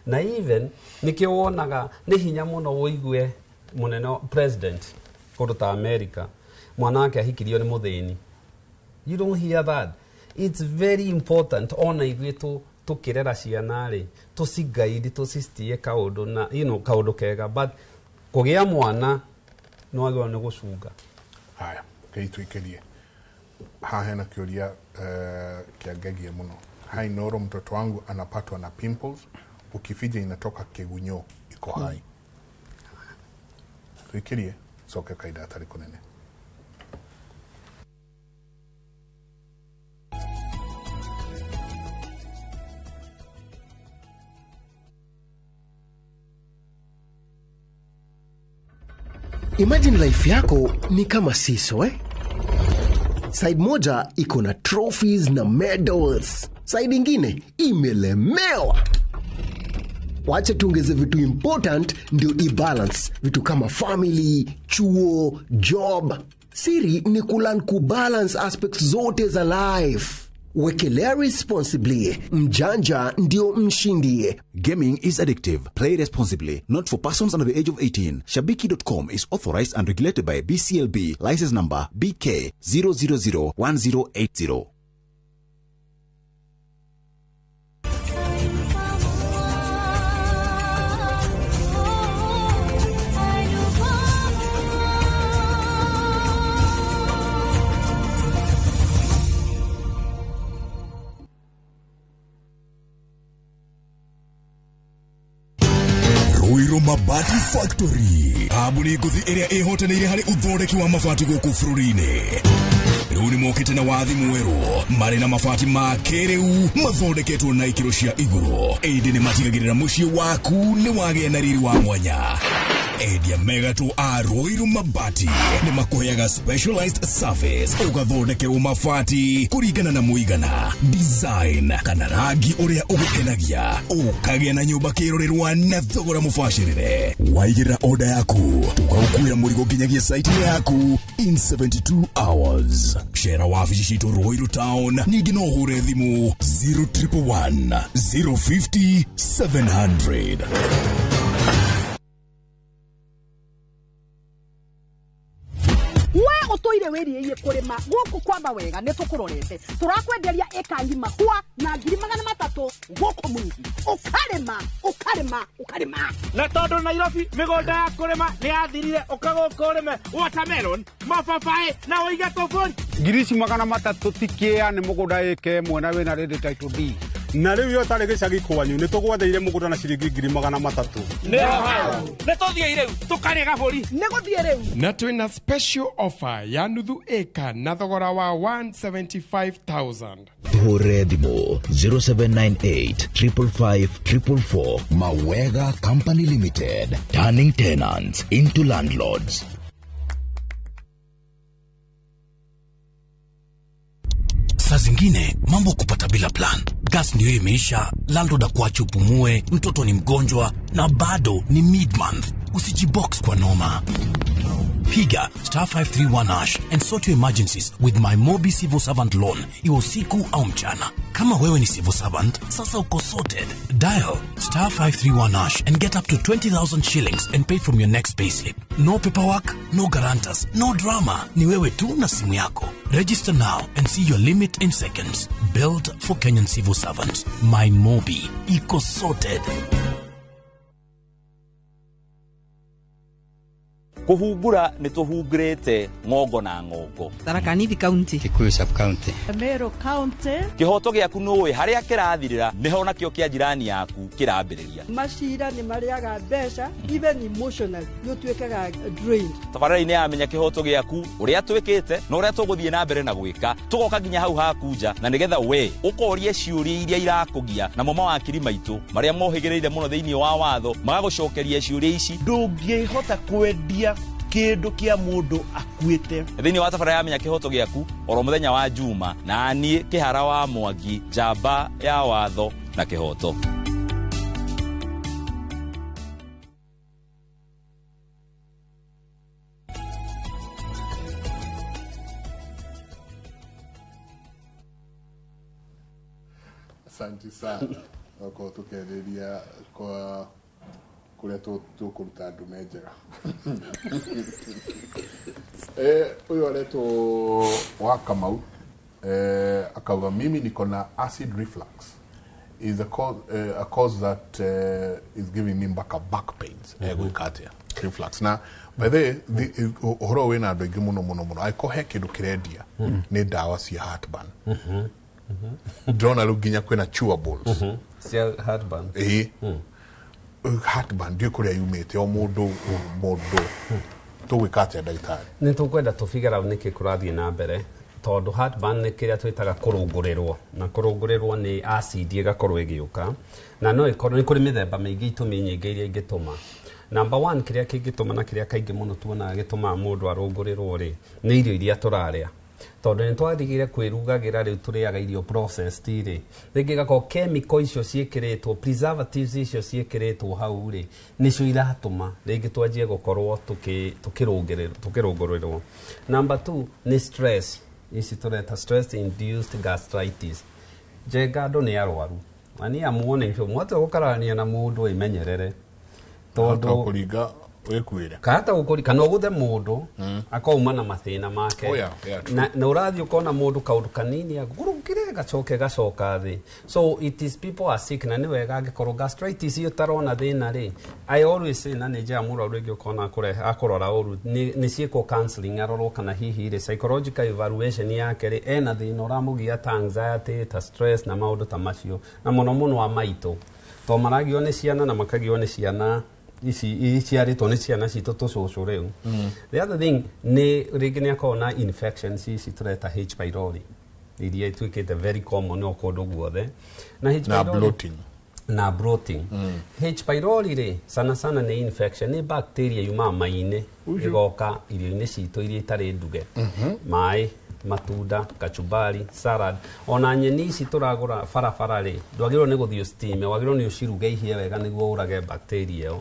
Na even nĩkĩo wonaga nĩ hinya mũno ũigue mũnene president kũndũ ta America mwana wake ahikirio nĩ mũthĩni. You don't hear that. It's very important ona ithuĩ tũkĩrera ciana rĩ, tũcigaidi, tũcitie kaũndũ na kaũndũ kega, but kũgĩa mwana nĩ wagĩrĩirwo nĩ gũcunga. Haya, keituikirie haha hena kĩũria kĩangegie mũno. Hi Noro, mtoto wangu anapatwa na pimples, ukifija inatoka kĩgunyũ iko hai. Tuikirie coke kaida atarĩ kũnene. Imagine life yako ni kama seesaw, eh? Side moja iko na trophies na medals, side ingine imelemewa. Wacha tuongeze vitu important ndio i-balance, vitu kama family, chuo, job. Siri ni kulearn kubalance aspects zote za life. Wekelea responsibly. Mjanja ndio mshindi. Gaming is addictive. Play responsibly. Not for persons under the age of 18. Shabiki.com is authorized and regulated by BCLB. License number BK 0001080. Ruiru Mabati Factory, kambuni ngũthi ĩrĩa ĩhotanĩire harĩ ũthondeki wa mabati gũkũ bũrũri-inĩ. Rĩu nĩ mokĩte na wathi mwerũ, marĩ na mabati ma kĩrĩu mathondeketwo na ikĩro cia igũrũ, ĩndĩ nĩ matigagĩrĩra mũciĩ waku nĩ wagĩa na riri wa mwanya. Endia megatũ a Ruiru Mabati nĩ makũheaga specialized service, ũgathondekerwo mabati kũringana na mũigana, design kana rangi ũrĩa ũgũkenagia, ũkagĩa na nyũmba kĩrorerwa na thogora mũbacĩrĩre. Waigĩrĩra order yaku, tũgagũkuĩra mũrigo nginyagia site yaku in 72 hours. Cera wabici citũ Ruiru Town, ningĩ no ũhũre thimũ 0111 050 700. We ũtũire wĩriĩie kũrĩma gũkũ kwamba wega, nĩ tũkũrorete, tũrakwenderia ĩka ng'ima kwa na 300,000 gũkũ Mwingi, ũkarĩma ũkarĩma ũkarĩma. Na tondũ Nairobi mĩgũnda ya kũrĩma nĩ yathirire, ũka gũkũ ũrĩme watermelon, mababaĩ na ũige tũbũri. 300,000 ti kĩa nĩ mũgũnda ĩka ĩmwe na wĩna ready title deed. Na rĩu yo tarĩ gĩcagi kwanyu nĩ tũgwetheire mũgũnda na ciringi 300,000. Nĩho hau. Nĩ tũthiĩ rĩu tũkarĩe gabũri. Nĩ gũthiĩ rĩu. Na twĩna special offer ya nuthu ĩka na thogora wa 175,000. Tuhũrĩre thimũ 0798 555 444. Mawega Company Limited, turning tenants into landlords. Saa zingine mambo kupata bila plan. Gas ndio imeisha, landlord akuache upumue, mtoto ni mgonjwa na bado ni mid-month. Usijibox kwa noma. Piga star 531 hash and sort your emergencies with my Mobi Civil Servant Loan, iwe usiku au mchana. Kama wewe ni civil servant, sasa uko sorted. Dial star 531 hash and get up to 20,000 shillings and pay from your next payslip. No paperwork, no guarantors, no drama. Ni wewe tu na simu yako. Register now and see your limit in seconds. Built for Kenyan civil servants. My Mobi. Iko sorted. Kũhungura nĩ tũhungurĩte ng'ongo na ng'ongo. Tharaka Nithi County, Kikuyu sub county, Meru County. Kĩhoto gĩaku nũĩ harĩa kĩrathirĩra nĩho nakĩo kĩa jirani yaku kĩrambĩrĩria. Macira nĩ marĩaga mbeca, even emotionally nĩ ũtuĩkaga drained. Tabarĩra-inĩ ya Menya Kĩhoto Gĩaku, ũrĩa twĩkĩte na ũrĩa tũgũthiĩ na mbere na gwĩka, tũgoka nginya hau haku nja na nĩgetha we ũkorie ciũria iria irakũgia, namo mawakiri maitũ marĩa mohĩgĩrĩire mũno thĩinĩ wa watho magagũcokeria ciũria ici. Ndũngĩhota kwendia kĩndũ kĩa mũndũ akuĩte. Thĩinĩ wa tabarĩra ya Menya Kĩhoto Gĩaku oro mũthenya wa Juma, na niĩ Kĩhara wa Mwangi, njamba ya watho na kĩhoto. Asante sana. Okorwo tũkĩarĩria kwa kũrĩa tũkũruta ndume njega. Ũyũ aretwo wa Kamau, akauga mimi niko na acid reflux is a cause that is giving me back pains. Egwĩka atĩa? Reflux. Na by the way, ũhoro wĩna andũ aingĩ mũno mũno mũno. Angĩkorwo he kĩndũ kĩrendia nĩ ndawa cia heartburn. Ndĩrona rĩu nginya kwĩna chewables cia heartburn. Ĩĩ. Heartburn ndiũĩ kũrĩa yumĩte o mũndũ tũgwĩka atĩa ndagĩtarĩ? Nĩ tũkwenda tũ figure out nĩkĩ kũrathiĩ na mbere, tondũ heartburn nĩ kĩrĩa twĩtaga kũrũngũrĩrwo, na kũrũngũrĩrwo nĩ acid ĩgakorwo ĩgĩũka, na no ĩkorwo nĩ kũrĩ mĩthemba mĩingĩ, itũmi nyingĩ iria ingĩtũma. Number one, kĩrĩa kĩngĩtũma na kĩrĩa kaingĩ mũno tuonaga gĩtũmaga mũndũ arũngũrĩrwo rĩ, nĩ irio iria tũrarĩa. Tondũ nĩ twarigire kwĩrugagĩra rĩu tũrĩaga irio processed rĩ, rĩngĩ ĩgakorwo chemical icio ciĩkĩrĩtwo, preservatives icio ciĩkĩrĩtwo hau rĩ, nĩcio iratũma rĩngĩ twanjie gũkorwo tũkĩrũngũrĩrwo. Number two nĩ stress, ici tũreta stress induced gastritis. Njenga andũ nĩ arwaru, na niĩ amuone mwate gũkararania na mũndũ ĩmenyerere, tondũ kũringa wĩkuĩre kahata gũkũri kana ũgũthe mũndũ akauma na mathĩna make. Oh, yeah, yeah, true. Na ũrathiĩ ũkona mũndũ kaũndũ kanini agũrũkire gacoke gacoka thĩ. So it is people are sick, na nĩ wega angĩkorwo gastritis iyo ũtarona thĩna rĩ, I always say, na nĩ njega mũrwaru rĩngĩ ũkona akũrora ũru, nĩ ciĩkwo counseling arorwo kana hihi rĩ psychological evaluation yake rĩ, ena thĩna ũramũgia ta anxiety, ta stress na maũndũ ta macio, na mũno mũno a maitũ to maragio nĩ ciana na makagio nĩ ciana ici iciarĩtwo nĩ ciana citũ tũcũcũ rĩu. The other thing nĩ rĩngĩ nĩ akorwo na infections ici tũreta H pylori iria ituĩkĩte very common o kũndũ guothe, na H na pylori bloating. Na bloating. H pylori rĩ sana sana nĩ infection, nĩ bacteria yumaga mai-inĩ ĩgoka irio-inĩ citũ iria itarĩ nduge, maĩ, matunda, kachumbari, salad, ona nyeni ici tũragũra barabara rĩ, ndwagĩrĩirwo nĩ gũthiĩ ũcitime, wagĩrĩirwo nĩ ũciruge ihĩe wega nĩguo ũrage bacteria ĩyo.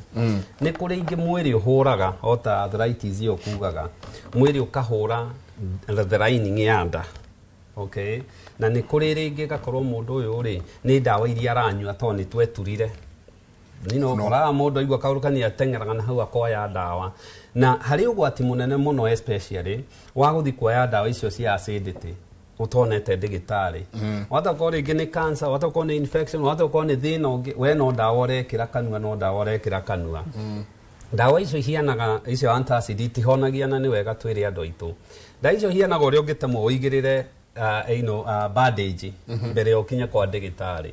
Nĩ kũrĩ ingĩ mwĩrĩ ũhũraga o ta arthritis ĩyo kugaga, mwĩrĩ ũkahũra the lining ya nda. Okay, na nĩ kũrĩ rĩngĩ gakorwo mũndũ ũyũ rĩ nĩ ndawa iria aranyua tondũ nĩ tweturire. Nino ũkoraga mũndũ aigua kaũndũ kanini ateng'eraga na hau akoya ndawa, na harĩ ũgwati mũnene mũno especially wa gũthiĩ kuoya ndawa icio cia acidity ũtonete ndagĩtarĩ. Wahota gũkorwo rĩngĩ nĩ cancer, wahota gũkorwo nĩ infection, wahota gũkorwo nĩ thĩna ũngĩ, we no ndawa ũrekĩra kanua, no ndawa ũrekĩra kanua. Ndawa icio ihianaga, icio antacid itihonagia, na nĩ wega twĩre andũ aitũ, ndawa icio ihianaga ũrĩa ũngĩtemwo ũigĩrĩre bandage mbere ya ũkinye kwa ndagĩtarĩ.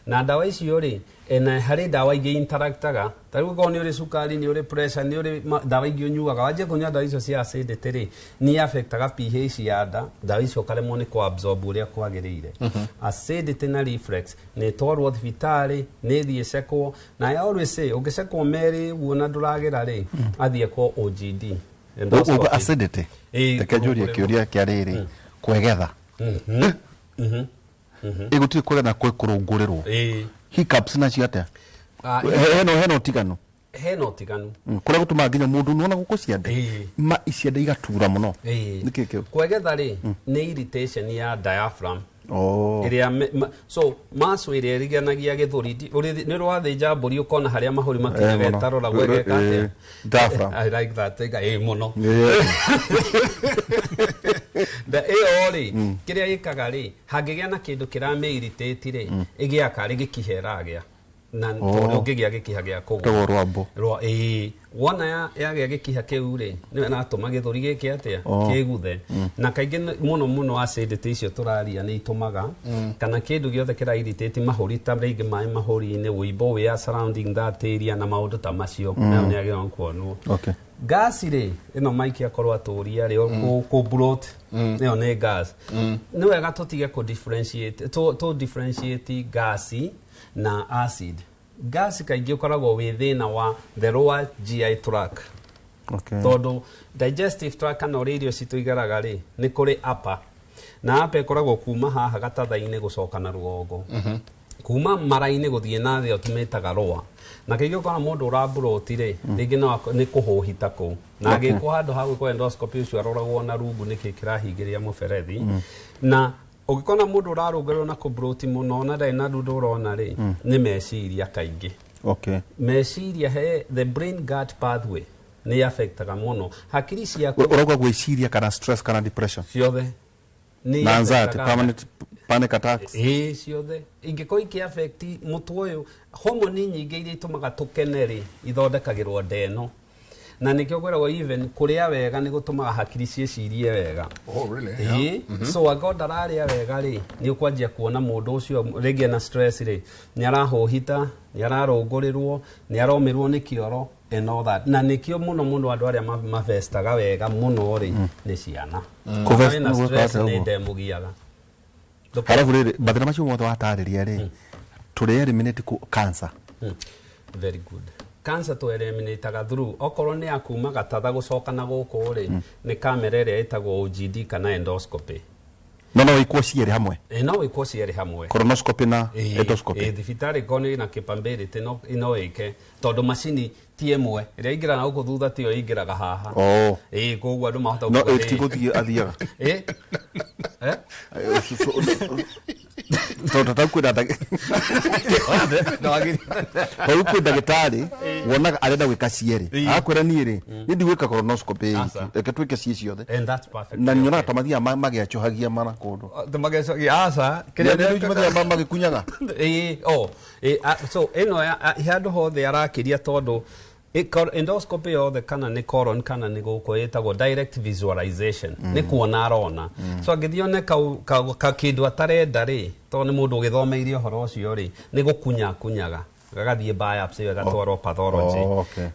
Na ndawa icio rĩ, na harĩ ndawa ingĩ interactaga, ta rĩu ũkorwo nĩ ũrĩ cukari, nĩ ũrĩ pressure, nĩ ũrĩ ndawa ingĩ ũnyuaga, wanjie kũnyua ndawa icio cia acidity rĩ, nĩ affectaga pH ya nda, ndawa icio ũkaremwo nĩ kũ absorb ũrĩa kwagĩrĩire. Acidity na reflux nĩ ĩtwarwo thibitarĩ, nĩ ĩthiĩ ĩcekwo, na I always say ũngĩcekwo merĩ ũguo na ndũragĩra rĩ, athiĩ kwa OGD. Uga acidity, reke njũrie kĩũria kĩa rĩrĩ, kwegetha ĩgũtirĩ kwegetha kwĩ kũrũngũrĩrwo, hiccups nacio atĩa? Hena ũtiganu? Hena ũtiganu. Kũrĩa gũtũmaga nginya mũndũ nĩwona gũkũ ciande ma ciande igatura mũno, nĩkĩ kĩu? Kwegetha rĩ, nĩ irritation ya diaphragm ĩrĩa so muscle ĩrĩa ĩriganagia gĩthũri, nĩ ũrathĩnja mbũri ũkona harĩa mahũri makinyaga ĩtarora gwegeka atĩa. Diaphragm. I like that mũno. Ĩyo rĩ, kĩrĩa ĩkaga rĩ, hangĩgĩa na kĩndũ kĩramĩ irritate rĩ, ĩgĩaga karĩ gĩkiha ĩragĩa, na tondũ ũngĩgĩa gĩkiha gĩa kũgũrũ rwambo wona yagĩa gĩkiha kĩu rĩ, nĩyo ĩratũma gĩthũri gĩke atĩa, kĩguthe. Na kaingĩ mũno mũno acidity icio tũraria nĩ itũmaga kana kĩndũ gĩothe kĩra irritate mahũri, ta rĩngĩ maĩ mahũri-inĩ, wũimbo wĩ surrounding that area na maũndũ ta macio, nayo nĩ yagĩrĩirwo kuonwo. Gas rĩ, ĩno Mike akorwo atũria rĩ, kũ bloat, ĩyo nĩ gas. Nĩ wega tũtige kũ differentiate, tũ differentiate gas na acid. Gas kaingĩ ũkoragwo wĩ thĩna wa the lower GI tract. Tondũ digestive tract kana ũrĩa irio citũ igeraga rĩ, nĩ kũrĩ upper, na upper ĩkoragwo kuma haha gatatha-inĩ gũcoka na rũgongo, kuma mara-inĩ gũthiĩ na thĩ tũmĩtaga lower. Na kaingĩ ũkona mũndũ ũraburoti rĩ, rĩngĩ no nĩ kũhũhita kũu, na agĩkwo handũ ha gwĩkwo endoscopy ũcio aroragwo na rungu nĩkĩ kĩrahingĩria mũberethi. Na ũngĩkona mũndũ ũrarũngarwo na kũburoti mũno na ndarĩ na ndundu ũrona rĩ, nĩ meciria kaingĩ. Meciria, he the brain gut pathway nĩ affectaga mũno hakiri ciaku. Ũrauga gwĩciria kana stress kana depression? Ciothe. Na anxiety, permanent panic attacks. Ĩĩ, ciothe ingĩkorwo ikĩ affect mũtwe ũyũ, hormone nyingĩ iria itũmaga tũkene rĩ, ithondekagĩrwo nda ĩno. Na nĩkĩo kwĩragwo even kũrĩa wega nĩ gũtũmaga hakiri ciĩcirie wega. Oh, really? Yeah. So angĩkorwo ndararĩa wega rĩ, nĩ ũkwanjia kuona mũndũ ũcio rĩngĩ ena stress rĩ, nĩ arahũhita, nĩ ararũngũrĩrwo, nĩ aromĩrwo nĩ kĩoro and all that. Na nĩkĩo mũno mũno andũ arĩa mavestaga wega mũno rĩ, nĩ ciana. Wĩna stress nĩ ndemũgiaga. Halafu rĩrĩ, mathĩna macio mothe watarĩria rĩ, tũrĩ eliminate cancer. Very good. Cancer tũ eliminataga through, okorwo nĩ ya kuma gatatha gũcoka na gũkũ rĩ, nĩ kamera ĩrĩa ĩtagwo OGD kana endoscopy. No ĩkwo cierĩ hamwe? No ĩkwo cierĩ hamwe. Colonoscopy na endoscopy. Thibitarĩ korwo nĩ na capability no ĩke, tondũ macini ti ĩmwe, ĩrĩa ĩingĩraga na gũkũ thutha tiyo ĩingĩraga haha. Koguo andũ mahota No ĩtigũthiĩ athiaga. Tondũ ta kwĩna ndagĩtarĩ wonaga arenda gwĩka cierĩ, akwĩra niĩ rĩ, niĩ ndigwĩka colonoscopy, reke twĩke ciĩ ciothe. Na nyonaga ta mathiaga magĩacũhagia mara kũndũ. Magĩacũhagia, aca. Kĩrĩa mathiaga magĩkunyaga. So ĩno handũ hothe arakĩria, tondũ endoscopy yothe kana nĩ colon kana nĩ gũkũ ĩtagwo direct visualization, nĩ kuona arona. So angĩthiĩ one kĩndũ atarenda rĩ, tondũ nĩ mũndũ ũgĩthomeire ũhoro ũcio rĩ, nĩ gũkunya akunyaga, gagathiĩ biopsy ĩyo ĩgatwarwo pathology.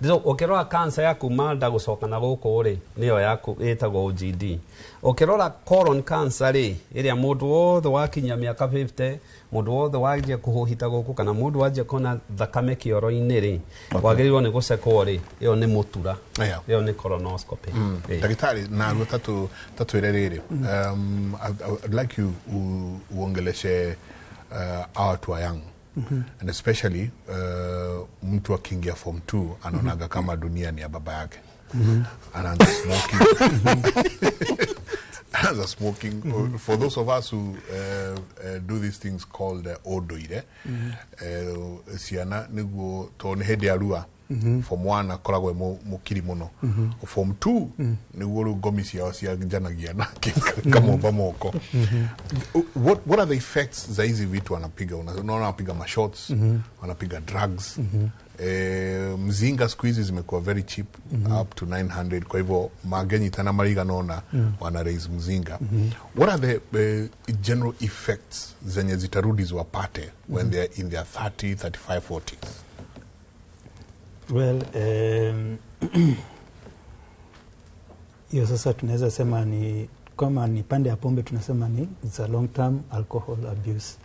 So ũkĩrora cancer ya kuma nda gũcoka na gũkũ rĩ, nĩyo yaku ĩtagwo OGD. Ũkĩrora colon cancer rĩ, ĩrĩa mũndũ wothe wakinya mĩaka 50, mũndũ wothe wanjia kũhũhita gũkũ kana mũndũ wanjia kuona thakame kĩoro-inĩ rĩ, wagĩrĩirwo nĩ gũcekwo rĩ, ĩyo nĩ mũtura, ĩyo nĩ colonoscopy. Daktari, na tatwĩre rĩrĩ, I'd like you uongeleshe watu wa young, and especially mtu akiingia form 2 anaonaga kama dunia ni ya baba yake. Anaanza smoking. Anaanza smoking. For those of us who do these things called odoire, ciana niguo to nĩ hĩndĩ ya rua. Form 1 akoragwo e mukiri muno. Form 2 niguo riu ngomi ciao cianjanagia nake kamomba moko. What are the effects za hizi vitu wanapiga? Unaona wanapiga mashots, wanapiga drugs. Mzinga siku hizi zimekuwa very cheap, up to 900, kwa hivyo magenyi tana mariga naona wana raise mzinga. What are the general effects zenye zitarudi ziwapate when they're in their 30, 35, 40s? Well, hiyo sasa tunaweza sema ni kama ni pande ya pombe, tunasema ni it's a long term alcohol abuse.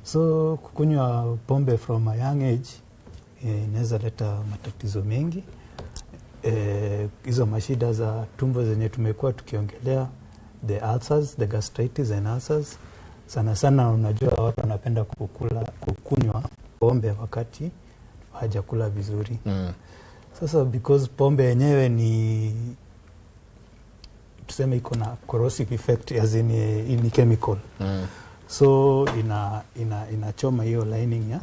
So kukunywa pombe from a young age inaweza leta matatizo mengi. Hizo mashida za tumbo zenye tumekuwa tukiongelea, the ulcers, the gastritis and ulcers. Sana sana unajua watu wanapenda kukunywa pombe wakati hajakula vizuri. Sasa because pombe yenyewe ni tuseme iko na corrosive effect, as in ni chemical. So inachoma hiyo lining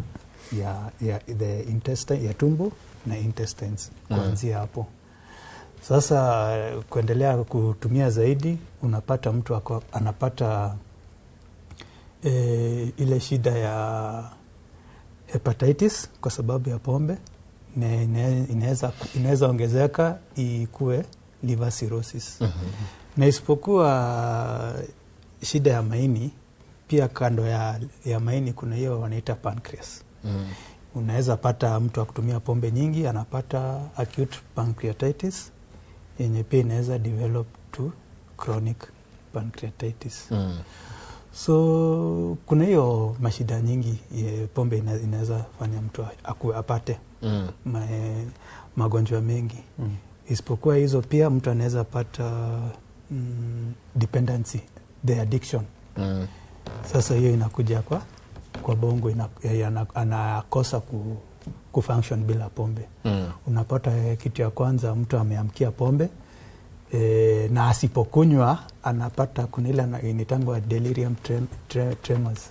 ya the intestine, ya tumbo na intestines kuanzia hapo. Sasa kuendelea kutumia zaidi, unapata mtu anapata ile shida ya hepatitis kwa sababu ya pombe, na inaweza ongezeka ikue liver cirrhosis. Na isipokuwa shida ya maini, pia kando ya maini kuna hiyo wanaita pancreas. Unaweza pata mtu akutumia pombe nyingi anapata acute pancreatitis yenye pia inaweza develop to chronic pancreatitis. So kuna hiyo mashida nyingi pombe inaweza fanya mtu apate magonjwa mengi. Isipokuwa hizo pia mtu anaweza pata dependency, the addiction. Sasa hiyo inakuja kwa bongo, anakosa kufunction bila pombe. Unapata kitu ya kwanza mtu ameamkia pombe, na asipokunywa anapata kuna ile inaitangwa delirium tremors.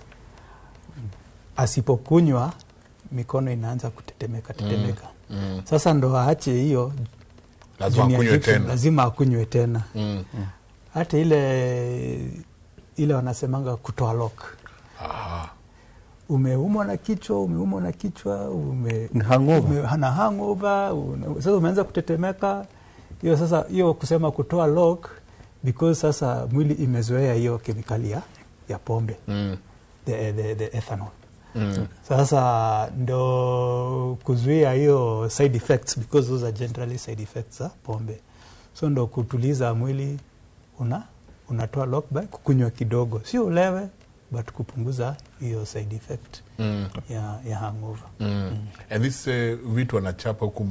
Asipokunywa mikono inaanza kutetemeka. Sasa ndo aache hiyo, lazima akunywe tena. Hata ile wanasemanga kutoa lock. Umeumwa na kichwa, hangover, sasa umeanza kutetemeka. Hiyo sasa hiyo kusema kutoa lock, because sasa mwili imezoea hiyo kemikali ya pombe. The ethanol. Sasa ndo kuzuia hiyo side effects, because those are generally side effects za pombe. So ndo kutuliza mwili, unatoa lock by kukunywa kidogo, sio ulewe, but kupunguza hiyo side effect ya hangover. And this vitu wanachapa huku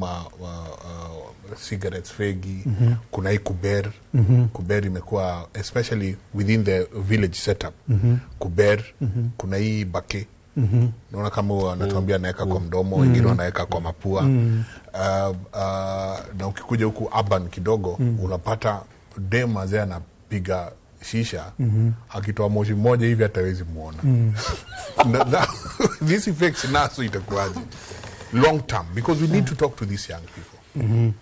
cigarettes, fegi, kuna hii kuber. Kuber imekuwa especially within the village setup. Kuber, kuna hii bake. Naona kama wanatuambia anaweka kwa mdomo, wengine wanaweka kwa mapua. Na ukikuja huku urban kidogo, unapata dem azee anapiga shisha, akitoa moshi mmoja hivi hatawezi muona. This effects naso itakuwaje long term, because we need to talk to these young people.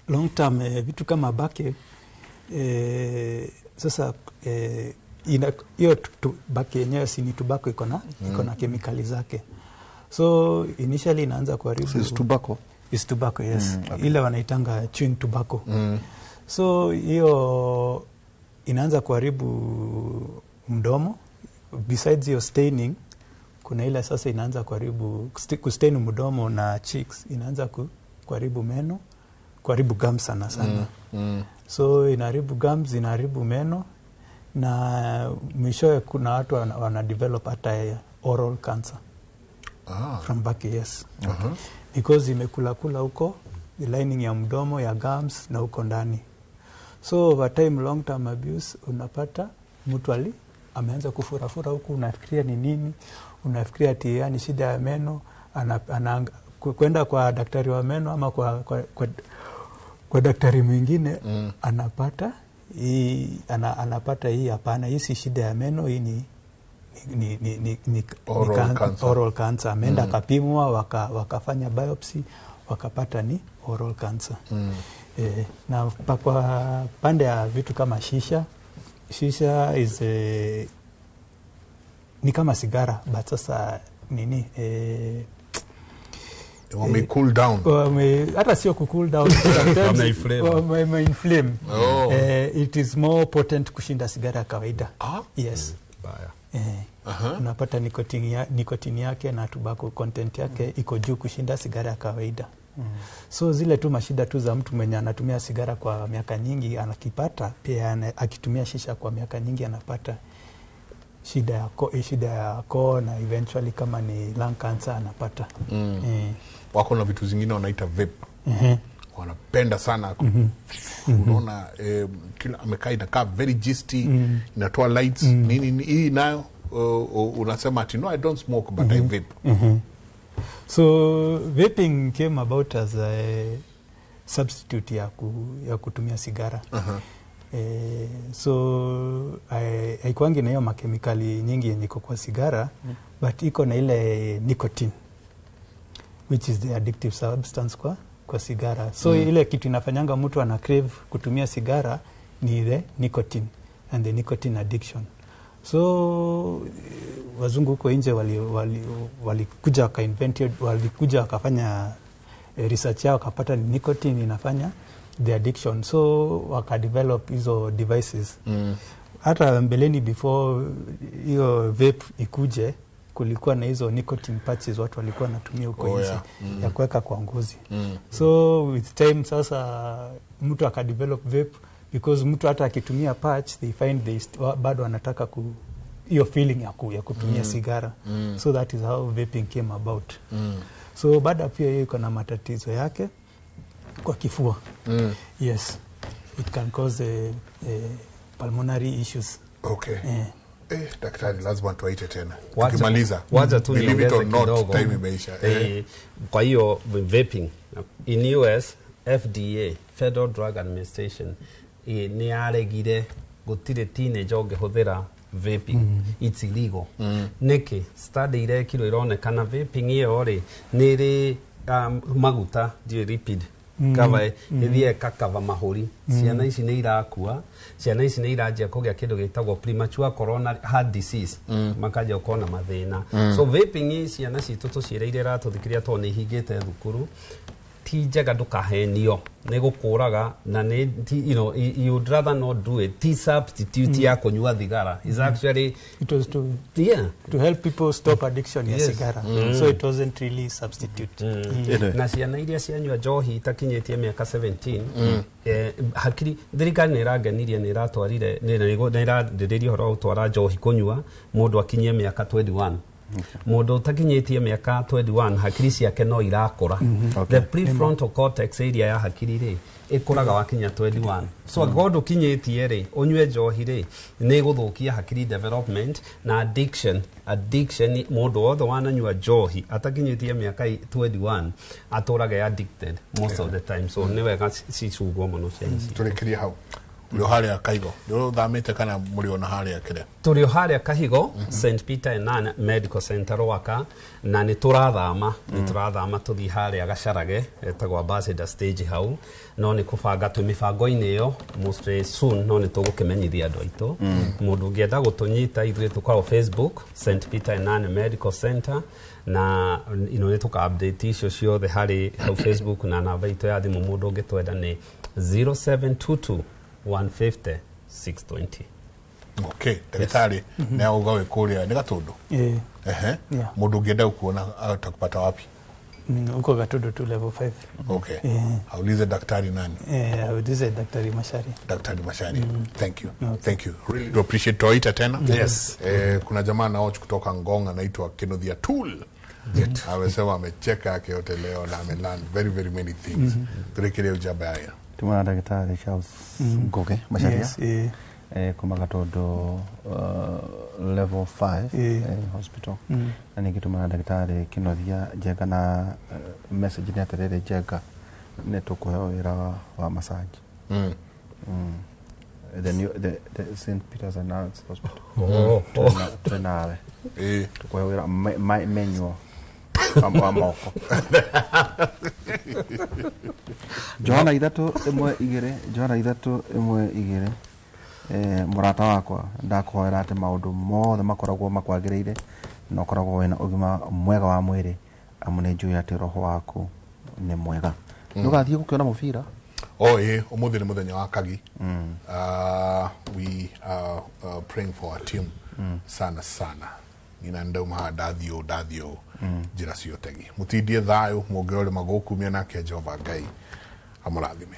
Long term, vitu kama bake, sasa hiyo bake yenyewe si ni tobacco, iko na kemikali zake. So initially inaanza kuharibu. So it's tobacco. It's tobacco, yes. Okay. Ile wanaitanga chewing tobacco. So hiyo inaanza kuharibu mdomo. Besides your staining, kuna ile sasa inaanza kuharibu, kustain mdomo na cheeks, inaanza kuharibu meno, kuharibu gums sana sana. So inaharibu gums, inaharibu meno, na mwishowe kuna watu wana develop hata oral cancer. From back, yes. Because imekula kula huko the lining ya mdomo, ya gums na huko ndani. So over time, long term abuse, unapata mtu ameanza kufurafura huku, unafikiria ni nini, unafikiria ati yani shida ya meno, kwenda kwa daktari wa meno ama kwa daktari mwingine, anapata hii, anapata hii, hapana, hii si shida ya meno, hii ni oral cancer. Ameenda akapimwa, wakafanya biopsy, wakapata ni oral cancer. Na kwa pande ya vitu kama shisha, shisha is ni kama sigara but sasa nini wame cool down. Hata sio ku cool down, wame inflame. It is more potent kushinda sigara ya kawaida. Yes. Unapata nikotini yake na tobacco content yake iko juu kushinda sigara ya kawaida. So zile tu mashida tu za mtu mwenye anatumia sigara kwa miaka nyingi anakipata, pia akitumia shisha kwa miaka nyingi anapata shida ya koo na eventually kama ni lung cancer anapata. Wako na vitu zingine wanaita vape. Wanapenda sana. Unaona kila amekaa inakaa very gisty, inatoa lights, nini hii nayo unasema ati no I don't smoke but I vape. So vaping came about as a substitute ya kutumia sigara. So haikuangi na hiyo makemikali nyingi yenye iko kwa sigara, but iko na ile nicotine which is the addictive substance kwa sigara. So ile kitu inafanyanga mtu ana crave kutumia sigara ni the nicotine and the nicotine addiction. So wazungu huko nje walikuja waka-invent, walikuja wakafanya research yao wakapata nicotine inafanya the addiction, so waka-develop hizo devices. Hata mbeleni before hiyo vape ikuje kulikuwa na hizo nicotine patches watu walikuwa wanatumia huko nje ya kuweka kwa ngozi. So with time sasa mtu akadevelop vape because mtu hata akitumia patch they find they bado anataka hiyo feeling ya kutumia sigara. So that is how vaping came about. So baada pia hiyo iko na matatizo yake kwa kifua. Yes, it can cause pulmonary issues. Okay. Daktari lazima tuwaite tena. Tukimaliza. Wacha tu niongeze kidogo. Time imeisha. Kwa hiyo vaping in US FDA, Federal Drug Administration, ni yaregire gutire teenager ũngĩhũthĩra vaping. It's illegal. Nĩkĩ study irekirwo ironekana vaping ĩyo rĩ nĩ ĩrĩ maguta ndiũĩ lipid cover ĩthiĩ ĩgakava mahũri. Ciana ici nĩ irakua, ciana ici nĩ iranjia kũgĩa kĩndũ gĩtagwo premature coronary heart disease, makanjia gũkorwo na mathĩna. So vaping ciana citũ tũciĩrĩire iratũthikĩrĩria tondũ nĩ ihingĩte thukuru, ti njega, ndũkahenio nĩ gũkũraga na nĩ you know you'd rather not do it. Ti substitute ya kũnyua thigara is actually it was to help people stop addiction ya sigara. So it wasn't really substitute. Na ciana iria cianyua njohi itakinyĩtie mĩaka 17, hakiri thirikari nĩ ĩrangenirie nĩ ĩratwarire nĩ ĩrarĩrĩria ũhoro wa gũtwara njohi kũnyua mũndũ akinyie mĩaka 21. Mũndũ ũtakinyĩtie mĩaka 21 hakiri ciake no irakũra. The prefrontal cortex area ya hakiri rĩ ĩkũraga wakinya 21. So angĩkorwo ndũkinyĩtie rĩ ũnyue njohi rĩ nĩ ĩgũthũkia hakiri development na addiction. Addiction mũndũ wothe wananyua njohi atakinyĩtie mĩaka 21 atũraga addicted most of the time. So nĩ wega cicungwo mũno ciana citũ. Tũrĩkĩrie hau. Mũrĩ o harĩa Kahigo, nĩ ũthamĩte kana mũrĩ ona harĩa kĩrĩa? Tũrĩ o harĩa Kahigo, St Peter and Ann Medical Center Rwaka, na nĩ tũrathama, nĩ tũrathama tũthiĩ harĩa Gacarage, etagwo Ambassador Stage hau, no nĩ kũbanga twĩ mĩbango-inĩ ĩyo mostly soon, no nĩ tũgũkĩmenyithia andũ aitũ. Mũndũ ũngĩenda gũtũnyita ithuĩ tũkoragwo Facebook, St Peter and Ann Medical Center, na nĩ tũka update icio ciothe harĩ hau Facebook, na namba itũ ya thimũ mũndũ ũngĩtwenda nĩ 0722 150 620. Okay, daktari na uga wĩ kũrĩa nĩ Gatundu? Yeah. Mũndũ ũngĩenda gũkuona atakupata wapi? Uko Gatundu tu level 5. Okay. Aulize daktari nani? Aulize Daktari Mashari. Daktari Mashari. Thank you. Okay. Thank you. Really do appreciate toita tena. Yes. Kuna jamaa na watch kutoka Ngong anaitwa Kenothia Tool. Amesema amecheka yake yote leo na amelearn very very many things. Turekelee ujaba haya. Tumana Daktari Charles Ngugi Macharia. Yes, kuma Gatundu level 5 hospital. Na ningĩ tumana Daktari Kinothia Njenga na message nĩ atĩrĩrĩ, Njenga nĩ tũkũheo wĩra wa massage. The new the St Peter's and Anne's Hospital. Twĩnawe. Tũkũheo wĩra manual. Wa moko. Johana 3:1-2, Johana 3:1-2. Mũrata wakwa, ndakũhoera atĩ maũndũ mothe makoragwo makwagĩrĩire na ũkoragwo wĩna ũgima mwega wa mwĩrĩ, amu nĩ njũĩ atĩ roho waku nĩ mwega. Ndũgathiĩ gũkĩona mũbira. Oh, ĩ ũmũthĩ nĩ mũthenya wa kagi. We are praying for our team sana sana. Ngina ndauma ndathiĩ ũũ, ndathiĩ ũũ, njĩra cia ũtegi. Mũtindie thayũ, mũngĩrorĩma gũkumia, nake Jehova Ngai amũrathime.